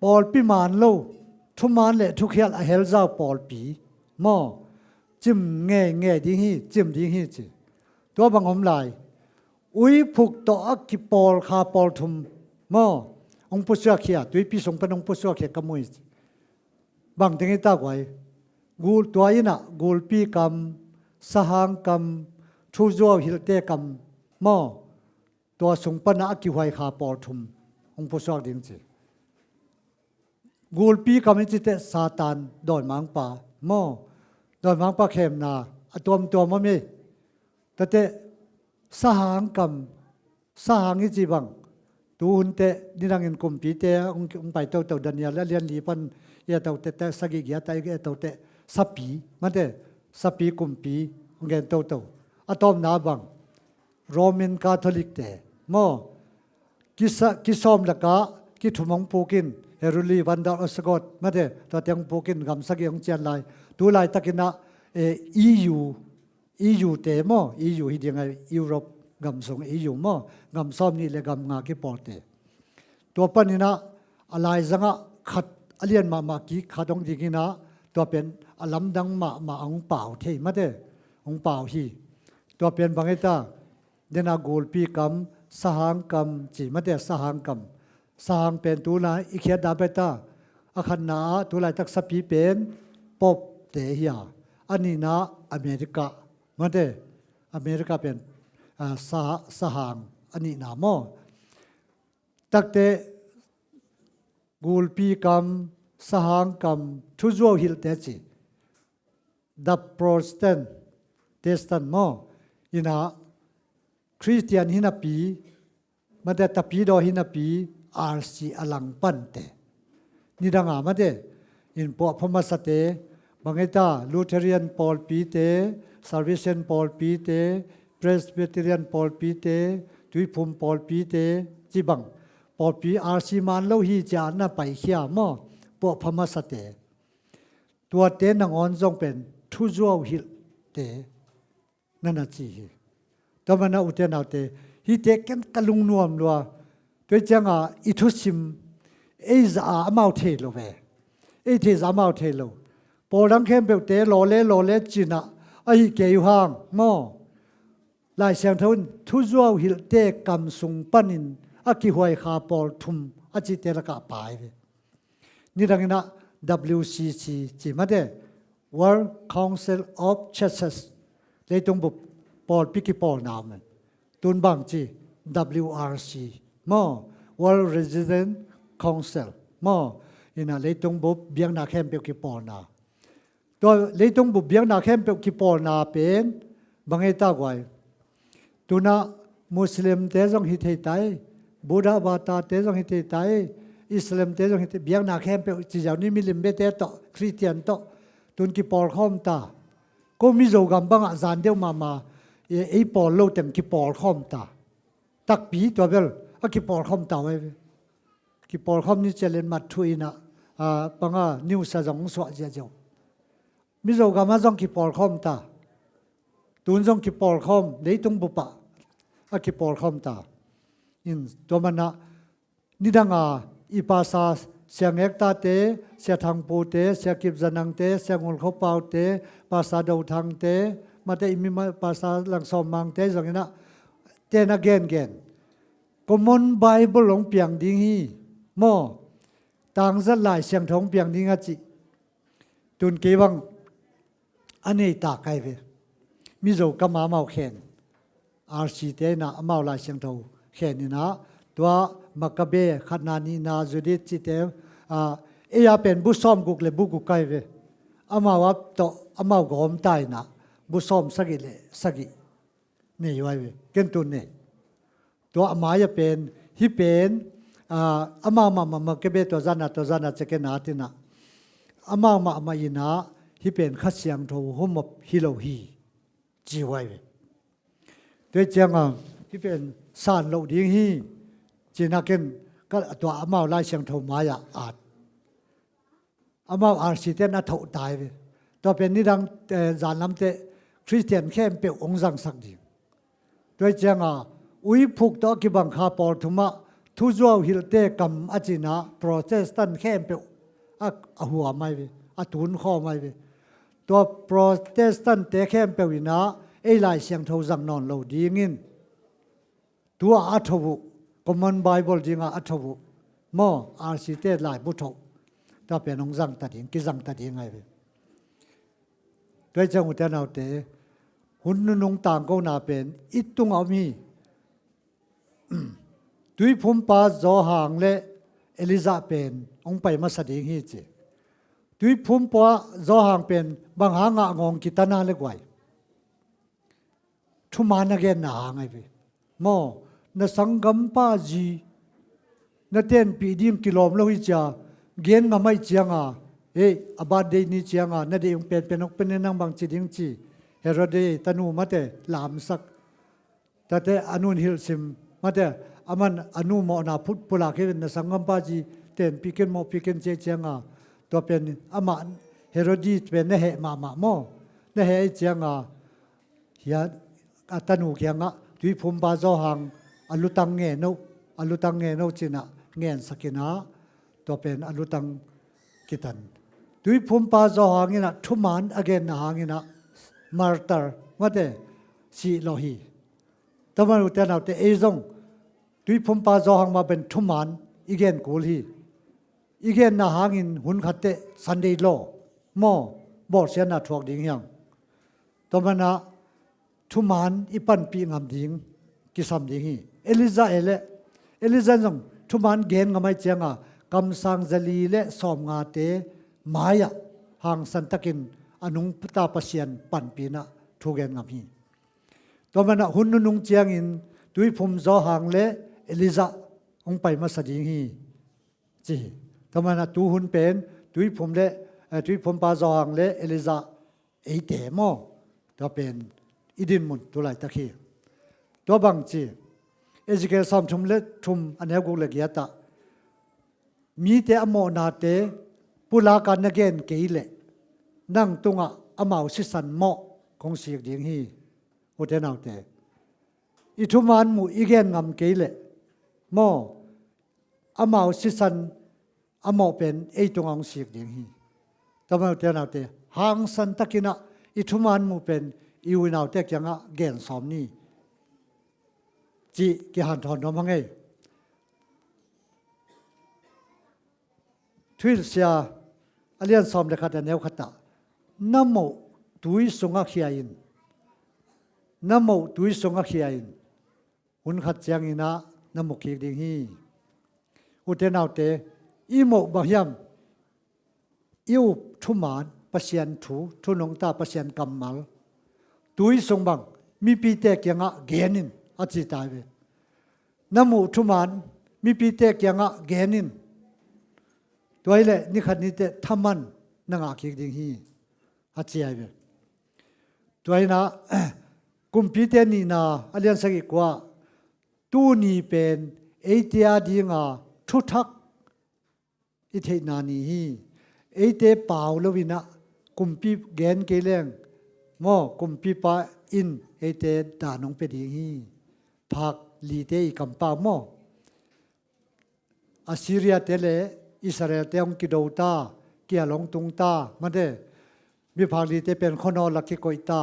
Pawlpi man lo, thuman le thukhial a helzau pawlpi. Maw, cim ngeingei ding hi, cim ding hi ci. Tua bang om lai. Uiphuk tawh a kipawl kha pawl thum. Maw, hong pusuakkhia, tuipi sung pan hong pusuakkhia ka mu hi ci. Bang teng hi ta guai. Gul tua in ah gulpi kam, sahang kam, thuzuau hilhte kam, maw, tua sung pan a kihuai kha pawl thum hong pusuak ding ci. Gulpi kam i cih teh Satan, dawimangpa, maw, dawimangpa khemna a tuamtuam om hi. Tua teh sahang kam, sahang i cih bang, tuhun teh nidangin kumpite hong, hong pai toto, Daniel a lian li pan i a to teh, teh sagih giat a i a to teh, sapi, mate, sapi kumpi hong gen toto. A tawpna bang, Roman Catholic te, maw, kisa, kisawm lakah kithum hong puk in, Heruli Vandal Osgood mate, tua teng pukin gam sagih hong cian lai. Tu laitakin ah, eh, E U, E U te maw, E U hi ding a, Europe gam sung E U maw, gam sawm nih le gam nga kipawlte. Tua panin ah a laizang ah khat a lian mahmah kik khat hong dingin ah, tua pen a lamdang mahmah a hong pau thei mate, hong pau hi. Tua pen bang hi ta, den a gulpi kam, sahang kam ci mate, sahang kam. Sahang pen tu-in ah i khiat dan pen ta, a khatna ah tu laitak sapi pen Pope te hi a, a nihna America mate, America pen, ah, sa-, sahang a nihna maw. Takte gulpi kam, sahang kam, thuzuau hilhte ci. The Protestant, Protestant maw, in ah Christian hi napi, mate, Tapidaw hi napi, R C a langpante. Nidang a mate, in puahpha masate, bang hi ta, Lutheran pawlpite, Salvation pawlpite, Presbyterian pawlpite, Tuiphum pawlpite, ci bang, pawlpi R C man lo hi ci a na paikhia maw, puahpha masate. Tuate nangawn zong pen thuzuau hilhte na na ci hi. Tua manin ah ute naute, hihte ken ka lungnuam lua. Tua ciang a i thusim ei zah a amau thei lo ve. Ei thei zah amau thei lo. Pawl dang khempeuhte lawle lawle ci-in ah ahi kei uh hang maw. Lai Siangtho in thuzuau hilhte kam sung panin a kihuai kha pawl thum a cihte lakah pai ve. Nidangin ah W C C ci mate, World Council of Churches, leitung bup pawlpi kipawlna om in. Tu-in bang ci, W R C maw, World Religion Council maw, in ah leitung bup biakna khempeuh kipawlna. Tua leitung bup biakna khempeuh kipawlna pen bang hi ta guai. Tu-in ah Muslimte zong hi thei ta hi, Buddha batate zong hi thei ta hi, Islamte zong hi thei, biakna khempeuh ci ziau ni, milim biate tawh, Khristian tawh, tu-in kipawlkhawm ta. Ko Mizo gam bangah zan deuh mahmah, ei, ei pawl lo teng kipawlkhawm ta. Takpi tua bel a kipawlkhawm ta uh hi ve. Kipawlkhawm ni cialin mat thu in ah, ah, panga news ah zong suah ziahziah uh. Mizo gam ah zong kipawlkhawm ta. Tu-in zong kipawlkhawm, leitung bup ah a kipawlkhawm ta. In tua manin ah nidang a i pastor Sia Ngek Tate, Sia Thang Pu te, Sia Kip Za Nang te, Sia Ngul Kho Pau te, pastor Do Thang te, mate i mi ma-, pastor Lang Sawm Mang te zongin ah, ten a gengen Common Bible hong piang ding hi maw, tangzat Lai Siangtho hong piang ding a cih. Tu-in kei bang a nei ta ka hi ve. Mizo kam ah amau khen, R C te in ah amau Lai Siangtho khen in ah, tua Makabe khatna nihna Judith cihte, ah, ei a pen bu sawmguk le bu guk ka hi ve. Amau a tawh amau gawm ta in ah bu sawm sagih le sagih nei uh hi ve. Ken tu-in nei. Tua a mai-ah pen, hih pen, ah, amau mahmah Makabe tua zan ah, tua zan ah ciah ken a tin ah, amau mahmah in ah hih pen Kha Siangtho hawm hi lo hi, ci uh hi ve. Tua ciang a, hih pen san loh ding hi, ci-in ah ken ka tua amau Lai Siangtho mai-ah at. Amau R C te in a thoh ta hi ve. Tua pen nidang, eh, zan lam teh Khristian khempeuh hong zangsak ding. Tua ciang a, uiphuk tawh a kibang kha pawl thum ah thuzuau hilhte kam a cih in ah Protestant khempeuh a, a huam hi ve, a tunkhawm hi ve. Tua Protestant te khempeuh in ah ei Lai Siangtho zang nawn lo dingin, tu-ah a tho uh, Common Bible ding ah a tho uh maw, R C te laibu tho, tua pen hong zang ta ding, kizang ta ding hi ve. Tua ciang ute naute, hun nunung tangkona pen i tungah om hi. Tuiphumpa Zawhang le Elijah pen hong pai masa ding hi ci. Tuiphumpa Zawhang pen bang hang a ngawng kitan a le guai? Thuman a genna hang hi ve. Maw, na sanggampa zi na tenpih ding kilawm lo hi cia, gen ngam ahih ciang a, hei, a birthday ni ciang a na deih hong penpen hong pen in nang bang ci ding ci. Herod ei tanu mate lamsak. Tate a nun hilhsim mate, aman a nu mawhna phut pulak hi ve, na sanggampa zi tenpih ken, mawhpih ken ci ahih cianga, tua pen amah Herodi pen na heh mahmah maw? Na heh ahih cianga, hia a tanu kiangah tuiphumpa Johan a lutang ngen uh, a lutang ngen uh cinah ngensak inah, tua pen a lutang kitan. Tuiphumpa Johan inah thuman a genna hanginah martar mate, sih lawh hi. Tua man ute naute, ei zong tuiphumpa Johan mah pen thuman i gen kul hi. I genna hangin hun khatteh Sunday law maw, bawlsiatna thuak ding hiang. Tua manah thuman i panpih ngam ding kisam ding hi. Elijah e le, Elijah zong thuman gen ngam ahih cianga kamsang zali le sawmngate mai-ah hangsantakin a nungta Pasian panpih inah thu gen ngam hi. Tua manah hun nunung ciangin tuiphum Johan le Elijah hong pai masa ding hi ci hi. Tua manah tuhun pen tuiphum le, eh, tuiphumpa Johan le Elijah eite maw, tua pen i dinmun tu laitak hi. Tua bangci Ezekiel sawmthum le thum a neu guk le giatah mite a mawhnate pulaka na gen kei leh nang tungah amau sisan mawh kong sik ding hi. Ute naute, i thuman muh i gen ngam kei leh maw, amau sisan a mawh pen ei tungah hong sik ding hi. Tua man ute naute, hangsantakinah i thuman muh pen i u i naute kiangah gen sawm ni cih kihanthawn nuam hang ei. Thuhilhsia a lian sawm le khat a neu khatah, na moh tui sungah khia in, na moh tui sungah khia in, hun khat cianginah na mu kik ding hi. Ute naute, i moh bang hiam? I up thuman, Pasian thu, thu nungta Pasian kammal tui sung bang mipite kiangah gen in a ci tai ve. Na muh thuman mipite kiangah gen in. Tua hileh nikhat niteh thaman na ngah kik ding hi a ci ai ve. Tua hinah Kumpite nihna a lian sagih kua, tuni pen eite a dinga thuthak i theihna ni hi. Eite pau loinah kumpi gen kei leng maw, kumpipa in eite dan hong pia ding hi. Phak lite i kampau maw, Assyria-te le Israel-te hong kido ta, kial hong tung ta mate. Miphak lite pen khuanawl a kikoih ta.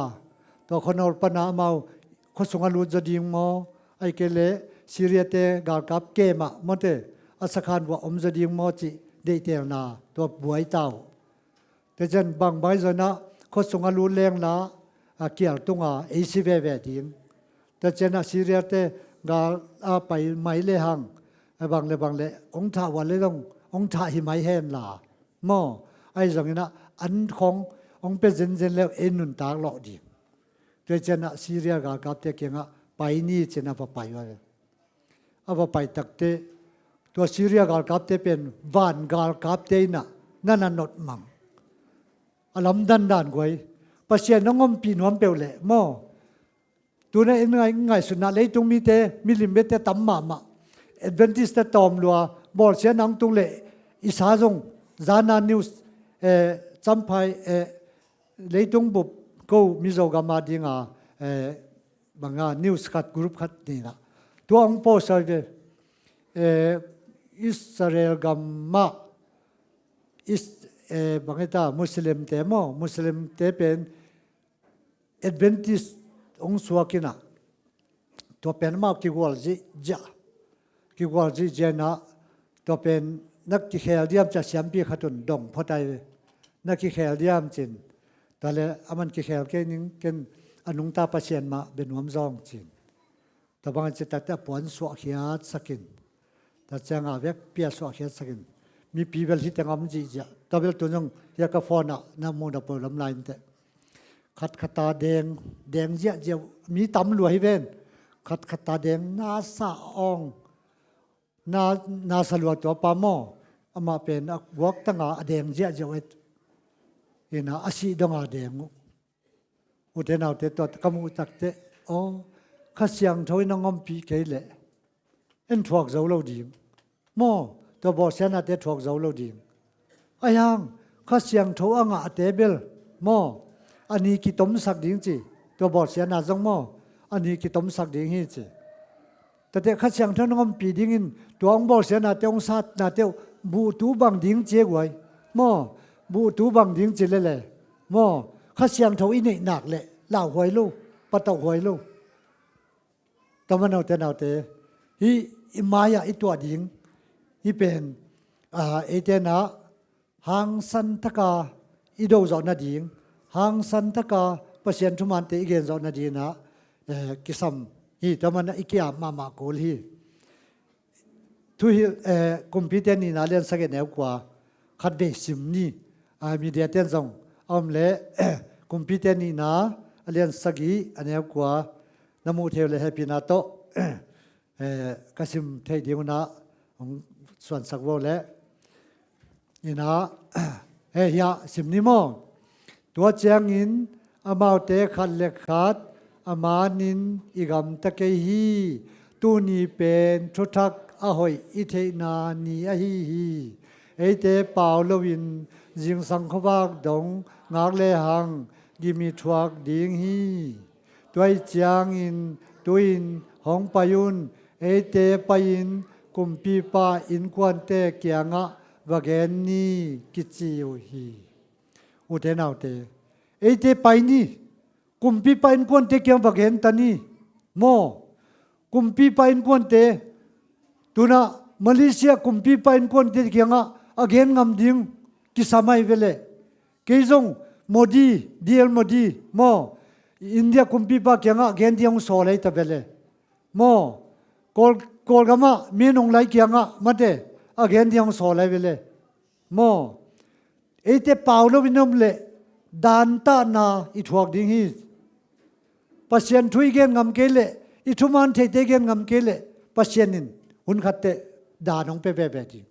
Tua khuanawl pana amau khuasung a lut zaw ding maw, ahih kei leh Syria-te galkap kemah mate, a sakhan vuah om zaw ding maw cih deihtelna tua buai ta uh. Tua cian bangbang ahi zongin ah khuasung a lut leng la, a kial tunga ei si veve ding. Tua cian ah Syria-te gal a pai mai le hang, a bang le bang le hong thah uh a le zong hong thah hi mai hen la maw, ahi zongin ah an khong hong pia zenzen le ei nuntak lawh ding. Tua cian ah Syria galkapte kiangah pai ni ci-in a va pai uh a. A va pai takteh tua Syria galkapte pen van galkapte in ah na na notmang. A lamdang dan guai. Pasian hong ompih nuam peuh leh maw, tuna in ngai, ngaihsutna leitung mite, milim biate tam mahmah. Adventist-te tawm lua, bawlsiatna hong tung leh i sa zong, zana news, eh, Champhai, eh, leitung bup ko Mizo gam a dinga, eh, banga news khat, group khat ni in ah tua hong post ahi ve. Eh, Israel gam mah is, eh, bang hita, Muslim-te maw, Muslim-te pen Adventist hong suak in ah tua pen amau kigual zihziah, kigual zihziah in ah tua pen na kikhel diam ci-a siampi khat un dong phot ahi ve. Na kikhel diam ci-in. Tua leh aman kikhel kei ning, ken a nungta Pasian mah bia nuam zaw ing ci-in. Tua bangin ci takteh a puan suahkhiatsak in. Tua ciangah a vekpi-a suahkhiatsak in. Mipi bel hih teng a om zihziah. Tua bel tu zong hih a ka phone ah na mu na peuh lam lai inteh. Khatkhat a deng, deng ziahziah, mi tam lua hi ven. Khatkhat a deng, nasa awng. Na, nasa lua tua pa maw. Amah pen a guaktanga a deng ziahziah uh et. Hi in ah a sih donga deng uh. Ute naute, tua ka muh takteh, aw, Kha Siangtho in hong ompih kei leh en thuak zo lo ding maw. Tua bawlsiatnate thuak zo lo ding. Ahi hang Kha Siangtho a ngahte bel maw, a ni kitomsak ding ci. Tua bawlsiatna zong maw, a ni kitomsak ding hi ci. Tate Kha Siangtho na ompih dingin tua hong bawlsiatnate, hong satnate uh buhtu bang ding ci e guai. Maw, buhtu bang ding ci lele maw, Kha Siangtho i neih nak leh lauhuai lo, patauhhuai lo. Tama note naute, hih i mai-ah i tuah ding hih pen, ah, eite nah hangsan taka i do zawh nading, hangsan taka Pasian thumante i gen zawh nadinah, eh, kisam hi. Tama nah i ki-ap mahmah kul hi. Thuhilh, eh, Kumpite nihna a lian sagih a neu kua khatvei sim ni. Ah, media ten zong a om leh Kumpite nihna a lian sagih a neu kua na muh thei uh leh hehpihna tawh, eh, ka sim theih ding unah hong suansak vo leh. Inah, eh, hiah sim ni maw? Tua ciangin amaute khat le khat a manin i gamta kei hi. Tuni pen thuthak a hoih i theihna ni ahi hi. Eite pau loin zingsang khuavak dong ngak lehang gim i thuak ding hi. Tua ahih ciangin tu-in hong pai un, eite pai-in kumpipa innkuante kiangah va gen ni, kici uh hi. Ute naute, eite pai ni, kumpipa innkuante kiang va gen ta ni maw. Kumpipa innkuante, tunah Malaysia kumpipa innkuante kiangah a gen ngam ding kisam ahi ve leh. Kei zong Modi, D L Modi maw, India kumpipa kiangah a gen ding hong sawl ahi ta ve leh maw. Kawl, Kawlgamah Min Aung Hlaing kiangah mate a gen ding hong sawl ahi ve leh maw. Eite pau loin om leh dantahna i thuak ding hi. Pasian thu i gen ngam kei leh, i thuman theite i gen ngam kei leh, Pasian in hun khatteh dan hong pia veve ding.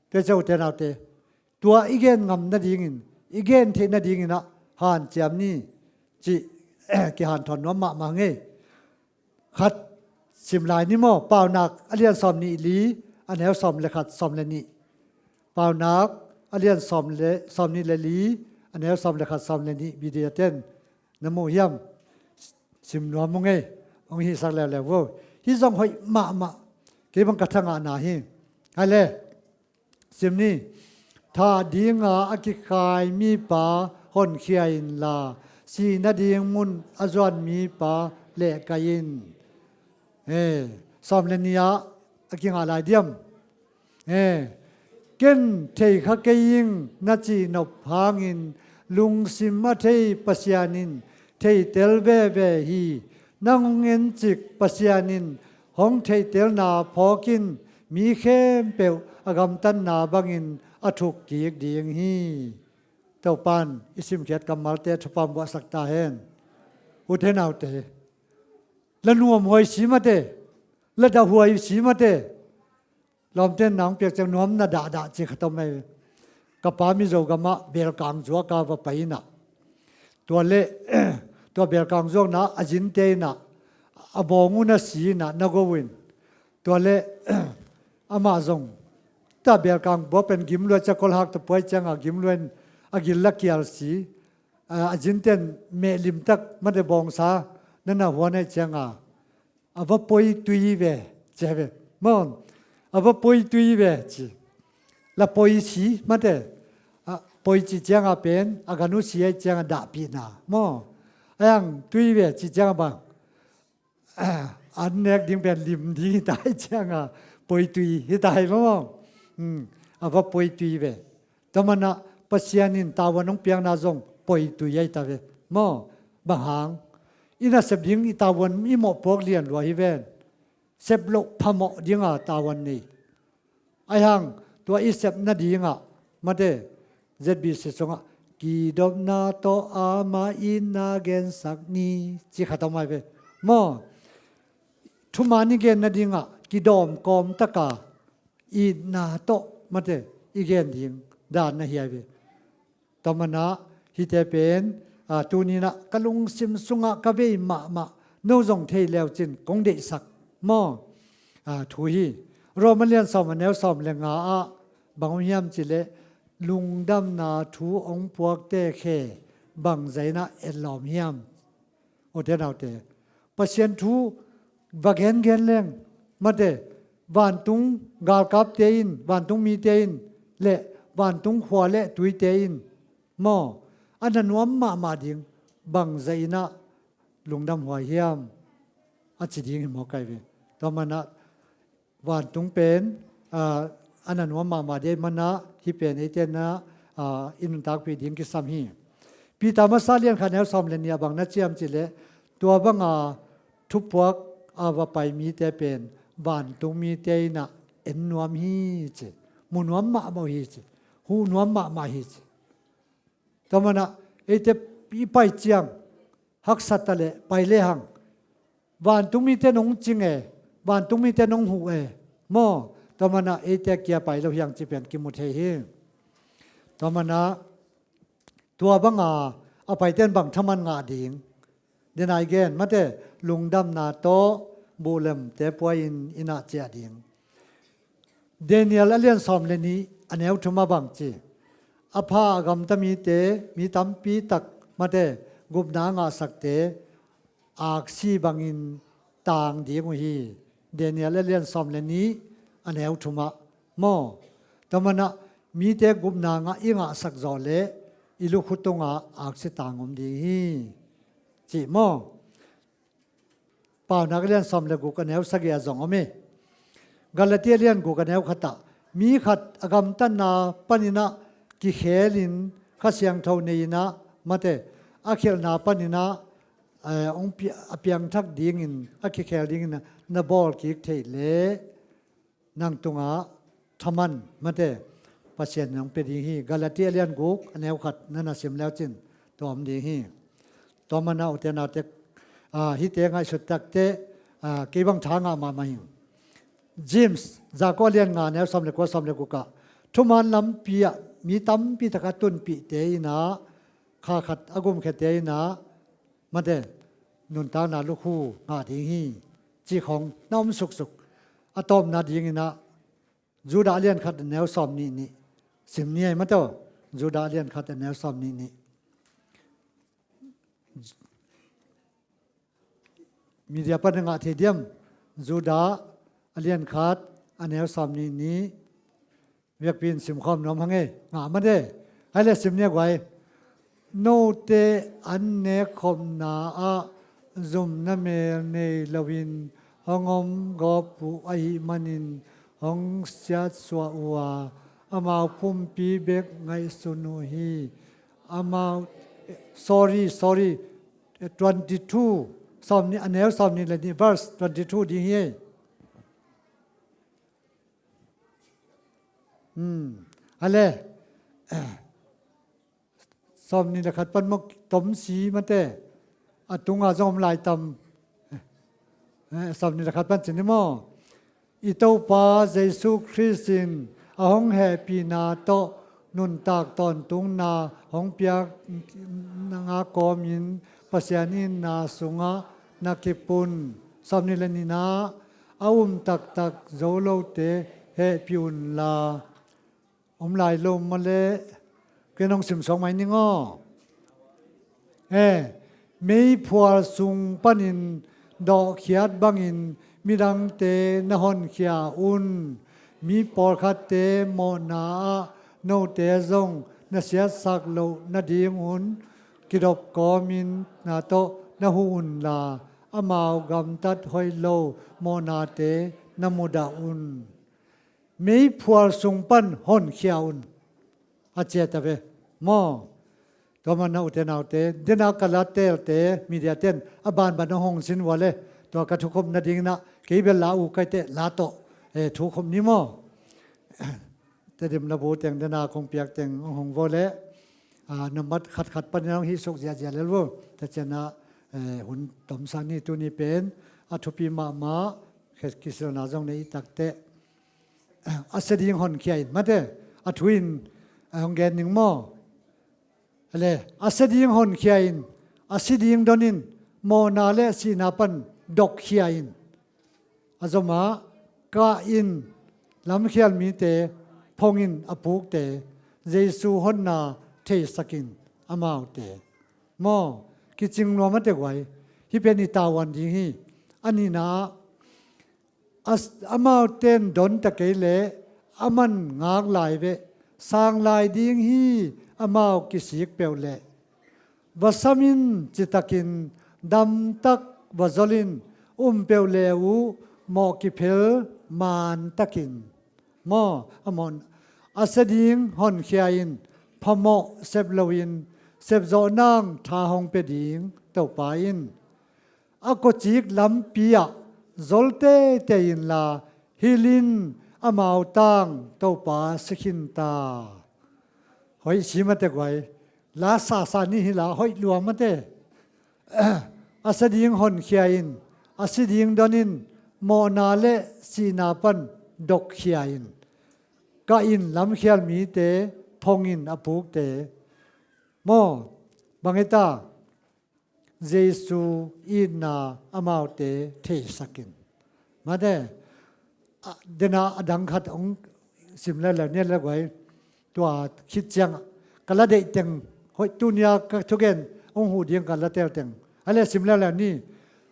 Tua ciang ute naute, tua i gen ngam nadingin, i gen theih nadinginah hanciam ni cih kihanthawn nuam mahmah ngei. Khat sim lai ni maw? Paunak a lian sawm nih li, a neu sawm le khat, sawm le nih. Paunak a lian sawm le, sawm nih le li, a neu sawm le khat, sawm le nih, media ten na mu hiam? Sim nuam mu ngei, hong hihsak leuleu vo. Hih zong hoih mahmah, kei bang ka thangahna hi. Hai le. Sim ni. Thah dinga a kikhai mipa honkhia inla, si nading mun a zuan mipa lehkai in. Eh, sawm le nih ah a kingah lai diam? Eh, ken thei kha kei ing na cihnop hangin lungsim a thei Pasian in theitel veve hi. Nang hong encik Pasian in hong theihtelna phawkin mi khempeuh a gamtatna bangin a thuk kik ding hi. Topa in i simkhiat kammalte thupha hong buahsak ta hen. Ute naute, la nuamhuai si mate, la dahhuai si mate. Lawmte in nang piak ciang nuam na dahdah ci khat om ei. Ka pa Mizo gamah belkang zuak a va pai inah, tua le tua belkang zuakna a zinte inah a bawng uh na si inah na go uh in, tua le amah zong ta belkang buak pen gim lua ciang, kolhak ta puai cianga gim lua in a gil la kial si. A, a zinte in meh limtak mate bawngsa na na huan ei cianga a va poi tui ve ci hi ve maw. A va poi tui ve ci. La poi si mate. A, poi ci cianga pen a gan uh si ei cianga dahpihna maw. A yang tui ve ci cianga bang, an nek ding pen lim ding hi ta ei cianga poi tui hi ta ei maw. Hmm, a va poi tui ve. Tua manah Pasian in tavuan hong piakna zong poi tui ahi ta ve maw. Bang hang? I nasep ding i tavuan i mawhpuak lian lua hi ven. Sep loh phamawh dinga tavuan nei. Ahi hang tua i sep nadingah mate Z B C sungah kidopna tawh ama itna gensak ni ci khat om ahi ve maw. Thuman i gen nadingah kidawm kawm taka itna tawh mate i gen ding dan na hi ahi ve. Tua manah hihte pen, a, tuninah ka lungsim sungah ka vei mahmah, no zong thei leucin kong deihsak maw, a, thu hi. Rom a lian sawm a neu sawm le nga ah bang om hiam cih leh, lungdamna thu hong puakte khe bangzah in ah etlawm hiam? Ute naute, Pasian thu va gengen leng, mate, vantung galkapte in, vantung mite in, le vantung khua le tuite in maw, a na nuam mahmah ding bangzah in ah lungdam huai hiam, a ci ding hi maw kai ve. Tua manah vantung pen, aa, a na nuam mahmah ding ahih manah hih pen eite na, aa, i nuntakpih ding kisam hi. Peter masa lian khat neu sawm le nih ah bang na ci hiam cih leh, tua banga thupuak a va pai mite pen vantung mite in ah en nuam hi ci, mu nuam mahmah uh hi ci, huh nuam mahmah hi ci. Tua manah eite i pai ciang haksa ta leh pai lehang, vantung mite nong cing e, vantung mite nong huh e maw. Tua manah eite kia pai lo hiang ci pen kimu thei hi. Tua manah tua banga a paite in bang thaman ngah ding? Dena i gen, mate, lungdamna tawh buhlemte pua-in i nah ciah ding. Daniel a lian sawm le nih a neu thum ah bang ci? A pha a gamta mite, mi tampi tak, mate, gupna a ngahsakte aksi bangin tang ding uh hi. Daniel a lian sawm le nih a neu thum ah maw. Tua manah mite gupna ngah i ngahsak zawh leh i lukhu tungah aksi tang om ding hi, cih maw. Paunak a lian sawm le guk a neu sagih ah zong om hi. Galati a lian guk a neu khat ah, mi khat a gamtatna panin ah kikhelin Kha Siangtho nei-in ah, mate, a khialhna panin ah, eh, hong pi-, a piangthak dingin, a kikhel dingin ah na bawl kik theih leh nang tungah thaman, mate, Pasian in hong pia ding hi. Galati a lian guk a neu khat na na sim leu cin tua om ding hi. Tua manah ute naute, ah, hihte ngaihsut takteh, ah, kei bang tha ngah mahmah hi. James, Jakob a lian nga a neu sawm le kua, sawm le guk ah, thuman lampi ah mi tampi tak a tunpihte in ah, kha khat a gumkhiate in ah, mate, nuntakna lukhu ngah ding hi, cih khawng na om suksuk. A tawpna dingin ah Judah a lian khat a neu sawm nih nih sim ni ei, mate aw. Judah a lian khat a neu sawm nih nih. Media pan a ngah thei diam? Judah a lian khat a neu sawm nih nih. Vekpi in simkhawm nuam hang ei, ngah mate. Hai le sim ni a guai. Note an nekkhopna ah zumna mel nei loin hong om gawp uh ahih manin hong siatsuah uh a, amau pumpi bek ngaihsun uh hi. Amau, sorry, sorry, twenty two, sawm nih, a neu sawm nih le nih, verse twenty two ding hi ei. Hmm. A le, sawm nih le khat pan maw, tom si mate, a tunga zong om lai tam. Eh, sawm nih le khat pan ci ni maw. I Topa Jesu Khrist in a hong hehpihna tawh nuntak tawntungna hong piak nanga kawmin Pasian itna sungah na kip un. Sawm nih le nihna, a um taktak zo lote hehpih unla. Om lai lo maw le, ken hong sim suak mai ning aw. Eh, meiphual sung panin dawhkhiat bangin midangte na honkhia un. Mi pawlkhatte mawhna ah note zong na siatsak loh nadingun kidop kawmin na tawh na huh unla, amau gamtat hoih lo mawhnate na mudah un. Meiphual sung pan honkhia un, a ciat a ve maw. Tua manah ute naute, dena ka la telte, media ten a banban a hong sin uh a le, tua ka thukhupna dingin ah kei bel la uh kaite la tawh, eh, thukhop ni maw. Tedim labu teng dena kong piak teng hong hong vo le, ah, nambat khatkhat panin hong hih suk ziahziah lel vo. Tua cianah, eh, hun tomsak ni, tuni pen a thupi mahmah, kisilna zong nei i takteh. A sia ding honkhia in, mate, a thu in, a hong gen ning maw. A le, a sia ding honkhia in, a si ding don in, mawhna le sihna pan dokkhia in. A zomah, kah in, Lamkhial mite, phong in a pukte, Jesu honna theisakin amaute. Maw, kicing nuam a te guai, hih pen i tavuan ding hi. A nihna ah, a, amaute in don ta kei leh, aman ngak lai veh, sang lai ding hi, amau kisik peuh leh. Va sam in citakin, damtak va zol in, um peuh leh uh mawh kiphel mantakin. Maw, a mawh, a sia ding honkhia in, phamawh sep loin, sepzawh nang tha hong pia ding Topa in. A kawcik lampi ah zol teitei inla, hilh in amau tang Topa si khin ta. Hoih si mate guai, la sasa ni hi la, hoih lua mate. A sia ding honkhia in, a si ding don in, mawhna le sihna pan dokkhia in. Kah in lamkhial mite, phong in a pukte. Maw, bang hi ta, Jesu itna amaute theisakin. Mate, a, dena a dang khat hong sim leuleu ni le guai. Tua khit ciang ka la deih teng, hoih tunia ka thugen hong huh ding ka la tel teng. A le sim leuleu ni.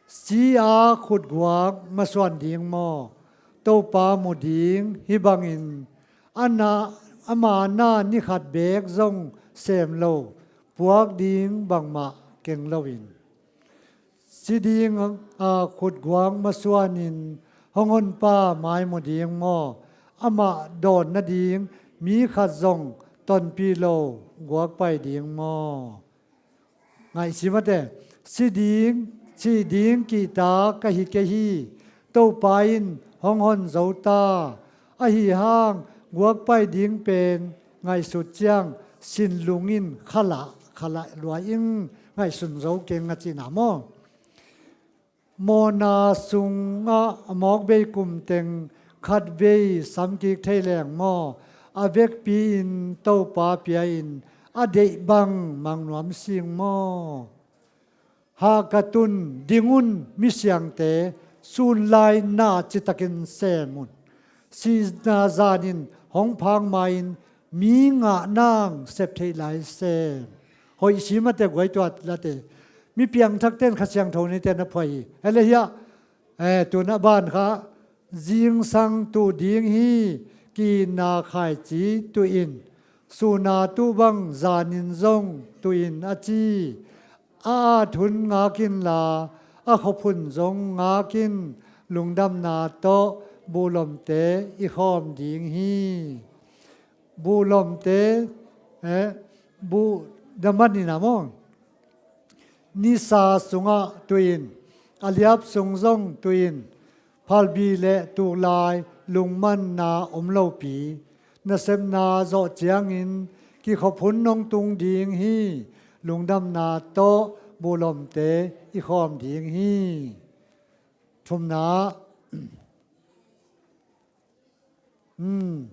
Si a khutguak masuan ding maw, Topa mu ding hi bangin, a na, ama na ni khat beek zong sem lo, puak ding bangmah keng loin. Si ding a khutguak masuanin hong honpa mai mu ding maw, amah dawn nading mi khat zong tonpih lo, guak pai ding maw. Ngaihsim a te, si ding, si ding kihta ka hi kei hi, Topa in hong hon zo ta. Ahi hang, guak pai ding pen ngaihsut ciang, sinlung in khalah, khalah lua in ngaihsun zo keng a cihna maw. Mawhna sungah a mawk bei kum teng khatvei samkik thei leng maw, a vekpi in Topa pia in a deih bang mang nuam sing maw. Hah ka tun, ding un misiangte, sun lai na citakin sem un. Sihna zanin hong phak ma-in mi ngah nang sep theih lai sem. Hoih si mate guai tua late. Mi piangthakte in Kha Siangtho nite na phuai hi. Hei le hiah, eh, tuna ban kha, zingsang tuh ding hi, ki-itna khaici tuh in, suna tuh bang zanin zong tuh in a ci. A at hun ngak inla, a khop hun zong ngak in, lungdamna tawh buhlomte i khawm ding hi. Buhlomte, eh, buh daman in a maw. Nisa sungah tuh in, a liap sung zong tuh in, phalbi le tuklai lungmanna om lopi, nasepna zawh ciangin kikhop hun nong tung ding hi, lungdamna tawh buhlomte i khawm ding hi. Thumna, hmm,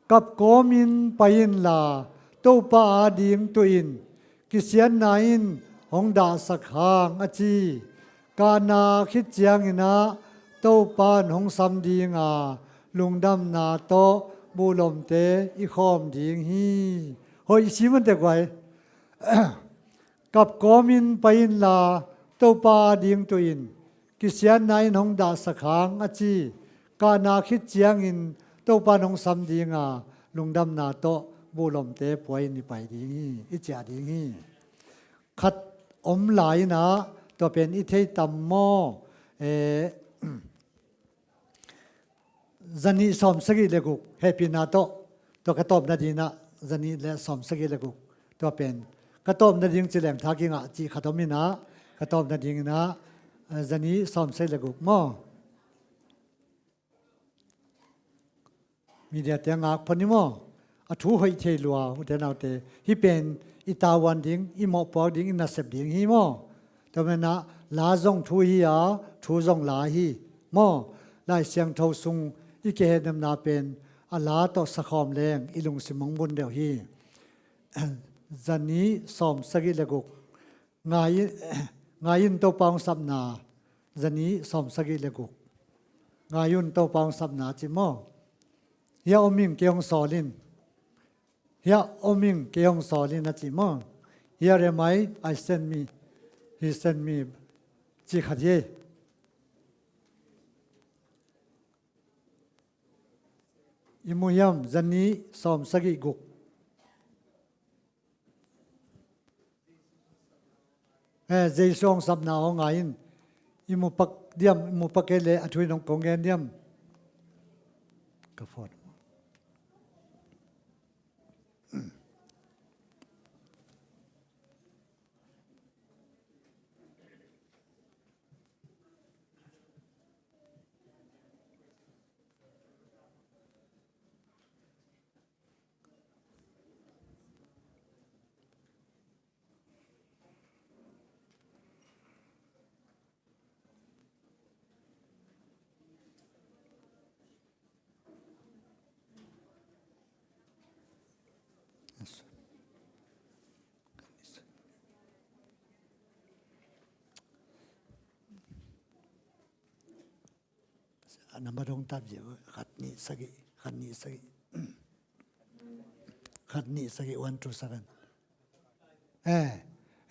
kap kawmin pai inla, Topa ading tuh in, kisiatna in hong dahsak hang a ci. Kahna khit ciangin ah Topa in hong sam ding a, lungdamna tawh buhlomte i khawm ding hi. Hoih si mate guai. Kap kawmin pai inla, Topa ading tuh in, kisiatna in hong dahsak hang a ci. Kahna khit ciangin Topa in hong sam ding a, lungdamna tawh buhlomte pua in i pai ding hi, i ciah ding hi. Khat om lai in ah, tua pen i thei tam maw? Eh, zanih sawmsagih le guk, hehpihna tawh, tua ka tawp nading in ah, zanih le sawmsagih le guk, tua pen ka tawp nading ci leng tha kingah cih khat om in ah, ka tawp nading in ah, eh, zanih sawmsagih le guk maw? Media te a ngak phot ni maw? A thu hoih thei lua, ute naute. Hih pen i tavuan ding, i mawhpuak ding, i nasep ding hi maw? Tua manin ah la zong thu hi a, thu zong la hi maw? Lai Siangtho sung i kihehnemna pen a la tawh sakhawm leng i lungsim hong bun deuh hi. Zanih sawmsagih le guk. Ngai in, ngai in Topa hong sapna, zanih sawmsagih le guk. Ngai un Topa hong sapna ci maw? Hia om ing, kei hong sawl in. Hia om ing, kei hong sawl in a ci maw. Here am I, I send me. He send me. Ci khat hi. I mu hiam, zanih sawm sagih guk. Eh, Jesu hong sapna aw ngai in. I mu pak diam, i mu pak kei leh a thu in hong kong gen diam. Ka phone. A number dong tap je, khat nih sagih, khat nih sagih. Khat nih sagih, one two seven. Eh,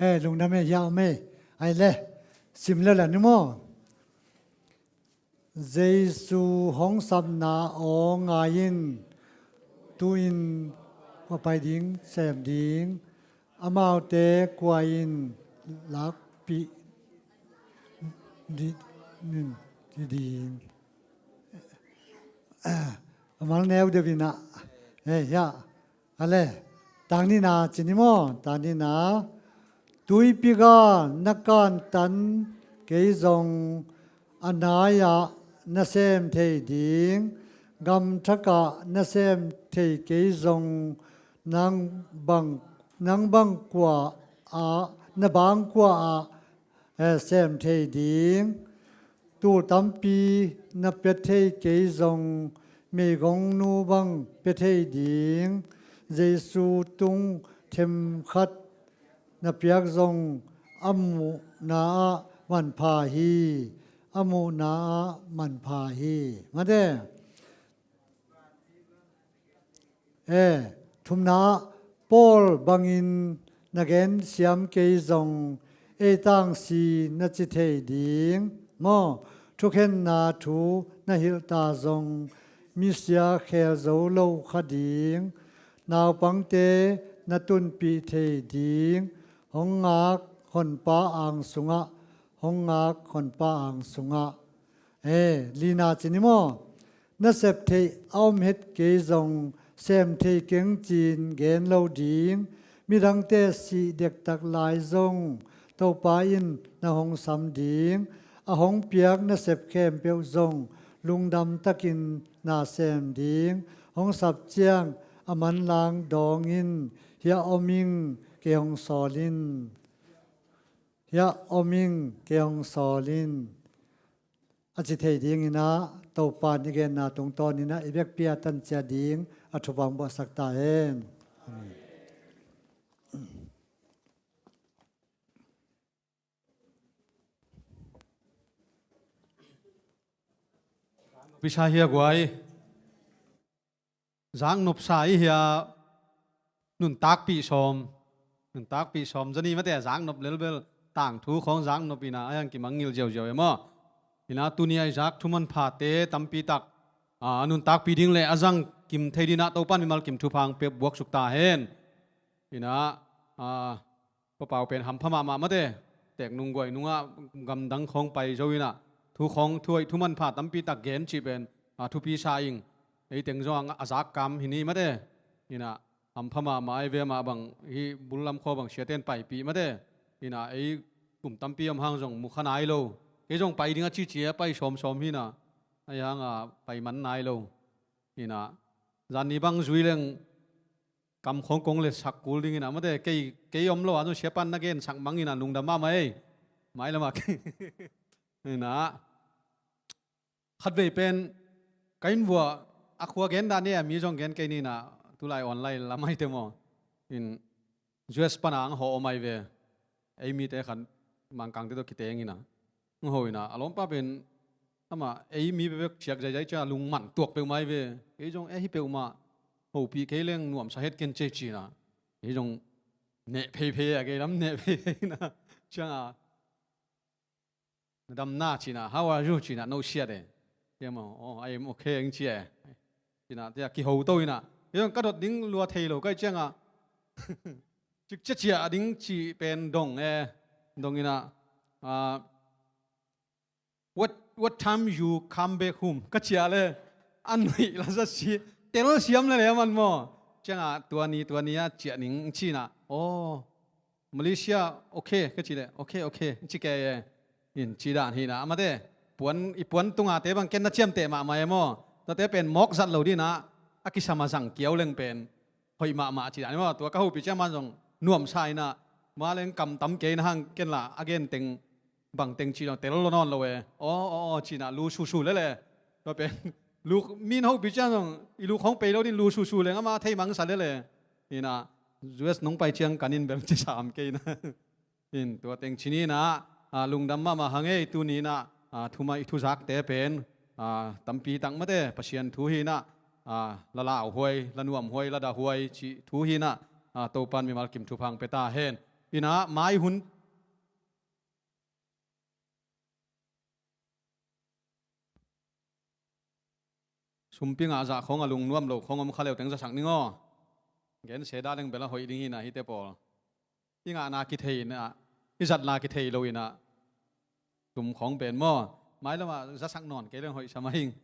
eh, lungdam e, hia om e. Ai le, sim le la ni maw. Jesu hong sapna aw ngai in, tu-in kua pai ding, sem ding, amaute kua in lakpih di, di, di ding. A mal neu deuh in ah. Eh, hia. A le. Tang nihna ci ni maw. Tang nihna. Tuipi gal na kantan kei zong a nai-ah na sem thei ding. Gam thakah na sem thei kei zong nang bang, nang bang kua ah, na bang kua ah, eh, sem thei ding. Tul tampi na pia thei kei zong meigongnu bang pia thei ding. Jesu tung themkhat na piak zong a muhna ah manpha hi. A muhna ah manpha hi. Mate. Eh, thumna ah Paul bangin na gen siam kei zong ei tangsi na ci thei ding maw? Thukhenna thu na hilh ta zong misia khel zo lo kha ding. Naupangte na tunpih thei ding. Hong ngak honpa ang sungah, hong ngak honpa ang sungah. Eh, lina ci ni maw? Na sep theih a om het kei zong sem thei keng cin gen lo ding. Midangte sih dektak lai zong Topa in na hong sam ding. A hong piak na sep khempeuh zong lungdam takin na sem ding. Hong sap ciang a manlang dawng in, hia om ing, kei hong sawl in. Hia om ing, kei hong sawl in. A ci thei dingin ah, Topa i genna tungtawn in ah, i vekpi a tan ciat ding, a thupha hong buaksak ta hen. Amen. Pisa hia guai. Zaknopsa i hia, nuntakpih sawm. Nuntakpih sawm zani mate, zaknop lelbel, tangthu khawng zaknop ina, a hiang kimangngilh ziauziau e maw. Ina tuni a i zak thumanphate tampi tak, a, a nuntakpih ding le a zang kim thei dingin ah Topan mimal kim thupha hong pia buaksuk ta hen. Ina, a, Pa Pau pen hampha mahmah mate. Teek nung guai nungah gamdang khawng pai zo inah, thu khawng, thu hoih thumanpha tampi tak gen cih pen, a, thupi sa ing. Ei teng zong a zak kam hi ni mate. Inah hampha mahmah ei ve mah bang, hih bul lam khua bang siate in paipih mate. Inah ei kum tampi om hang zong mu kha nai lo. Kei zong pai ding a cici a pai sawmsawm hi inah, ei hang a pai man nai lo. Inah zan ni bang zui leng kam khawng kong le sak kul ding inah mate, kei, kei om lo a zong siapan na gen sak mang inah lungdam mahmah ei. Mailam ah kei inah khatvei pen ka inn vuah a khua gen dan e a, mi zong gen kei ni inah, tulai online lam aite maw. In U S pana ang hawh om ai ve. Ei mite khat Mangkangte tawh kiteng inah ang hawh inah a lawmpa pen amah ei mi bekbek ciak zaizai ciang a lungman tuak peuhmah hi ve. Kei zong eh hi peuhmah, hopih kei leng nuamsa het ken cei cinah, kei zong neh pheiphei a, kei lam neh pheiphei na ciangah, na dam na cinah, how are you cinah, no siat e. Kei maw, oh, I am okay, ang ci e. Cinah tia kiho to inah, kei zong ka dot ding lua thei lo kai ciangah, cikcia ciah ding cih pen dong e, dong inah, ah, what, what time you come back home? Ka ciah le, a nuih la sa si, tel siam le le man maw. Ciangah tua ni, tua ni a ciah ning cinah, oh, Malaysia, okay, ka ci le, okay, okay, ci kei e. In ci dan hinah, amate puan, i puan tunga te bang ken na ciamteh mahmah e maw. Tuate pen mawk zat lo dinah, a kisam a zang kiau leng pen hoih mahmah ci dan hi maw. Tua ka hopih ciang man zong nuamsa inah, ma leng kam tam kei na hang ken la a gen teng bang teng ci lo, tel lo nawn lo e. Aw, aw, aw cinah lu susu lele. Tua pen lu, min hopih ciang zong i lu khong pei lo din lu susu leng ama thei mangsa lele. Inah, U S nong pai ciang kan in bel ci sam kei na. In tua teng ci ninah, ah, lungdam mahmah hang ei. Tuni inah, ah, thuma i thuzakte pen, ah, tampi tak mate Pasian thu hinah, ah, la lauhuai, la nuamhuai, la dahhuai cih thu hinah, ah, Topan mimal kim thupha hong pia ta hen. Inah mai hun Sumpi ngah zah khong a lungnuam lo khong om kha leu teng zasak ning aw. Gen seda leng bel a hoih ding hinah hite pawl. I ngahna kithei inah, i zatna kithei lo inah, sum khong pen maw, mailamah zasak nawn kei leng hoih sa mah hing.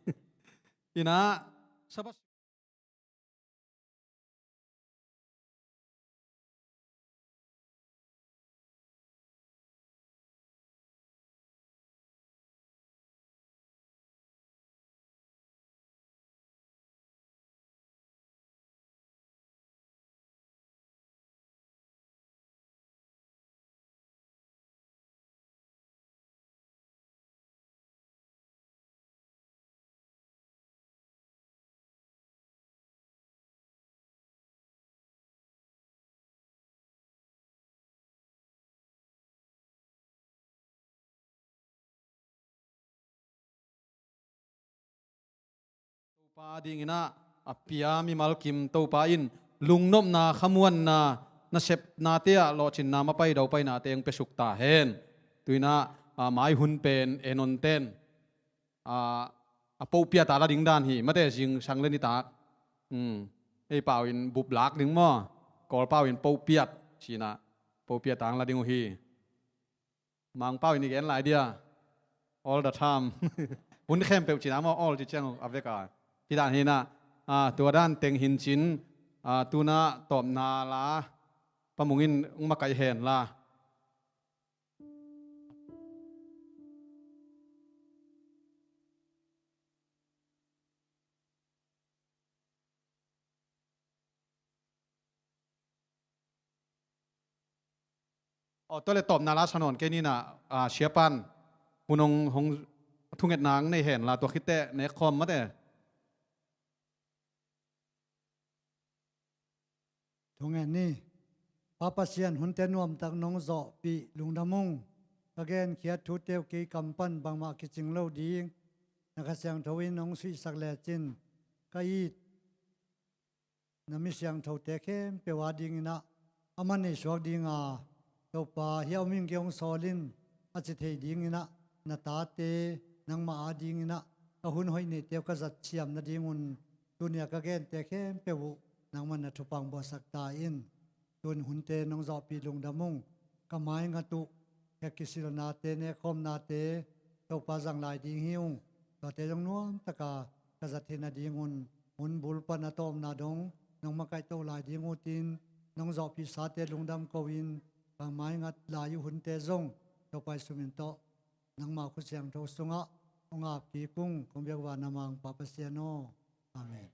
Inah, Sabbath Topa dinginah a pia mimal kim Topa in lungnopna, khamuanna, nasepnate ah lawhcinna, mapai daupainate hong piasuk ta hen. Tuinah, ah, mai hun pen en onten, ah, a popiat a la ding dan hi mate, zingsang le nitak. Um, ei pau in bup lak ding maw, Kawl pau in popiat cinah, popiat a hong la ding uh hi. Mangpau in i gen lai dia, all the time. Hun khempeuh cinah maw, all ci ciang uh a vek a. Ci dan hinah, ah, tua dan teng hin cin, ah, tunah tawpna la Pa Mung in hong makaih hen la. Aw, tua le tawpna la sa nawn kei ninah, ah, siapan hun hong, hong thungetna hong nei hen la, tua khitteh nek khawm mate. Thungen ni. Pa Pasian, hunte nuamtak nong zawhpih lungdam ung. Ka genkhiat thute uh kei kam pan bangmah kicing lo ding, na Kha Siangtho in nong suihsak lecin, ka it na mi siangthote khempeuh a dinginah a man nei suak dinga, Topa, hia om ing, kei hong sawl in, a ci thei dinginah, na tate nangmah a dinginah ka hun hoih neihte uh ka zat ciam nadingun, tunia ka gente khempeuh uh nangmah na thupha hong buatsak ta in. Tun hunte nong zawhpih lungdam ung. Ka maingat uh, hia kisilnate, nekkhawmnate Topa zang lai ding hi ung. Tuate zong nuamtaka ka zat hi nadingun, hun bul pan a tawpna dong nong makaih toh lai ding utin, nong zawhpihsate lungdam ko-in, ka maingat lai uh hunte zong Topa i sumin tawh nangmah Kha Siangtho sungah hong ap kik ung, kong biak uh a na Mangpa Pasian aw. Amen.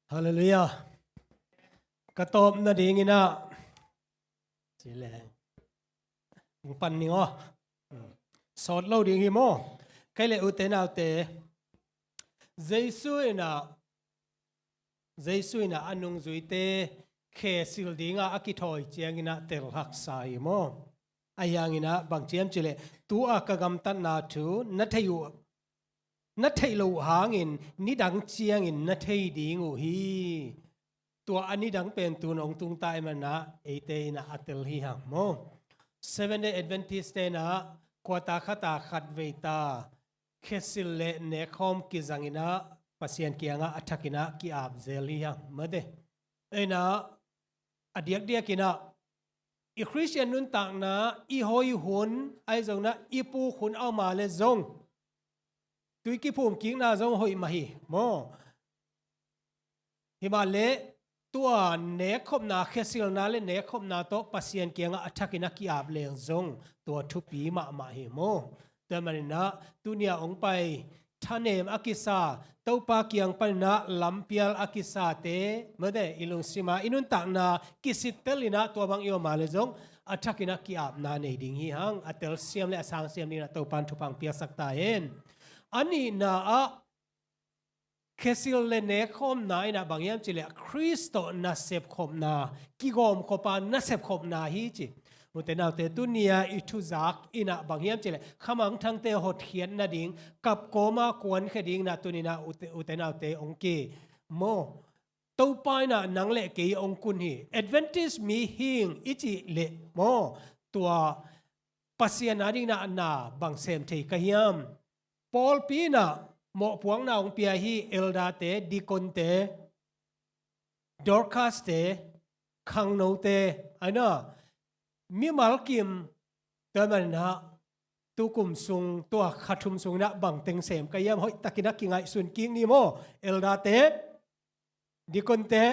Halleluiah. Ka tawp nadingin ah, ci le, hong pan ning aw. Sawt lo ding hi maw? Kei le ute naute, Jesu in ah, Jesu in ah a nungzuite khe sil dingah a kithawi ciangin ah tel haksa hi maw? Ahi hangin ah bang ci hiam cih leh, tu-a ka gamtatna thu na thei uh, na theih loh uh hangin nidang ciangin na thei ding uh hi. Tua a nidang pen tu-in hong tung ta ahih manin ah eite in ah a tel hi hang maw? Seventh Day Adventist-te in ah quarter khat-a khat vei ta khe sil le nekkhawm kizangin ah Pasian kiangah a thakin ah ki-ap zel hi hang mate. Ei in ah a diakdiakin ah i Khristian nuntakna, i hoi hun, ahi zongin ah i puk hun a om a leh zong, tui kiphum kikna zong hoih mah hi maw? Himahleh tua nekkhopna, khe silna le nekkhopna tawh Pasian kiangah a thakin a ki-ap leng zong tua thupi mahmah hi maw? Tua ahih manin ah tuni-a hong pai thanem a kisa, Topa kiang panin ah lampial a kisate mate, i lungsim ah, i nuntakna kisittel in ah tua bang i om a leh zong a thakin ah ki-apna nei ding hi hang. A telsiam le a sangsiam dingin ah Topa'n thupha hong piaksak ta hen. A nihna ah khe sil le nekkhawmna in ah bang hiam cih leh Khrist tawh nasep khopna, kigawmkhop a nasep khopna hi ci. Ute naute, tuni-a i thuzak in ah bang hiam cih leh khamangthangte hotkhiat nading, kap kawma kuankhia dingin ah tuni-in ah ute, ute naute hong ki maw? Topa in ah nang le kei hong kun hi. Adventist mi hi ing i cih leh maw, tua Pasian adingin ah na bang sem thei ka hiam? Pawlpi in ah mawhpuakna hong pia hi. Elder-te, deacon-te, Dorcas-te, khangnote, ahi na, mimal kim, tua ahih manin ah tukum sung, tua kha thum sungin ah bang teng sem ka hiam? Hoih takin ah kingaihsun kik ni maw? Elder-te, deacon-te,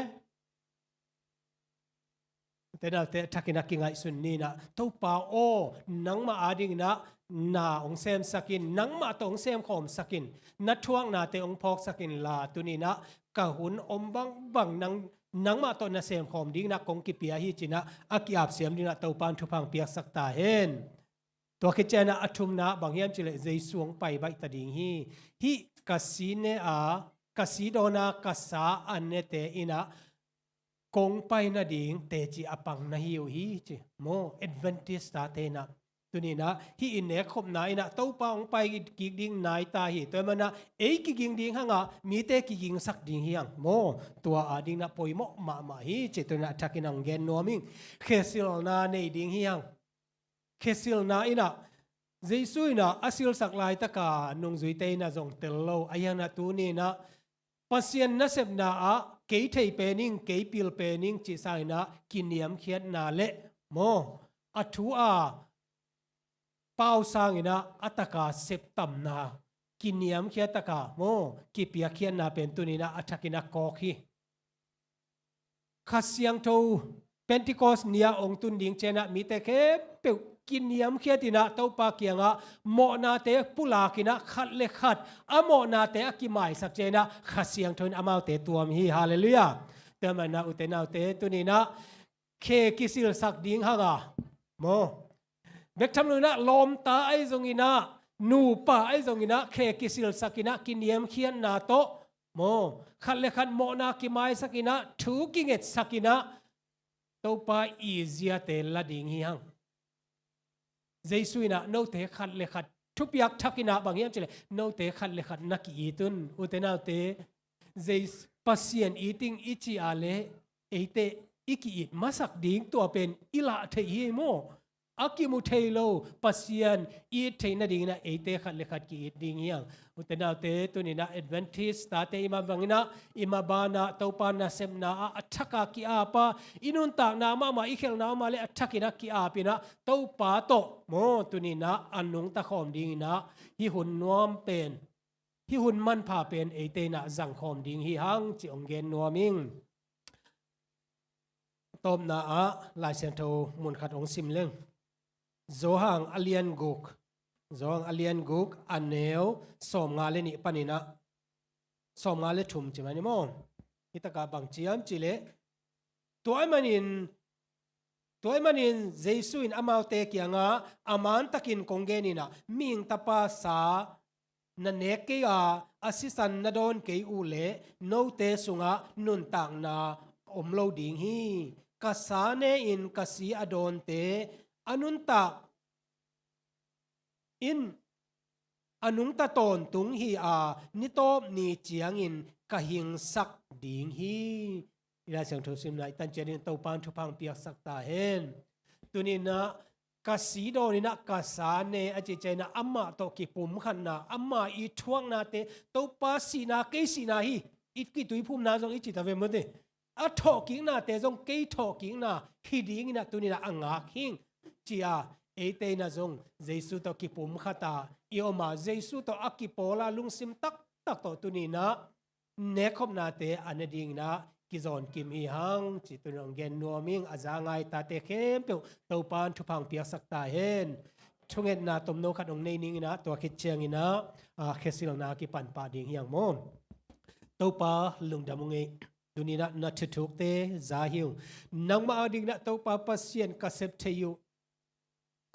ute naute, a thakin ah kingaihsun ni in ah, Topa aw, nangmah adingin ah na hong semsak in, nangmah tawh hong semkhawmsak in, na thuaknate hong phawksak inla, tuni-in ah ka hun om bangbang nang, nangmah tawh na semkhawm dingin ah kong kipia hi ci-in ah a ki-ap siam dingin ah Topa'n thupha hong piaksak ta hen. Tua khit ciangin ah a thumna bang hiam cih leh Jesu hong pai baih ta ding hi. Hih ka si ne a, ka si dawn a ka sa a nete in ah kong pai nading teci a pang na hi uh hi ci maw? Adventist-te in ah tuni-in ah hih i nekkhopna in ah Topa hong pai kik ding nai ta hi. Tua ahih manin ah ei kiging ding hang a, mite kigingsak ding hi hang maw? Tua adingin ah poimawh mahmah hi ci. Tuni-in ah a thakin ah hong gen nuam ing. Khe silna nei ding hi hang. Khe silna in ah, Jesu in ah a silsak laitaka nungzuite in ah zong tel lo, ahi hangin ah tuni-in ah Pasian nasepna ah kei thei pen ing, kei pil pen ing cih sangin ah kiniamkhiatna le maw, a thu a pau sangin ah a taka septamna, kiniamkhiat taka maw, kipiakkhiatna pen tuni-in ah a thakin ah kawk hi. Kha Siangtho Pentecost ni-a hong tun ding ciangin ah mite khempeuh kiniamkhiat in ah Topa kiangah mawhnate pulak in ah khat le khat a mawhnate a kimaisak ciangin ah Kha Siangtho in amaute tuam hi. Halleluiah. Tua ahih manin ah ute naute, tuni-in ah khe kisilsak ding hang a maw, bek tham loin ah lawmta ahi zongin ah, nupa ahi zongin ah khe kisilsak in ah kiniamkhiatna tawh maw, khat le khat mawhna kimaisak in ah, thu kingetsak in ah Topa i ziate la ding hi hang. Jesu in ah note khat le khat thupiak thak in ah bang hiam cih leh note khat le khat na ki-it un. Ute naute, Jesu, Pasian it ing i cih a leh eite i ki-it masak ding tua pen i lah theih hi maw? A kimu thei lo Pasian it theih nadingin ah eite khat le khat ki-it ding hi hang. Ute naute, tuni-in ah Adventist tate i mah bangin ah, i mah banah Topa nasepna ah a thak a ki-ap a, i nuntakna mahmah, i khelhna mahmah le a thakin ah ki-ap in ah Topa tawh maw, tuni-in ah a nungta khawm dingin ah hih hun nuam pen, hih hun manpha pen eite in ah zangkhawm ding hi hang cih hong gen nuam ing. Tawpna ah Lai Siangtho mun khat hong sim leng. Johan a lian guk, Johan a lian guk, a neu sawmnga le nih panin ah sawmnga le thum ci mah ni maw? Hih takah bang ci hiam cih leh, Tua ahih manin, tua ahih manin Jesu in amaute kiangah, a mantakin kong gen in ah, mihing tapa sa na nek kei a, a sisan na dawn kei uh leh note sungah nuntakna om lo ding hi. Ka sa ne-in ka si a dawnte a nuntak in a nungta tawntung hi a, ni tawp ni ciangin ka hingsak ding hi. I Lai Siangtho simna i tan ciat in Topa'n thupha hong piaksak ta hen. Tuni-in ah ka si dawn in ah ka sa ne a cih ciangin ah amah tawh kipumkhatna, ama i thuaknate, Topa sihna kei sihna hi, i kituiphumna zong i ci ta ve maw te. A thawhkiknate zong kei thawhkikna hi dingin ah tuni-in ah a ngak hing, ci-a eite in ah zong Jesu tawh kipumkhat a i om a, Jesu tawh a kipawl a lungsim taktak tawh tuni-in ah nekkhopnate a ne dingin ah kizawn kim hi hang, ci tuni-in hong gen nuam ing. A za ngai tate khempeuh Topa'n thupha hong piaksak ta hen. Thungetna tomno khat hong nei ning in ah, tua khit ciangin ah, a, khesilna kipan pah ding hi hang maw. Topa lungdam ung ei. Tuni-in ah na thuthukte za hi ung. Nangmah adingin ah Topa Pasian ka sep thei uh.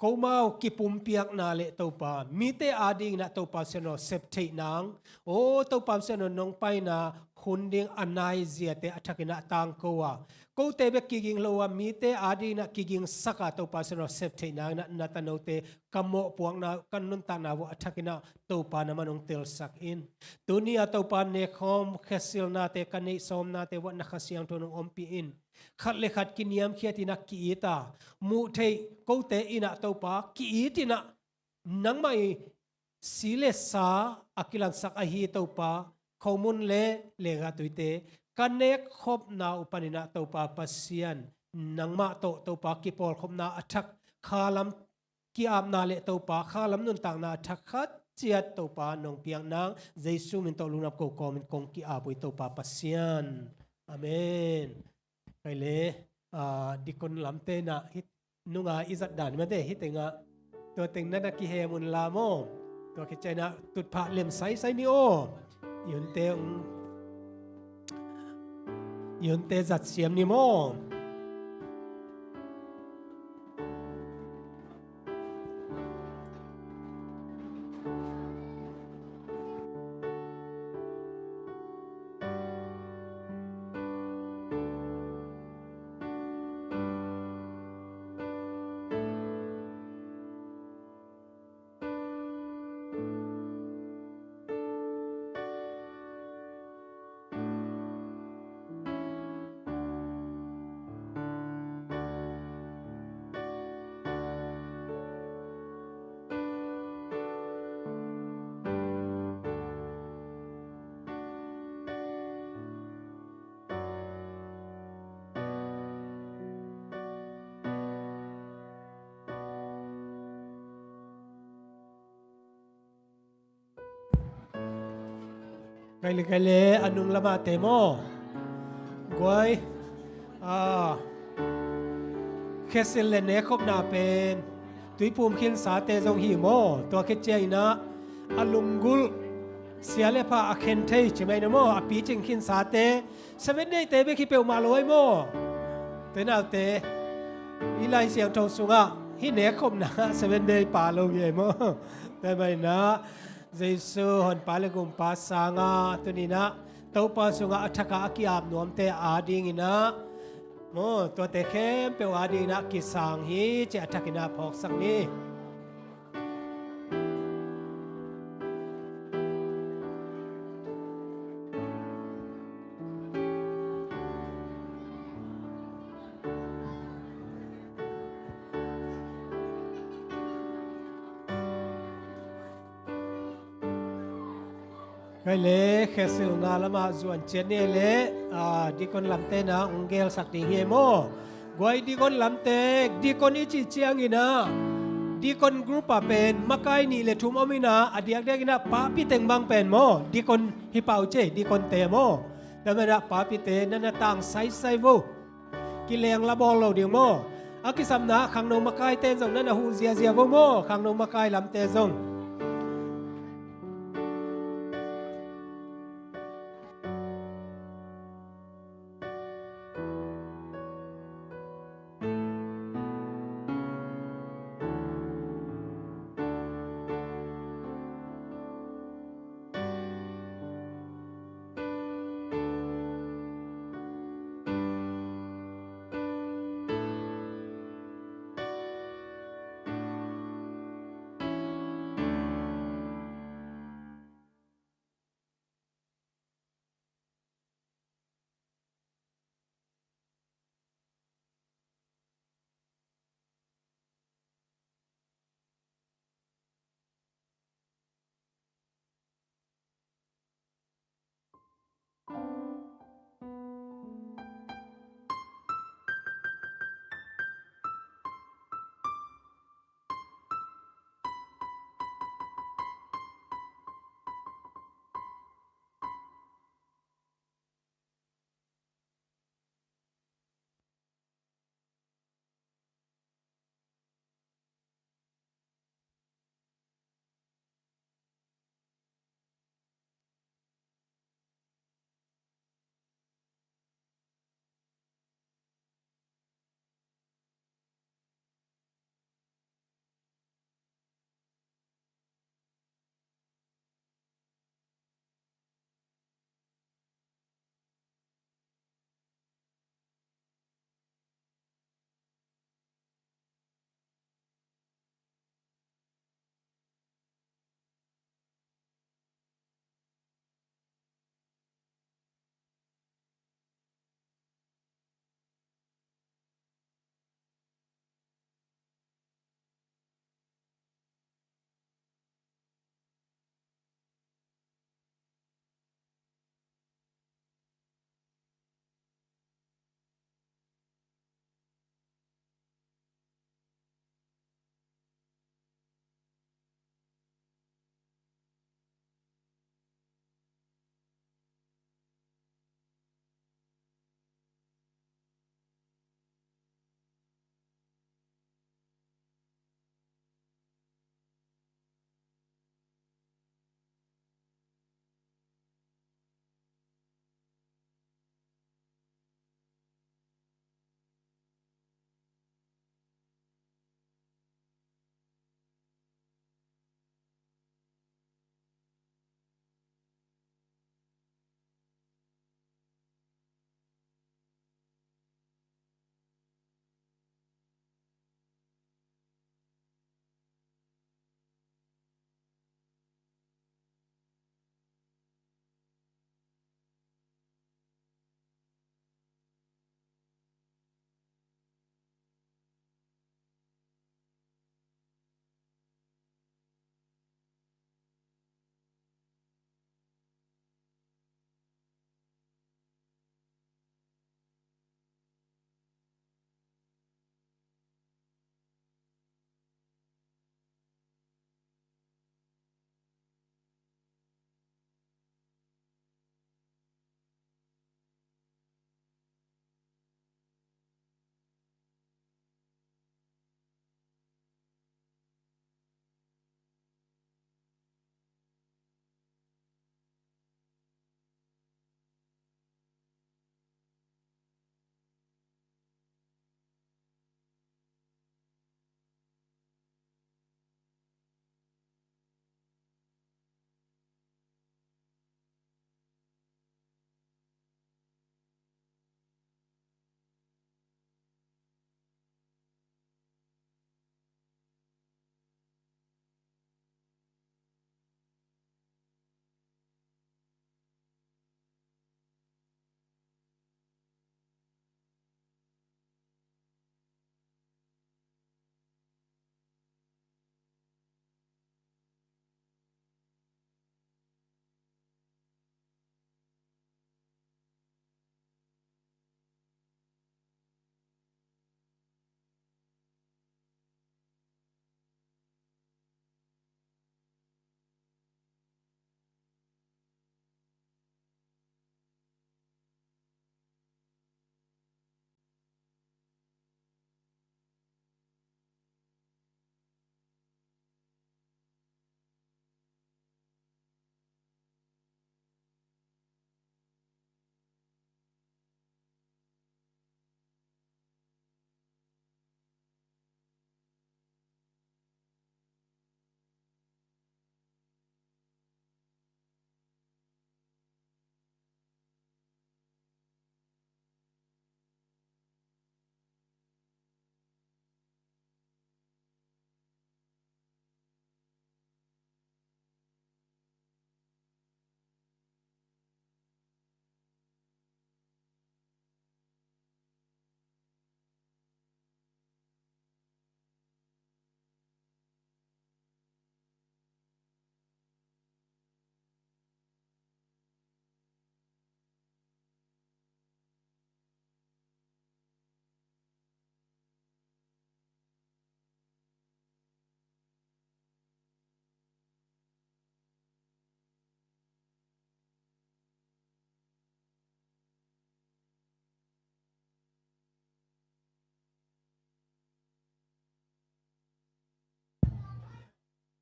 Komau kipumpiakna le Topa, mite adingin ah Topa Pasian aw sep theih nang. O Topa Pasian aw, nong paina hun ding a naiziate a thakin ah tangko a, kote bek kiging lo a, mite adingin ah kigingsak a, Topa Pasian aw sep theih nangin ah na tanote ka mawhpuakna, ka nuntakna uh a thakin ah Topa na man hong telsak in. Tuni-a Topa nekkhawm khesilnate, ka neih sawmnate uh ah na Kha Siangtho in hong ompih in. Khat le khat kiniamkhiat in ah ki-it a, muh theih kote in ah Topa ki-it in ah, nangmah i si le sa a kilansak ahi Topa, khomun le lenggahtuite ka nekkhopna uh panin ah Topa Pasian, nangmah tawh Topa kipawlkhopna a thak, khalam ki-apna le Topa khalam nuntakna a thak khat ciat Topa nong piak nang, Jesu min tawh lungdam ko kawmin kong ki-ap uh hi Topa Pasian. Amen. Kei le, ah, dikon lamte in ah hih nunga i zat dan mate, hih tengah tua teng na na kihem un la maw. Tua khit ciangin ah tutphah lem saisai ni aw. I hunte, i hunte zat siam ni maw. Kei le, kei le, a nung lamah te maw. Guai. Ah. Khesil le nekkhopna pen tuiphum khinsate zong hi maw. Tua khit ciangin ah a lunggulh sia le pha a khen thei ci mai na maw. A picing khinsate Seven Day te bek hi peuhmah lo ai maw. Te naute, i Lai Siangtho sungah hih nekkhopna Seven Day pha lo hi ai maw. Te mai na Jesu Honpa le Gumpa sangah tuni-in ah Topa sungah a thakah a ki-ap nuamte adingin ah maw, tuate khempeuh adingin ah kisang hi ci a thakin ah phawksak ni. Kei le, khesilna lamah zuan ciat ni le, ah, dikon lamte in ah hong gelsak ding hi maw. Guai, dikon lamte, dikon i cih ciangin ah dikon group ah pen makai nih le thum om in ah, a diakdiakin ah papi teng bang pen maw, dikon hi pah uh ci, dikonte maw. Tua manin ah papite na na tang saisai vo. Kileng la bawl lo ding maw. A kisapna khangno makaite in zong na na huh ziazia vo maw, khangno makai lamte zong.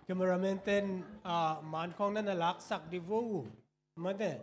Cameraman ten, ah, man khawng na na laksak di vo. Mate.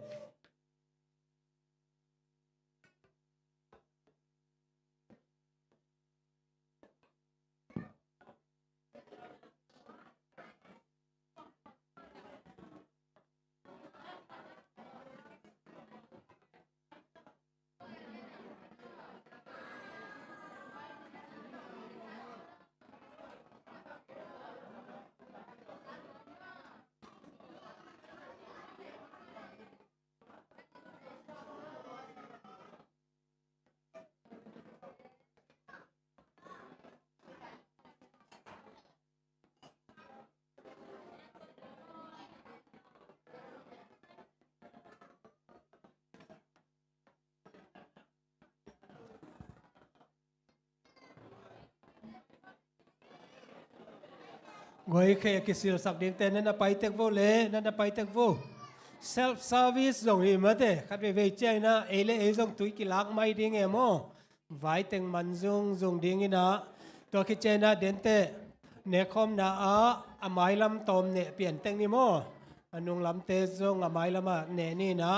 Guai khe kisilsak dingte na na pai tek vo le, na na pai tek vo. Self service zong hi mate, khat veivei ciang ina ei le ei zong tui kilak mai ding e maw. Vai teng man zungzung ding ina, tua khit ciang ina dente nekkhawmna ah a mailam tawm neh pian teng ni maw. A nunglamte zong a mailam ah neh ni ina.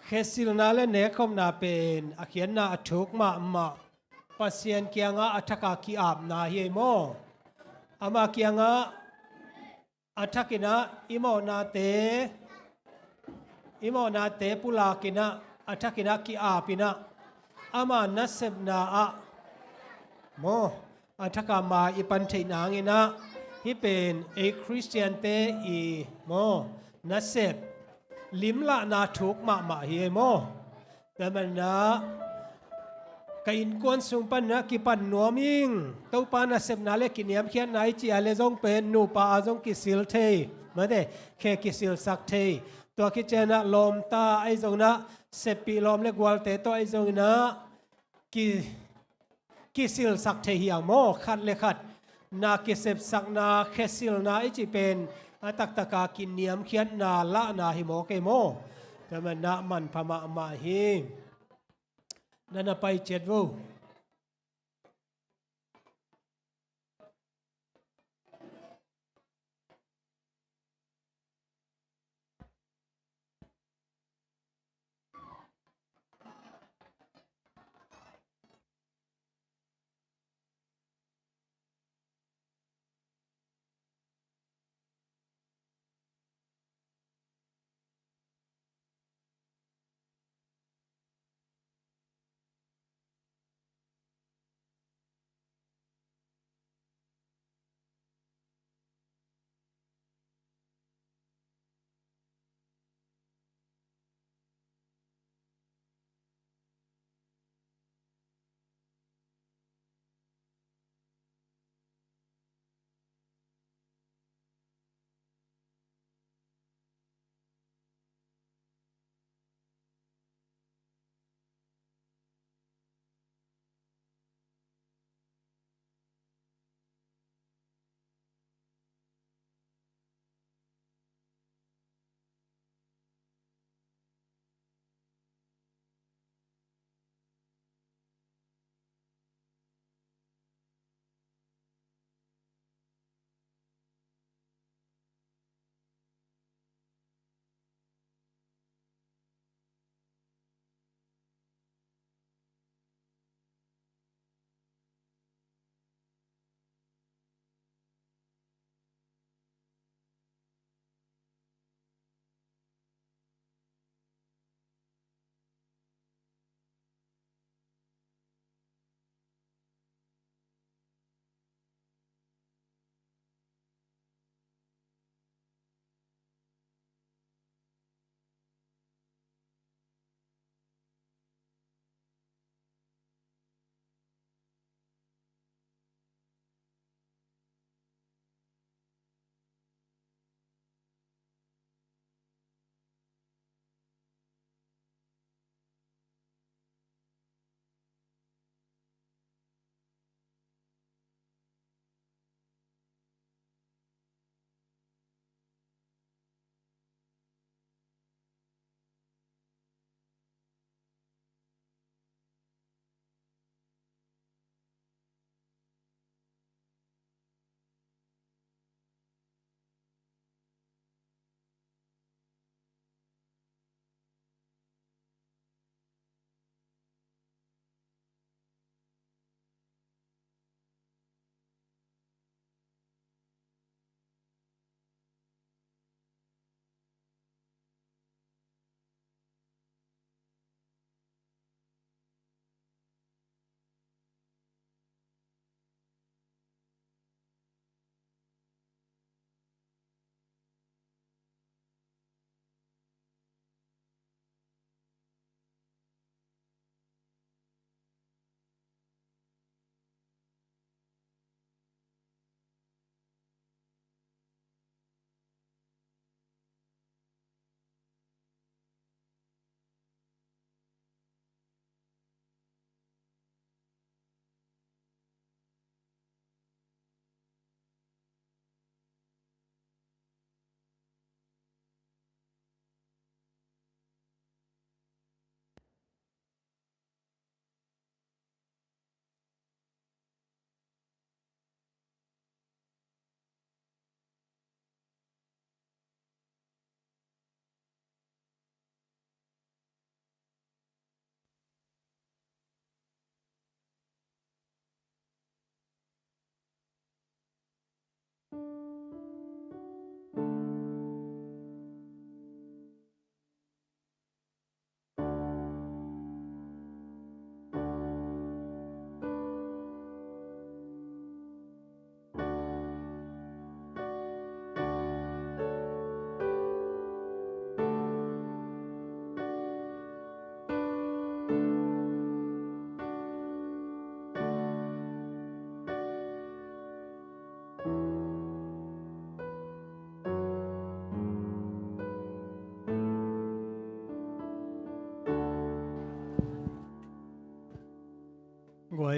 Khesilna le nekkhawmna pen a khiatna a thuk mahmah Pasian kiangah a thaka ki-apna hi ei maw. Ama kiangah a thakinah i mawhnate, i mawhnate pulakinah a thakinah ki-apinah ama nasepna ah maw, a thaka ma i pan theih nanginah hih pen ei Khristiante i maw, nasep limlahna thuk mahmah hi ei maw. Tua manah ka innkuan sung panah kipan nuam ing. Topa nasepna le kiniamkhiatna i cih a le zong pen nupa a zong kisil thei mate, khe kisilsak thei. Tua khit cianah lawmta ahi zonginah seppih lawm le gualte tawh ahi zonginah ki kisilsak thei hi ang maw, khat le khat. Na kisepsakna, khesilna i cih pen a taktaka kiniamkhiatna lahna hi maw kei maw. Tua manah manpha mahmah hi. Na na pai ciat vo.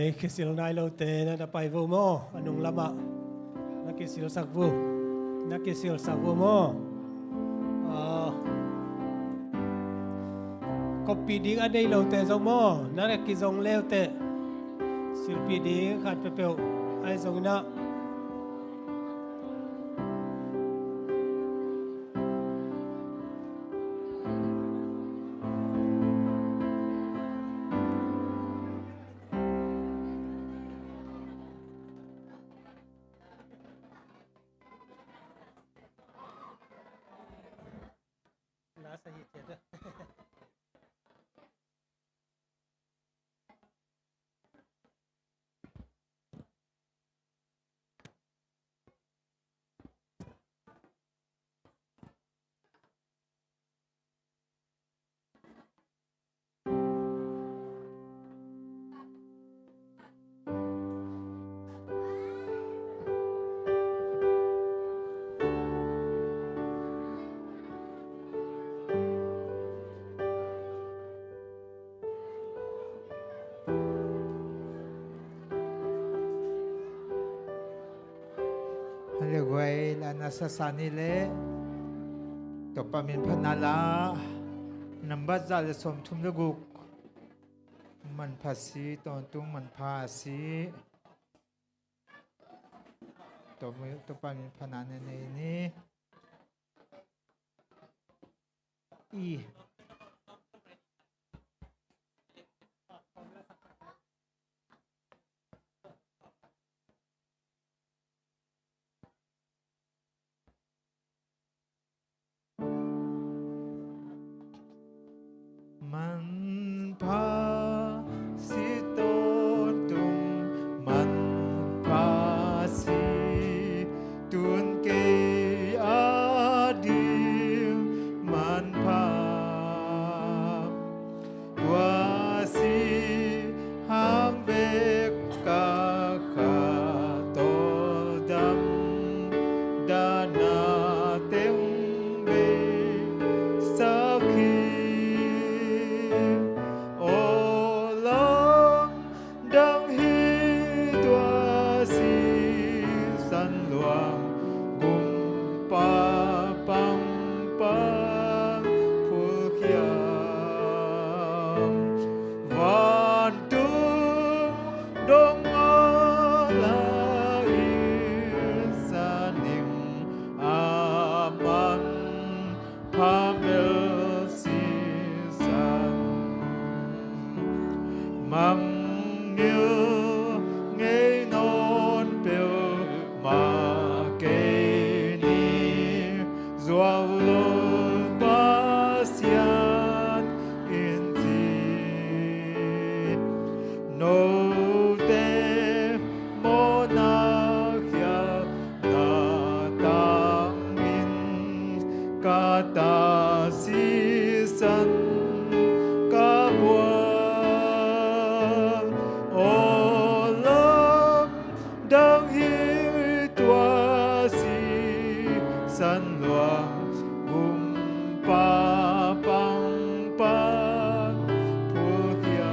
Kisil nai lote na na pai vo maw, a nung lamah na kisilsak vo, na kisilsak vo maw. Ah, koppih ding a nei lote zong maw, na na kizong leuteh silpih ding khat peuhpeuh ahi zongin ah. Haleluya, la na sasa ni le Topa min phatna la, nambat za le sawmthum le guk. Manpha si, tawntung manpha si. Topa min phatna nei ni. I. Manpha si, tawntung manpha si, tun kei a ding manpha. Tua si hang bek ka kha tawldam, dahna teng bei sak hi. Aw, lam dang hi tua sisan luang, gumpa pangpang phulkhiam. Vantung dong a la in sa ning, a man pha bel sisan. Mangngilh ngei nawn peuhmah kei ni, zuau lo Pasian in ci. Note mawhna khialhna tangin ka ta sisan ka buang. Aw, lam dang hi tua sisan luang, gumpa pangpang phulkhiam.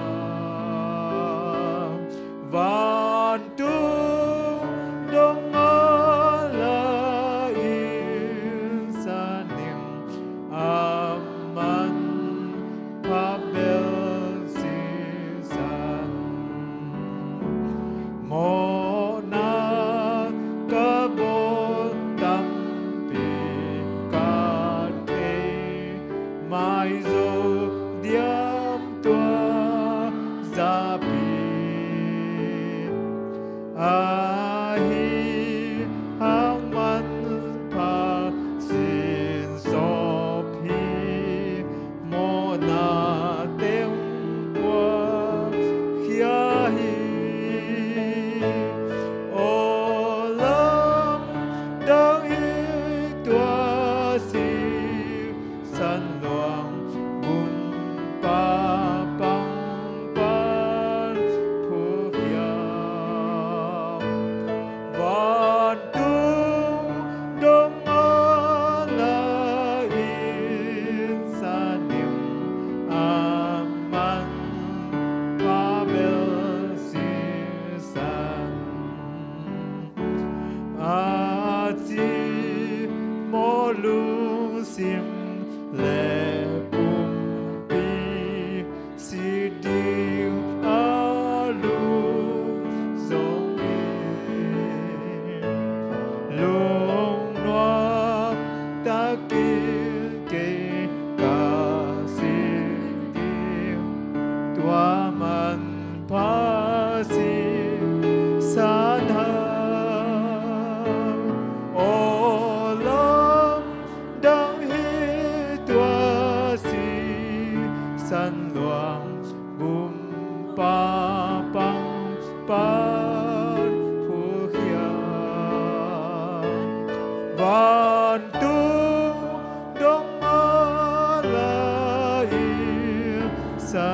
Vantung dong a la in sa ning, a man pha bel sisan. Mawhna ka bawl tampi ka thei, maizo diam tua zapi. Ahi hang manpha sinsawp hi, mawhna teng puakhia hi. Aw, lam dang hi tua si san luang, gumpa pangpang phulkhiam. Vantung dong a la in sa ning, a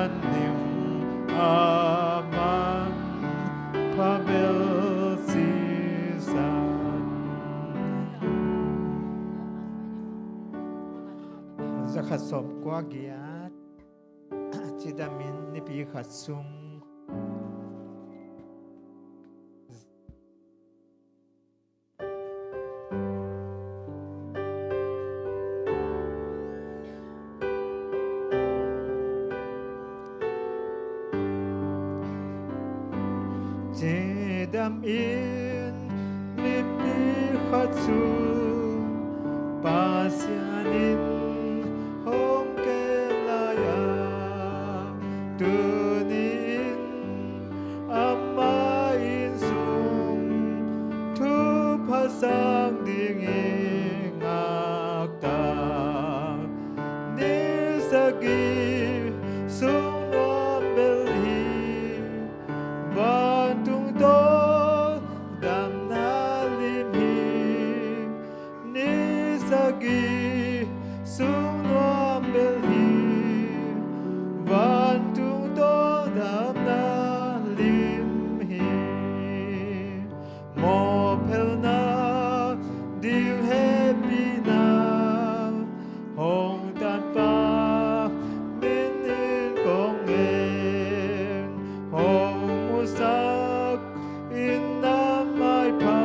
Ning a man pha bel sisan. Za khat sawm kua giat. Cidamin nipi khat sung. Cidam in mipi khat sung Pasian in hong kem lai-a, tuni in ama inn sung thupha sang ding i ngakta. Ni sagih sung nuam bel hi, vantung tawh damna lim hi. Ni sagih sung nuam bel hi, vantung tawh damna lim hi. Mawhphelna ding hehpihna hong tanpa min in kong ngen, hong musak in na maipha,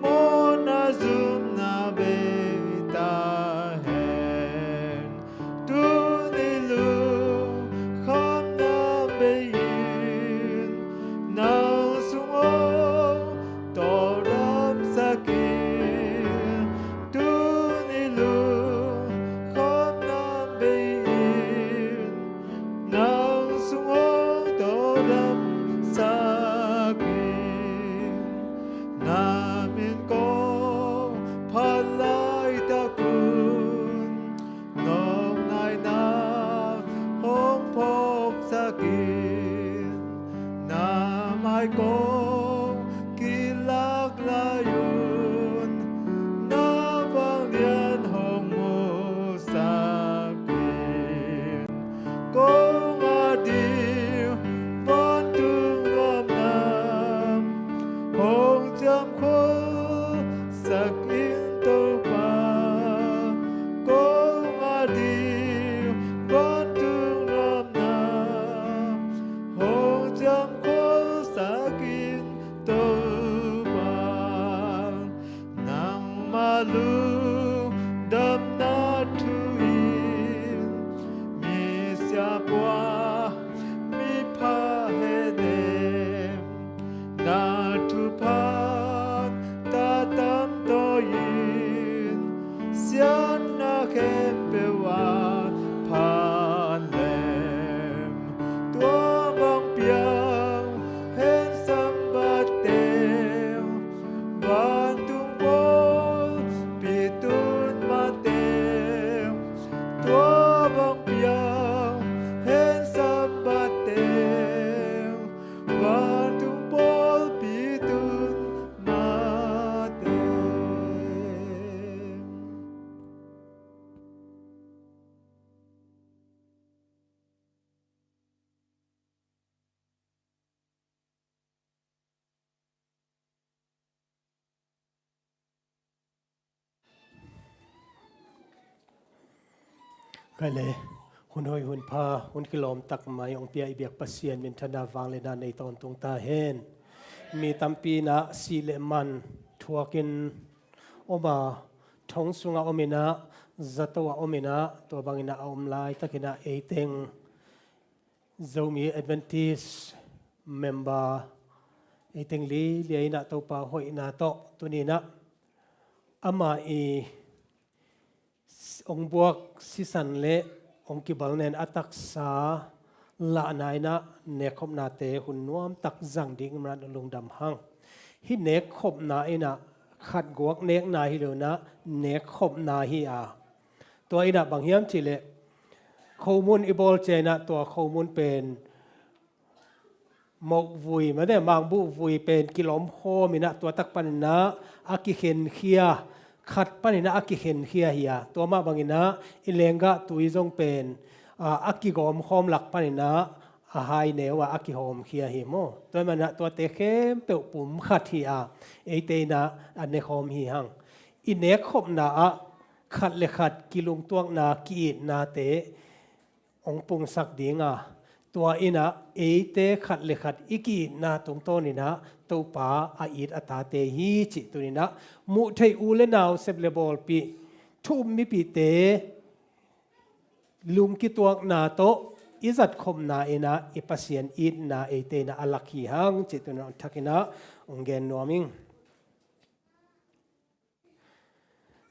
mawhna zumna bei ta hen. Tuni lungkhamna bei in nang sung hong tawldamsak in. Tuni lungkhamna bei in nang sung hong tawldamsak in. Na min kong phat laitak un, nawngnaina hong phawksak in. Na mai kong kilak lai un, na vanglian hong musak in. Kong a ding vantung nuamna hong ciamkholsak in Topa. Kong a ding vantung nuamna hong ciamkholsak in Topa. Nangma lungdamna thu in misia pua mipha henem. Na thupha tatam tawi in siatna khempeuh ah phat lem. Tua bang piang hen Sabbath teng, vantung pawlpi tun mah teng. Tua bang piang hen Sabbath teng, vantung pawlpi tun mah teng. Khaile, hun hoih hun pha, hun kilawm tak mai hong pia i biak Pasian minthanna vangliatna nei tawntung ta hen. Mi tampi in ah sih le man thuakin om a, thong sungah om in ah, zato ah om in ah, tua bangin ah a om laitakin ah eiteng Zomi Adventist member eiteng liailiai in ah Topa hoihna tawh tuni in ah ama i hong buak sisan le hong kibalnen a taksa lahna in ah nekkhopnate hun nuamtak zang ding in ah lungdam hang. Hih nekkhopna in ah khat guak nekna hi lo in ah nekkhopna hi a, tua in ah bang hiam cih leh khomun i bawl ciang in ah tua khomun pen mohvui, mate, mangbuh vui pen kilawm khawm in ah tua tak panin ah a kikhenkhia, khat panin ah a kikhenkhia hi a, tua mah bangin ah i lenggah tui zong pen a, a kigawmkhawm lak panin ah a hai neu ah a kihawmkhia hi maw. Tua ahih manin ah tuate khempeuh pum khat hi a, eite in ah a nekhawm hi hang. I nekkhopna ah khat le khat kilungtuakna, ki-itnate hong pungsak ding a, tua in ah eite khat le khat i ki-itna tungtawnin ah Topa a it a tate hi cih tuni-in ah muh theih u le nau, sep le bawlpih, thu-um mipihte lungkituakna tawh i zatkhopna in ah i Pasian itna eite in ah a lak hi hang cih tuni-in ah thakin ah hong gen nuam ing.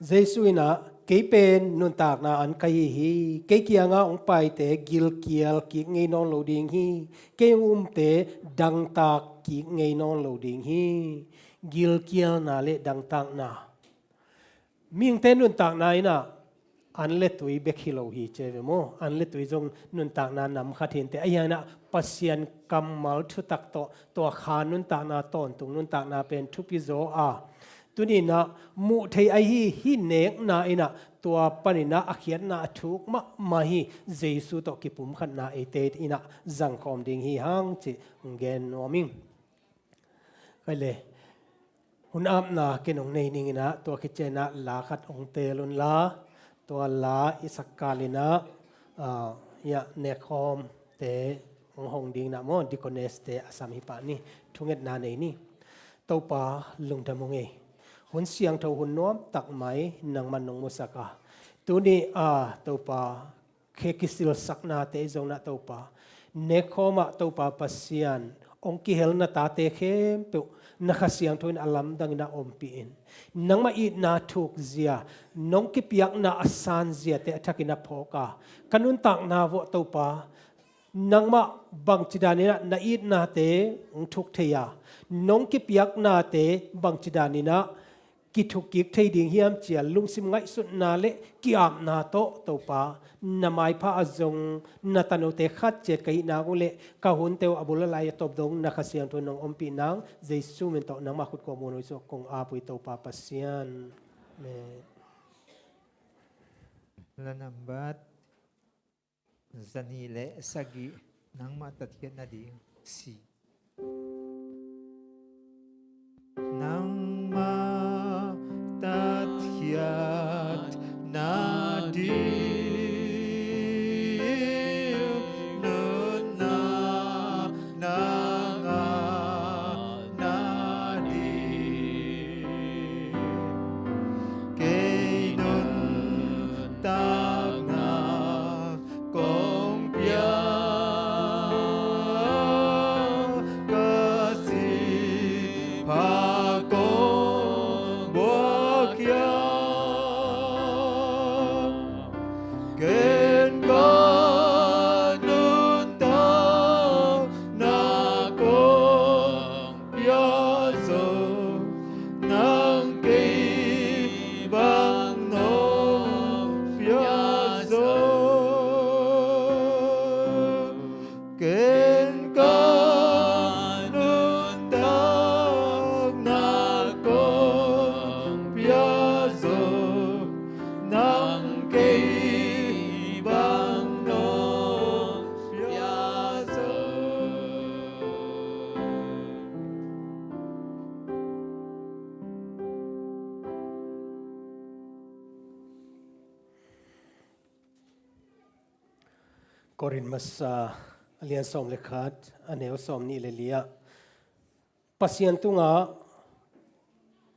Jesu in ah, "Kei pen nuntakna an ka hi hi. Kei kiangah hong paite gilkial kik ngei nawn lo ding hi. Kei hong umte dangtak kik ngei nawn lo ding hi." Gilkialna le dangtakna. Mihingte nuntakna in ah an le tui bek hi lo hi ci ve maw. An le tui zong nuntakna nam khat hi inteh. Ahi hangin ah Pasian kammal thutak tawh tua kha nuntakna, tawntung nuntakna pen thupi zaw a, tuni-in ah muh theih ahi hih nekna in ah tua panin ah a khiatna a thuk mahmah hi. Jesu tawh kipumkhatna eite in ah zangkhawm ding hi hang cih hong gen nuam ing. Kei le hun apna ken hong nei ning in ah, tua khit ciangin ah la khat hong teel un la, tua la i sak kalin ah, ah, hiah nekkhawmte hong hong ding in ah maw, deaconess-te a sam hi pah ni. Thungetna nei ni. Topa, lungdam hong ei. Hun siangtho, hun nuam tak mai nangman nong musak a, tuni a Topa, khe kisilsaknate i zong in ah Topa, nekkhawm ah Topa Pasian hong kihel na tate khempeuh na Kha Siangtho in a lamdang in ah ompih in. Nangmah itna thuk zia, nong kipiakna a san ziate a thakin ah phawk a, ka nuntakna vuah Topa, nangmah bangci danin ah na itnate hong thuk thei a, nong kipiaknate bangci danin ah kithuk kik thei ding hiam ci-a lungsim ngaihsutna le ki-apna tawh Topa, na maipha a zong na tanote khat ciat ka hih nak uh leh ka hunte uh a bul a lai a tawp dong na Kha Siangtho in nong ompih nang, Jesu min tawh nangmah khut kuamah uh Jesu kong ap uh hi Topa Pasian. Amen. La nambat zanih le sagih, nangmah tatkhiat nading si. Nangmah tatkhiat nading, nunna na ngah nading, kei nuntakna kong pia, ka sihpha kong buak hiam? Ken ka nuntakna kong pia zo, nang kei bang nong pia zo. Ken ka nuntakna kong pia zo, nang kei bang nong pia zo. Korin masa a lian sawm le khat, a neu sawmnih le li ah, Pasian tungah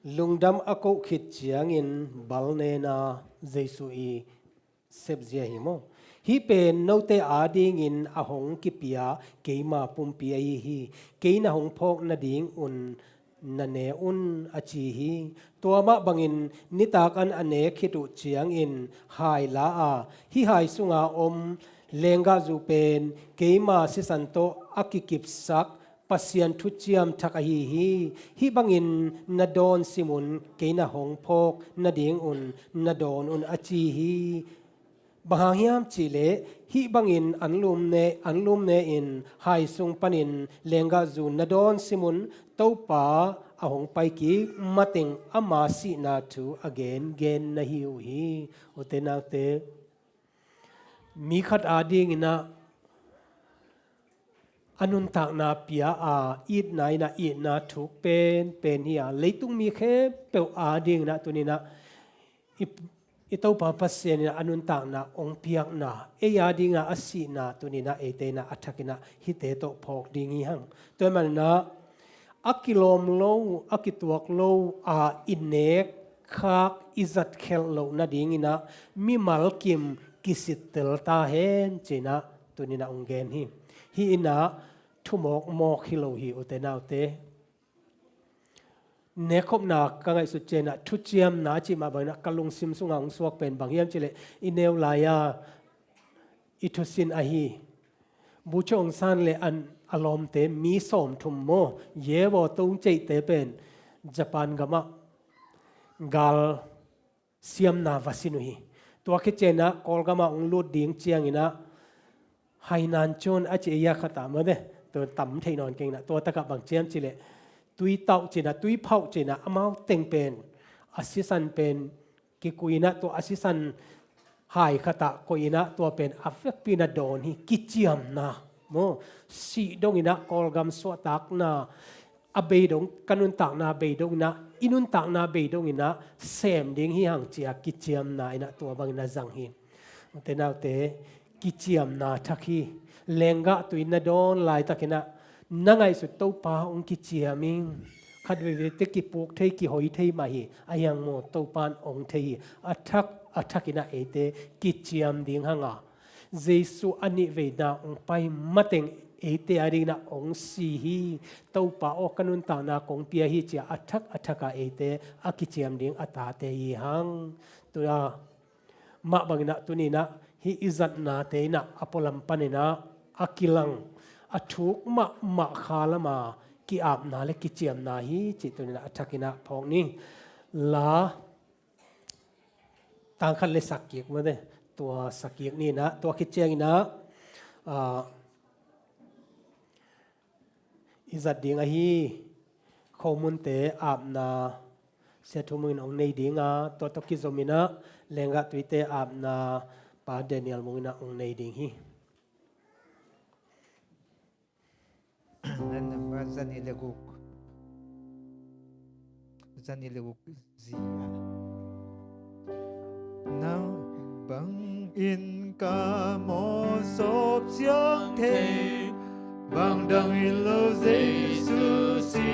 lungdam a koh khit ciangin bal nena Jesu i sepzia hi maw? Hih pen note adingin a hong kipia keima pumpi ahi hi. Kei na hong phawk nadingun na ne un, a ci hi. Tua mah bangin nitak an a ne khit uh ciangin hai la a, hih hai sunga om lenggahzu pen keima sisan tawh a kikipsak Pasian thuciam thak ahi hi. Hih bangin na dawn simun, kei na hong phawk nadingun na dawn un, a ci hi. Bang hang hiam cihleh, hih bangin anlum ne, anlum ne-in hai sung panin lenggahzu na dawn simun, Topa a hong paikik mateng ama sihna thu a gengen na hi uh hi. Ute naute, Mi khat adingin ah a nuntakna pia a, itna in ah itna thuk penpen hi a, leitung mi khempeuh adingin ah tuni-in ah i, i Topa Pasian in ah a nuntakna hong piakna, ei adingin ah a sihna tuni-in ah eite in ah a thakin ah hihte tawh phawk ding hi hang. Tua ahih manin ah a kilawm lo, a kituak lo a i nek khak, i zat khelh loh nadingin ah mimal kim kisittel ta hen ci-in ah tuni-in ah hong gen hi. Hih in ah thumawkmawk hi lo hi, ute naute. Nekkhopna ka ngaihsut ciangin ah thuciamna a cih mah bangin ah ka lungsim sungah hong suak pen bang hiam cih leh, i neu lai-a i thusin ahi Bogyoke Aung San le a lawmte mi sawmthum maw, Yaw Tong Cheih-te pen Japan gamah gal siamna va sin uh hi. Tua khit ciangin ah Kawlgamah hong lut ding ciangin ah Hainan Chon a ci ei a khat ah maw te, tua tam thei nawn keng in ah, tua takah bang ci hiam cih leh, tui tauh ci-in ah, tui phauh ci-in ah, amau teng pen a sisan pen kikui-in ah, tua a sisan hai khat ah koih-in ah, tua pen a vekpi-in ah dawn hi. Kiciamna maw, sih dongin ah Kawlgam suahtakna a bei dong, ka nuntakna bei dongin ah, i nuntakna bei dongin ah sem ding hi hang ci-a kiciamna in ah tua bangin a zang hi. Ute naute, kiciamna thak hi. Lenggah tui na dawn laitakin ah na ngaihsut Topa hong kiciam ing. Khat veivei teh kipuk thei, kihoi thei mah hi. Ahi hang maw, Topa in hong thei hi. A thak, a thakin ah eite kiciam ding hang a, Jesu a nihveina hong pai mateng eite adingin ah hong si hi. Topa aw, ka nuntakna kong pia hi ci-a a thak a thak a eite a kiciam ding a tate hi hang. Tua mah bangin ah tuni-in ah hih i zatnate in ah a pualam panin ah a kilang, a thuk mahmah kha lama ki-apna le kiciamna hi cih tuni-in ah a thakin ah phawk ni. La tang khat le sak kik maw te, tua sak kik ni-in ah, tua khit ciangin ah, ah, i zat ding ahi Khomunte apna Sia Thu Mung in hong nei ding a, tua tawh kizomin ah Lenggah Tuite apna Pa Daniel Mung in ah hong nei ding hi. Nan namba zani le guk. Zani le guk zia. Nang bangin ka mawh sawp siang thei, bang dang hi lo Jesu si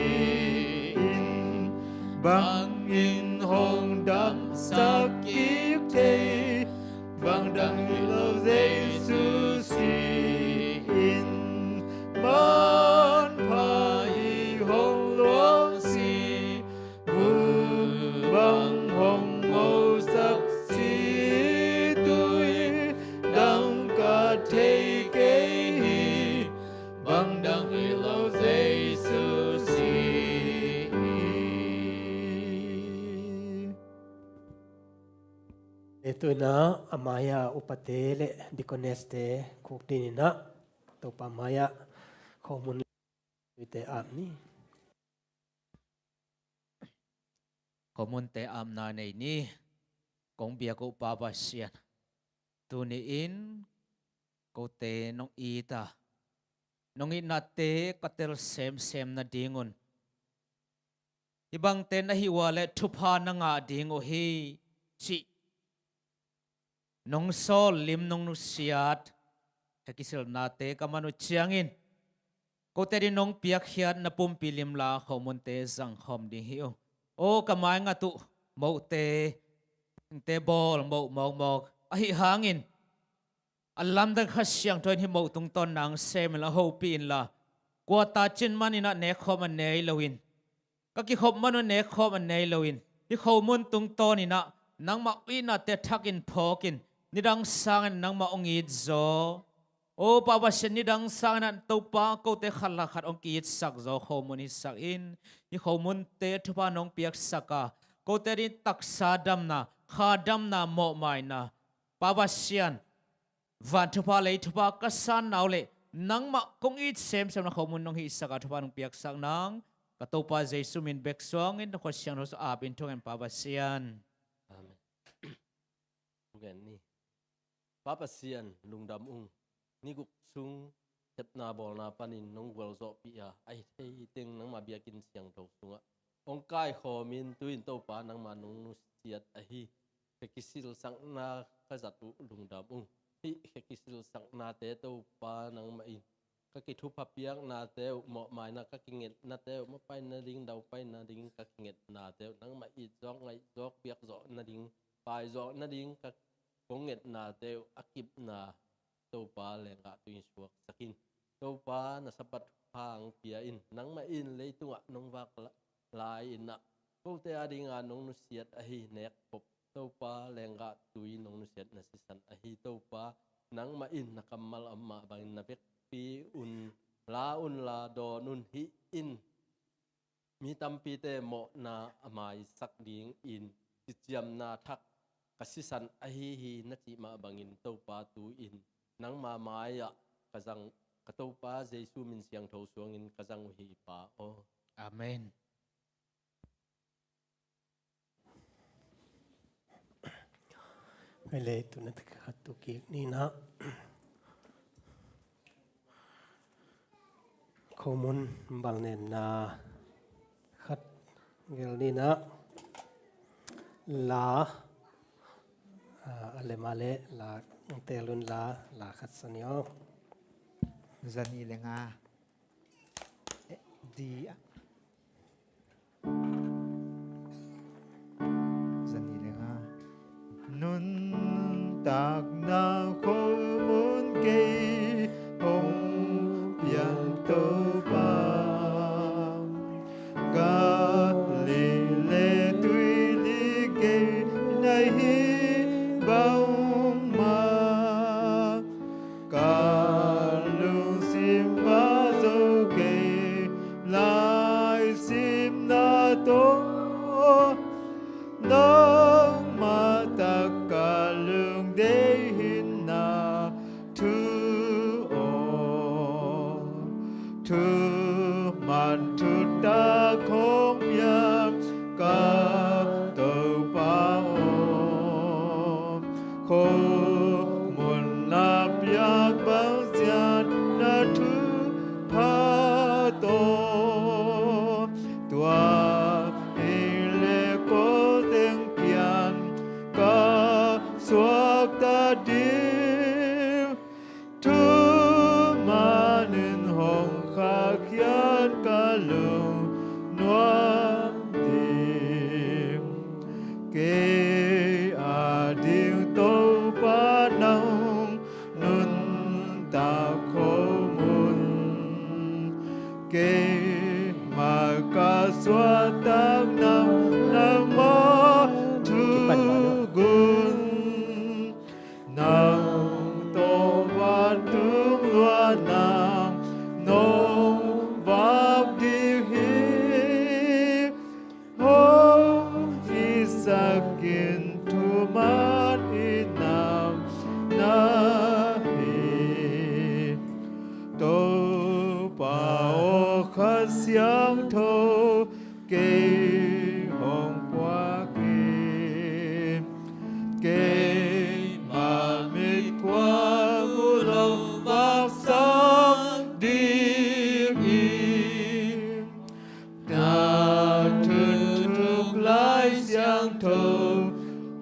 in, bangin hong damsak kik thei, bang dang hi lo Jesu si in, manpha hi hong luang si, vun bang hong mosak si, tui dang ka thei kei hi, bang dang hi lo Jesu si. E, tu-in ah a mai-a upate le deaconess-te khukdin in ah Topa mai-ah khomun tuite ap ni. Khomunte apna nei ni. Kong biak uh Pa Pasian, tuni-in kote nong it a, nong itnate ka tel semsem nadingun, hih bangte na hih uh a leh thupha na ngah ding uh hi cih nong sawl lim, nong nusiat, hih kisilnate ka man uh ciangin, kote ading nong piakkhiat na pumpi lim la khomunte zangkhawm ding hi ung. Aw, ka maingat uh mohte, te bawl moh mawkmawk ahih hangin, a lamdang Kha Siangtho in hih moh tungtawn nang sem inla, hopih inla, kua ta cin man in ah nekkhawm a nei loin, ka kikhop man uh nekkhawm a nei loin, hih khomun tungtawn in ah nangmah itnate a thakin phawkin, nidang sangin nangmah hong it zaw. Aw Pa Pasian, nidang sangin ah Topa, kote khat le khat hong ki-itsak zaw khomun hisak in. Hih khomunte thupha nong piaksak a, kote ading taksa damna, kha damna, mawhmaina, Pa Pasian, van thupha, lei thupha ka sanna uh leh nangmah kong it semsemna khomun nong hihsak a, thupha nong piaksak nang, ka Topa Jesu min bek suangin, na Kha Siangtho sung ap in thungen Pa Pasian. Amen. Pa Pasian, lungdam ung. Ni guk sung sepna bawlna panin nong gualzawhpih a, a hi thei teng nangma biakinn siangtho sungah hong kaikhawmin tu-in Topa nangma nong nusiat ahi khe kisilsakna ka zat uh lungdam ung. Hih khe kisilsaknate Topa nangmah in ka kithupha piaknate uh, mawhmaina ka kingetnate uh, mapaina ding daupaina ding ka kingetnate uh, nangmah it zawk ngaih zawk biak zawh nading pai zawh nading ka kong ngetnate uh a kipna Topa lenggah tu-in suaksak in. Topa na Sabbath hang pia in. Nangmah in leitungah nong vak la- lai-in ah kote adinga nong nusiat ahi nekpop Topa lenggah tu-in nong nusiat na sisan ahi Topa, nangmah in na kammal a mah bangin na vekpi un la un la dawn un. Hih in mi tampite mawhna a maisak dingin kiciamna thak ka sisan ahi hi na cih mah bangin Topa tu-in nangma mai-ah ka zang ka Topa Jesu min siangtho suangin ka zang uh hi Pa aw. Amen. Hei le, tuna tak khat tu kik ni na. Khomun balnemna khat gel ni na. La, ah, a le ma le la telun la, la khat sa ni aw. Zani le nga. Eh, di a. Zani le nga. Nuntakna khomun kei hong pian Topa. Galilee tuili gei na hi bangmah. Ka lungsim va zo kei lai simna tawh nangmah tak ka lungdei hi na thu aw. Thuman thutak hong piak ka Topa aw. Khomun na piak bang ciat na thupha tawh tua hi le ko teng kiang ka suakta ding. Thuman in hong khahkhiat ka lungnuam ding. Kei ading Topa nang nuntak khomun. Keimah ka suahtak nang, nangmah thugun. Nang tawh vantung luanna nong vak ding hi. Hong hisak in thuman i nam na hi. Topa aw, Kha Siangtho kei hong puak in, keimah mit khuak uh lo vak sak ding in. Na thuthuk Lai Siangtho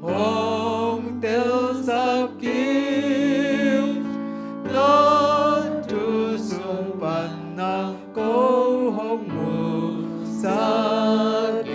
hong telsak in. Na thu sung pan nang ko hong musak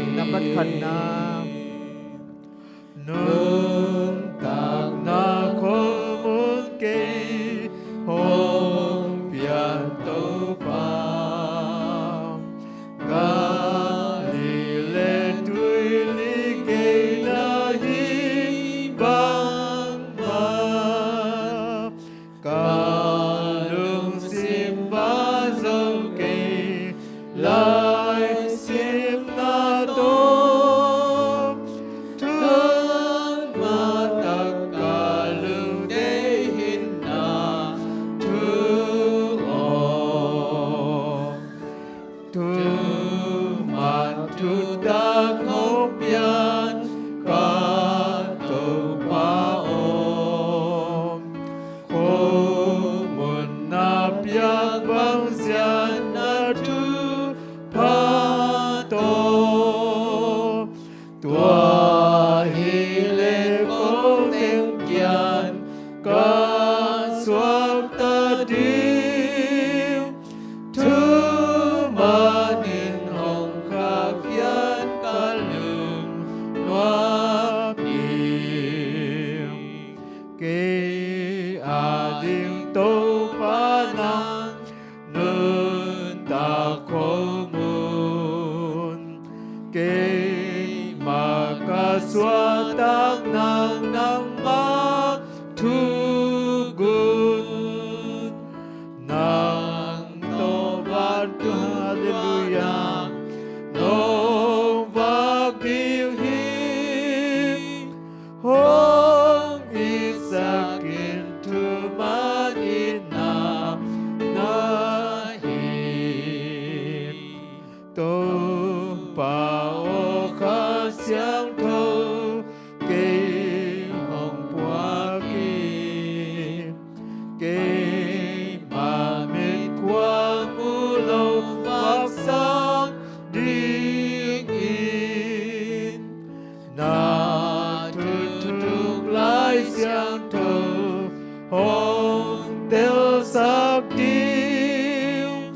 hong telsak ding,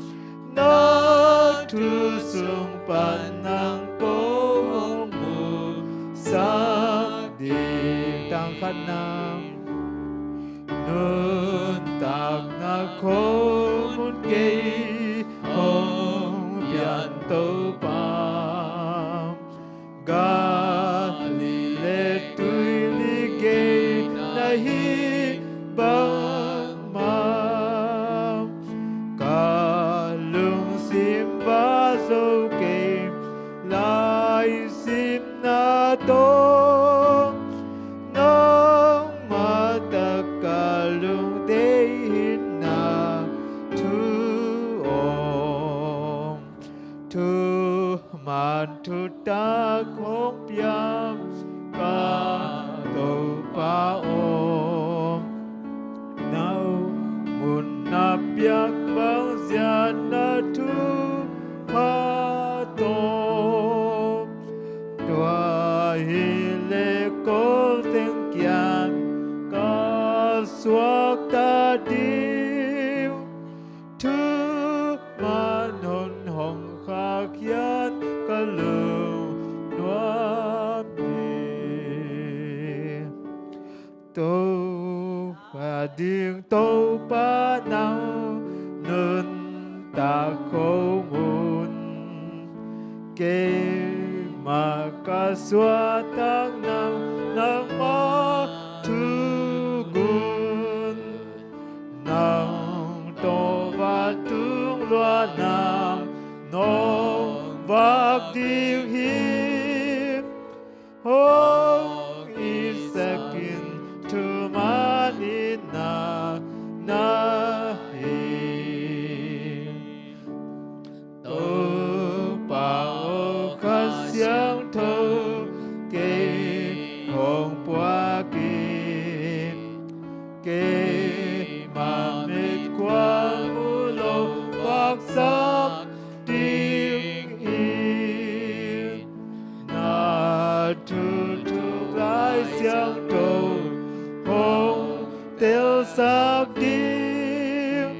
na thu sung pan nang ko hong musak ding. Tang khat na, nuntakna khomun kei hong pian Topa, Galilee tuili gei na hi bangmah, ka lungsim va zo kei laisimna tawh, nangmah tak ka lungdeih hi na thu om. Thuman thutak hong piak ka Topa aw, na mun na piak bang ziat na thupha tawh, tua hi leh kawlteng kiang ka suakta ding. Thuman hun hong khak hiat ka lungnuam hi. Topa ding Topa nang nuntak khomun, keimah ka suahtakna nangmah thugun, nang tawh vantung luanna nong vak ding hi. Hong itsak in thuman in na na hi. Topa aw, Kha Siangtho kei hong puak in, keimah meikuang uh lo vaksak ding hi. Na thu thuk Lai Siangtho hong telsak ding,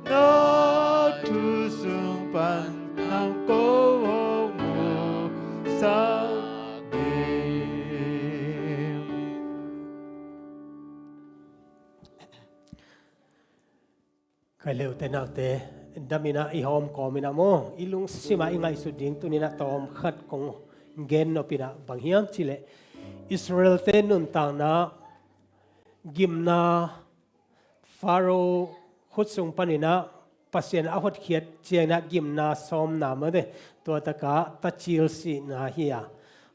na thu sung pan nang ko hong musak ding. Ka leh u te nau te, damin ah i hawm kawmin ah maw, i lungsim ah i ngaihsut ding tuni-in ah tawm khat kong gen nop in ah bang hiam cih leh, Israel-te nuntakna, gimna, Pharaoh khut sung panin ah Pasian a hotkhiat ciangin ah gimna sawmna mate, tua tak ah tacil sihna hi a,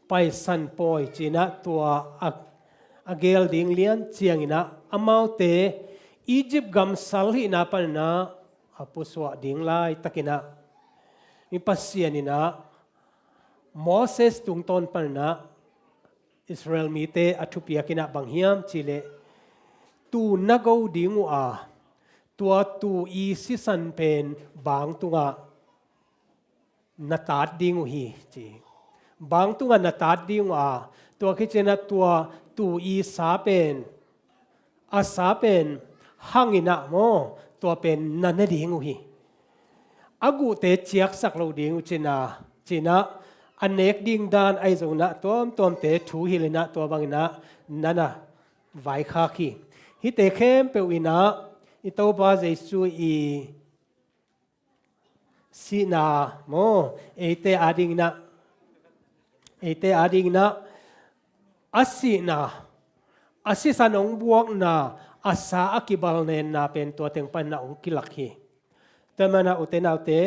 Paisan pawi ci-in ah tua a, a geel ding lian ciangin ah amaute Egypt gam sal hihna panin ah a pusuah ding laitakin ah, i Pasian in ah Moses tungtawn panin ah Israel mite a thupiak in ah bang hiam cih leh, tuu na go ding uh a, tua tuu i sisan pen bang tungah na taat ding uh hi, ci. Bang tungah na taat ding uh a, tua khit ciangin ah tua tuu i sa pen, a sa pen hang in ah maw, tua pen na ne ding uh hi. A guhte ciaksak lo ding uh cihna, ci-in ah a nek ding dan ahi zongin ah tuamtuamte thu hilh in ah tua bangin ah na na vaikhak hi. Hihte khempeuh in ah i Topa Jesu i sihna maw, eite adingin ah, eite adingin ah a sihna, a sisan hong buakna, a sa a kibalnenna pen tua teng panin ah hong kilak hi. Tua manin ah u te nau te,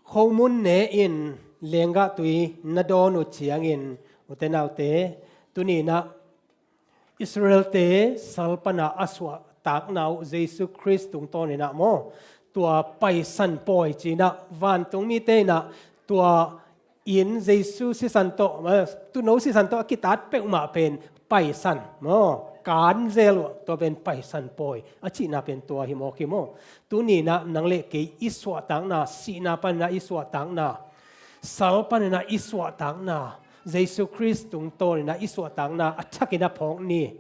khomun ne-in lenggah tui na dawn uh ciangin u te nau te, tuni-in ah Israel-te sal pan a suahtakna uh Jesu Khrist tungtawnin ah maw, tua Paisan pawi ci-in ah vantung mite in ah tua inn Jesu sisan tawh, eh, tuuno sisan tawh a kitaat peuhmah pen Paisan maw, kan zel uh tua pen Paisan pawi a cihna pen tua hi mawk hi maw. Tuni-in ah nang le kei i suahtakna, sihna panin ah i suahtakna, sal panin ah i suahtakna, Jesu Khrist tungtawn inah i suahtakna a thakin a phawk ni.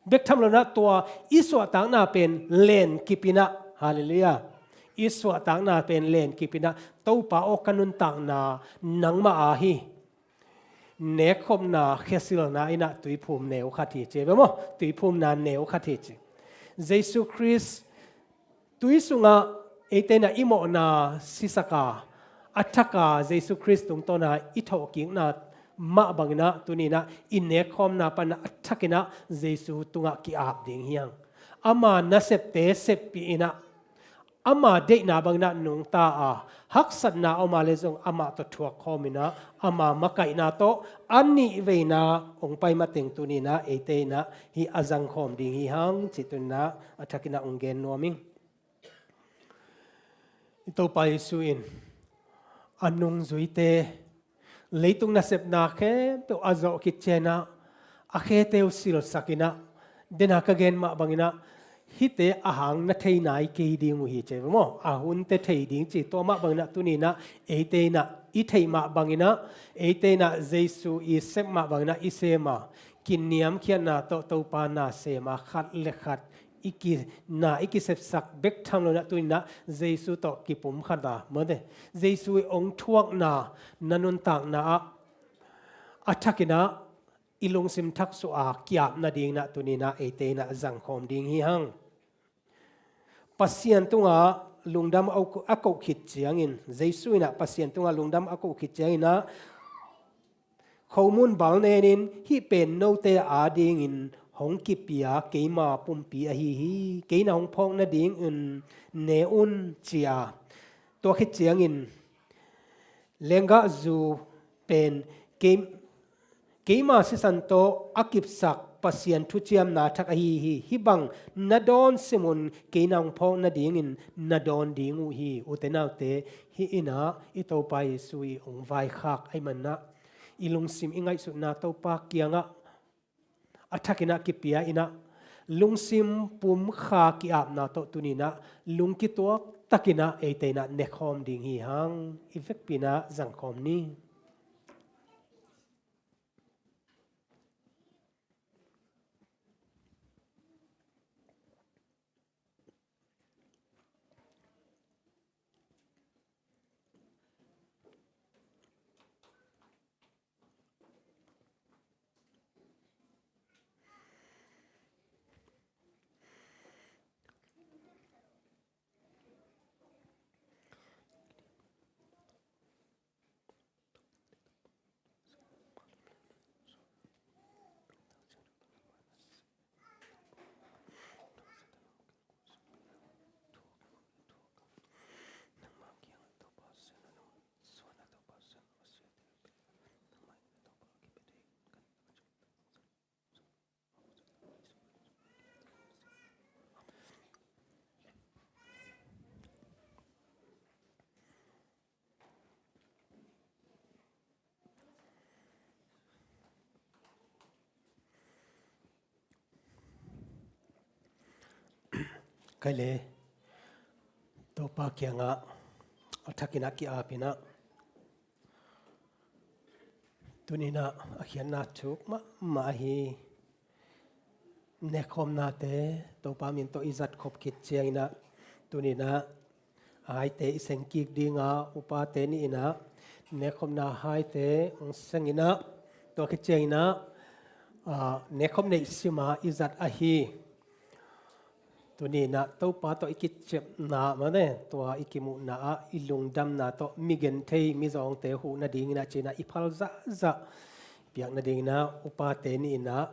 Bek tham lo inah tua i suahtakna pen lenkip inah, halleluiah, i suahtakna pen lenkip inah, Topa aw, ka nuntakna nangmah aa hi. Nekkhopna khesilna inah tuiphum neu khat hi ci ve maw? Tuiphumna neu khat hi ci. Jesu Khrist tui sungah eite inah i mawhna sisak a, a thak a Jesu Khrist tungtawna i thawhkikna mah bang inah tuni inah i nekkhawmna pan inah a thak inah Jesu tungah ki-ap ding hi hang. Ama nasepte seppih inah, ama deihna bang inah nungta a, haksatna a om a leh zong amah tawh thuakkhawm inah, ama makaihna tawh a nihveina hong pai mateng tuni inah eite inah hih a zangkhawm ding hi hang cih tuni inah a thak inah hong gen nuam ing. I Topa Jesu in a nungzuite, leitung nasepna khempeuh a zawh khit ciang inah a khete uh silsak inah, den a ka gen mah bang inah hihte a hang na thei nai kei ding uh hi ci ve maw? A hunte thei ding ci. Tua mah bang inah tuni inah eite inah i theih mah bang inah, eite inah Jesu i sep mah bang inah i sem a, kiniamkhiatna tawh Topa na sem a, khat le khat i ki, na i kisepsak bek tham lo inah tuni inah Jesu tawh kipumkhat a, mawte, Jesu i hong thuakna na nuntakna ah a thak inah i lungsim thaksuah a ki-ap nading inah tuni inah eite inah zangkhawm ding hi hang. Pasian tungah lungdam a ko-, a koh khit ciangin, Jesu inah Pasian tungah lungdam a koh khit ciang inah, khomun bal nen in, hih pen note adingin hong kipia keima pumpi ahi hi. Kei na hong phawk nadingin ne un, ci a. Tua khit ciangin lenggahzu pen kei, keima sisan tawh a kipsak Pasian thuciamna thak ahi hi. Hih bang na dawn sim un, kei na hong phawk nadingin na dawn ding uh hi. Ute naute, hih inah i Topa Jesu i hong vaikhak ahih man inah i lungsim i ngaihsutna Topa kiangah a thak inah kipia inah, lungsim pumkha ki-apna tawh tuni inah lungkituak tak inah eite inah nekhawm ding hi hang. I vekpi inah zangkhawm ni. Kei le Topa kiangah a thak inah ki-ap inah, tuni inah a khiatna thuk mahmah ahi nekhawmnate Topa min tawh i zat khop khit ciang inah, tuni inah a haite i seng kik ding a, upate nih inah nekhawmna haite hong seng inah, tua khit ciang inah, ah, nekhawm neih sim a i zat ahi. Tuni inah Topa tawh i kiciamna mah ne, tua i kimuhna ah i lungdamna tawh mi genthei, mi zawngte huh nading inah ci inah i phal zahzah piak nading inah upate nih inah,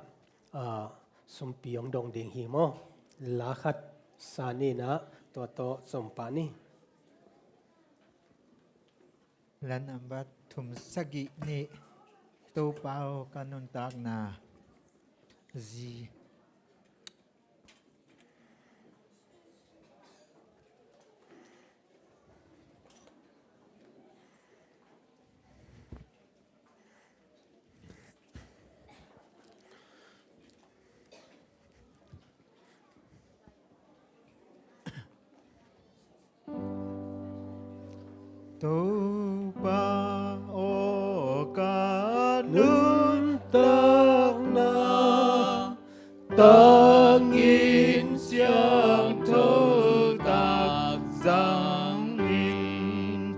ah, sumpi hong dong ding hi maw? La khat sa ni inah tua tawh zom pah ni. La nambat thum sagih nih. Topa aw, ka nuntakna. Zi. Topa aw, ka nu takna, tangin siangtho tak zangin,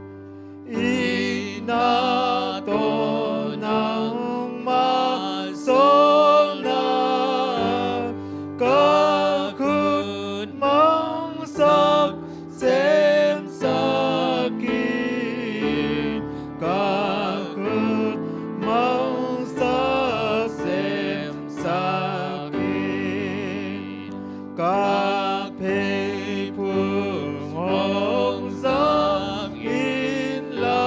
itna tawh nangmah sawlna, ka khut mangsak semsak in, ka khut mangsak semsak in, ka pheiphung hong zang inla,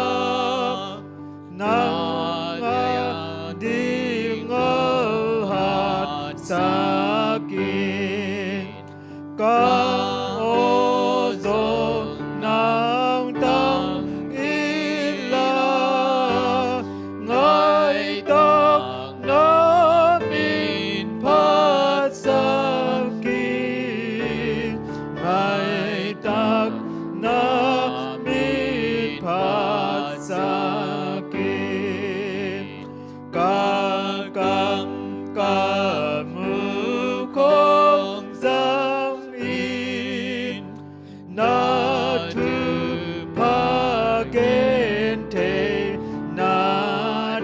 nang a ding a hatsak in, ka aw zong nang tang inla, ngaitak na min phatsak in, ngaitak na min phatsak in, ka kam ka muk hong zang in, na thupha gentheihna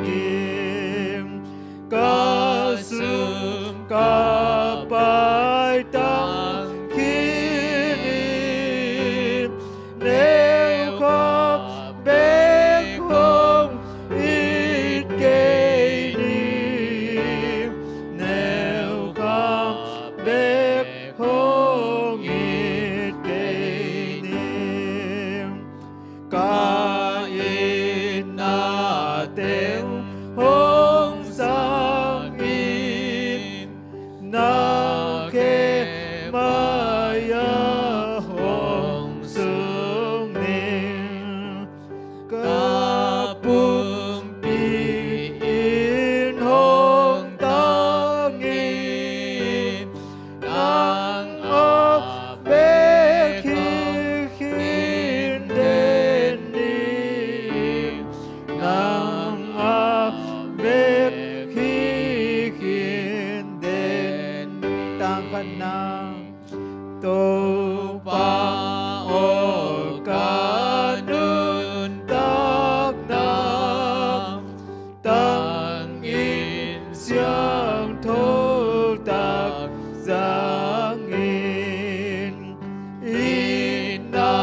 ding, ka sum ka pai tang khin in, neu khak bek hong it kei ni, neu khak bek hong it kei ni. Ka itna teng hong zang in, na khe mai-ah hong sung ning, ka pumpi in hong tang in, nang a bek hi khin den ni, nang a bek hi khin den ni. Tang khatna. Topa aw, ka nuntakna tangin siangtho tak zang in, itna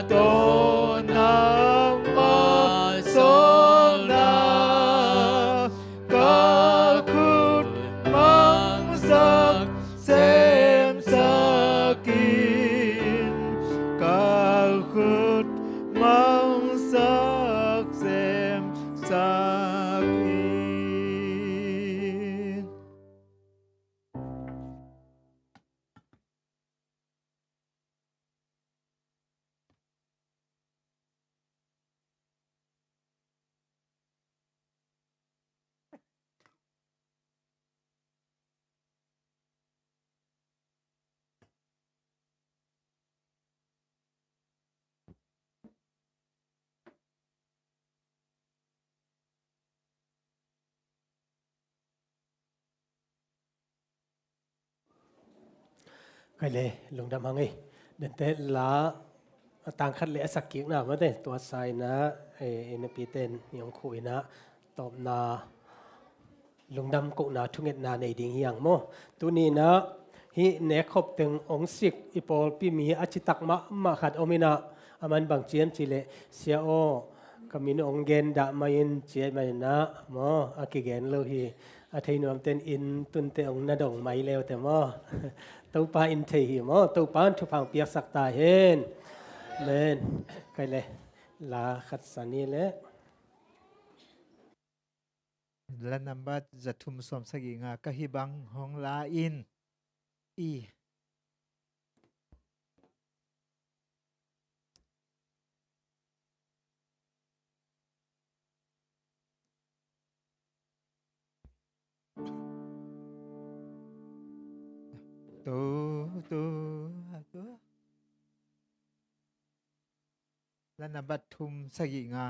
tawh nangmah sawlna, ka khut mangsak semsak in, ka khut mangsak semsak in. Kei le, lungdam hang ei. Dante la a tang khat le a sak kikna mate, tua sa inah, eh, i nupite in i hong khuh inah tawpna lungdam kohna thungetna nei ding hi hang maw. Tuni inah hih nekkhop teng hong sik i pawlpi mi a citak mahmah khat om inah, a man bang ci hiam cih leh, Sia aw, ka min hong gen dah mai in ci ahih man inah maw, a kigen lo hi. A thei nuamte in inn tunte hong na dong mai leute maw. Topa in thei hi maw, Topa in thupha hong piaksak ta hen. Amen. Kei le, la khat sa ni le. La nambat za thum sawm sagih nga, ka hih bang hong la in. I. Tu, tu, tu. La nambat thum sagih nga.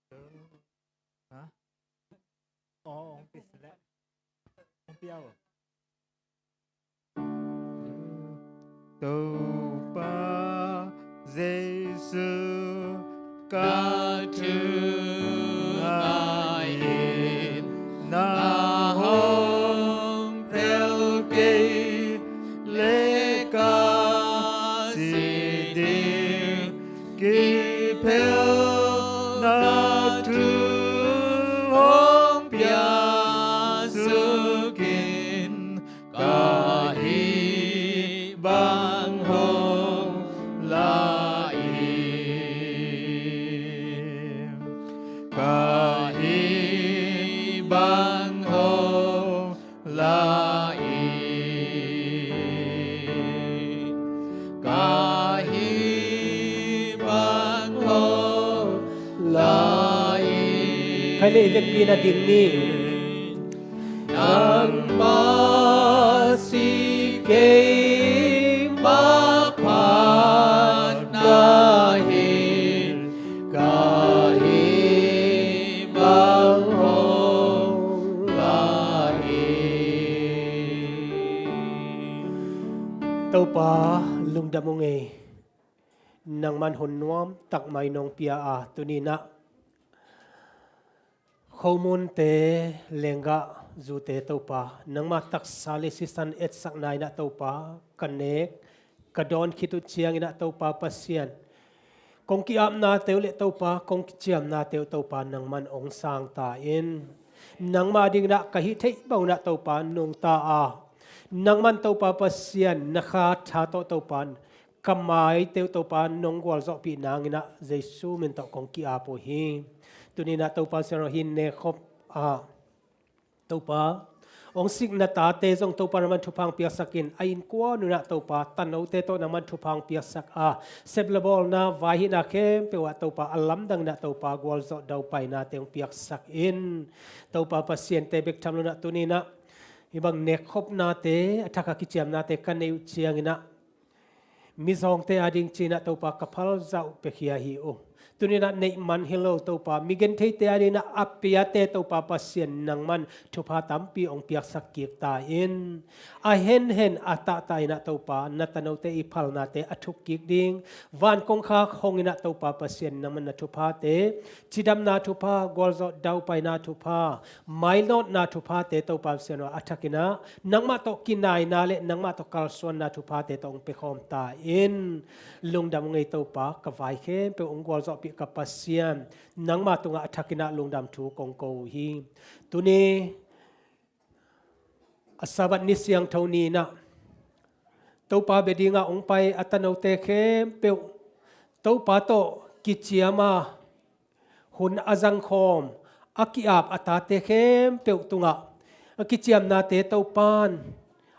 Ha? Aw, hong pia leh. Hong pia aw. Topa Jesu ka thu ngai in, na hong phel kei leh ka si ding, kiphel na thu hong pia suk in, ka hih bang hong la in, ka hih bang hong la in, ka hih bang hong la in. Khai le i vekpi na ding ni. Nangmah si kei maphat na hi, ka hih bang hong la hi. Topa, lungdam ung ei. Nangman hun nuam tak mai nong pia a, tuni-in ah khomunte, lenggah zute Topa, nangma taksa le sisan etsakna in ah Topa, ka nek ka dawn khit uh ciangin ah Topa Pasian, kong ki-apnate uh le Topa, kong kiciamnate uh Topa, nangman hong sang ta in. Nangmah dingin ah ka hih theih bangin ah Topa nungta a, nangman Topa Pasian, na kha tha tawh Topa, ka maite uh Topa nong gualzawhpih nangin ah Jesu min tawh kong ki-ap uh hi. Tuni-in ah Topa Pasian aw, hih nekkhop ah Topa, hong sikna tate zong Topa nangman thupha hong piaksak in, a innkuan un ah Topa, tanote tawh nangman thupha hong piaksak a, sep le bawlna, vaihihna khempeuh ah Topa, a lamdangin ah Topa, gualzawh daupainate hong piaksak in. Topa Pasian, te bek tham lo-in ah tuni-in ah hih bang nekkhopnate, a thak a kiciamnate ka neih uh ciangin ah mizawngte ading ci-in ah Topa ka phalzah uh piakhia hi uh. Tuni-in ah neih man hi lo Topa, mi gentheite ading in ah a piate Topa Pasian, nangman thupha tampi hong piaksak kik ta in. A henhen a tahtah in ah Topa, na tanote i phalnate a thuk kik ding, van kongkhak hong in ah Topa Pasian, nangman na thuphate, cidamna thupha, gualzawh daupaina thupha, mainawtna thuphate Topa Pasian aw, a thakin ah nangmah tawh kinaina le nangmah tawh kalsuanna thuphate tawh hong pia khawm ta in. Lungdam ung ei Topa, ka vai khempeuh hong gualzawhpih ka Pasian, nangmah tungah a thakin ah lungdam thu kong ko uh hi. Tuni a Sabbath ni siangtho ni-in ah Topa bia dingah hong pai a tanote khempeuh, Topa tawh kiciam a, hun a zangkhawm, a ki-ap a tate khempeuh tungah a kiciamnate Topa'n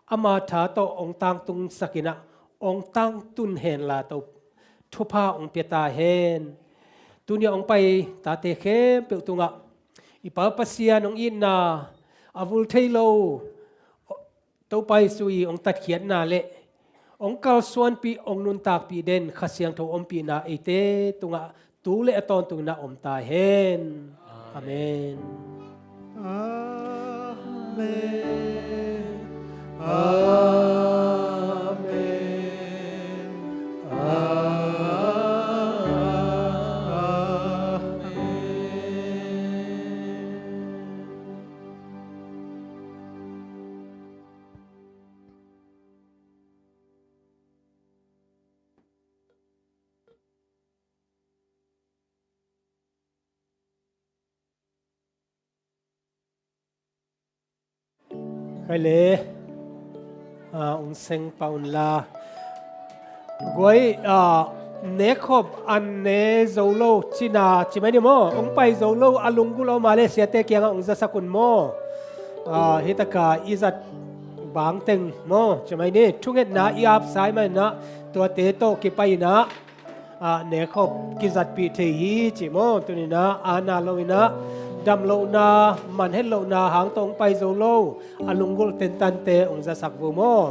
ama tha tawh hong tangtungsak in ah, hong tangtun henla Topa, thupha hong pia ta hen. Tuni a hong pai tate khempeuh tungah i Pa Pasian hong itna, a vul thei lo Topa Jesu i hong tatkhiatna le hong kalsuanpih, hong nuntakpih den Kha Siangtho ompihna eite tungah tu le a tawntungin ah om ta hen. Amen. Amen. Amen. Amen. Khai le, ah, hong seng pah un la. Guai, ah, nekkhop an ne zo lo cina ci mai ni maw? Hong pai zo lo a lunggulh a om a le siate kiangah hong zasak un maw? Ah, hi taka i zat bang teng maw? Ci mai ni, thungetna i apsa ahih manin ah tuate tawh kipai-in ah, ah, nekkhop kizatpih thei hi ci maw? Tuni-in ah, aana lo-in ah, damlohna, manhet lohna hang tawh hong pai zo lo a lunggulh tentante hong zasak vo maw?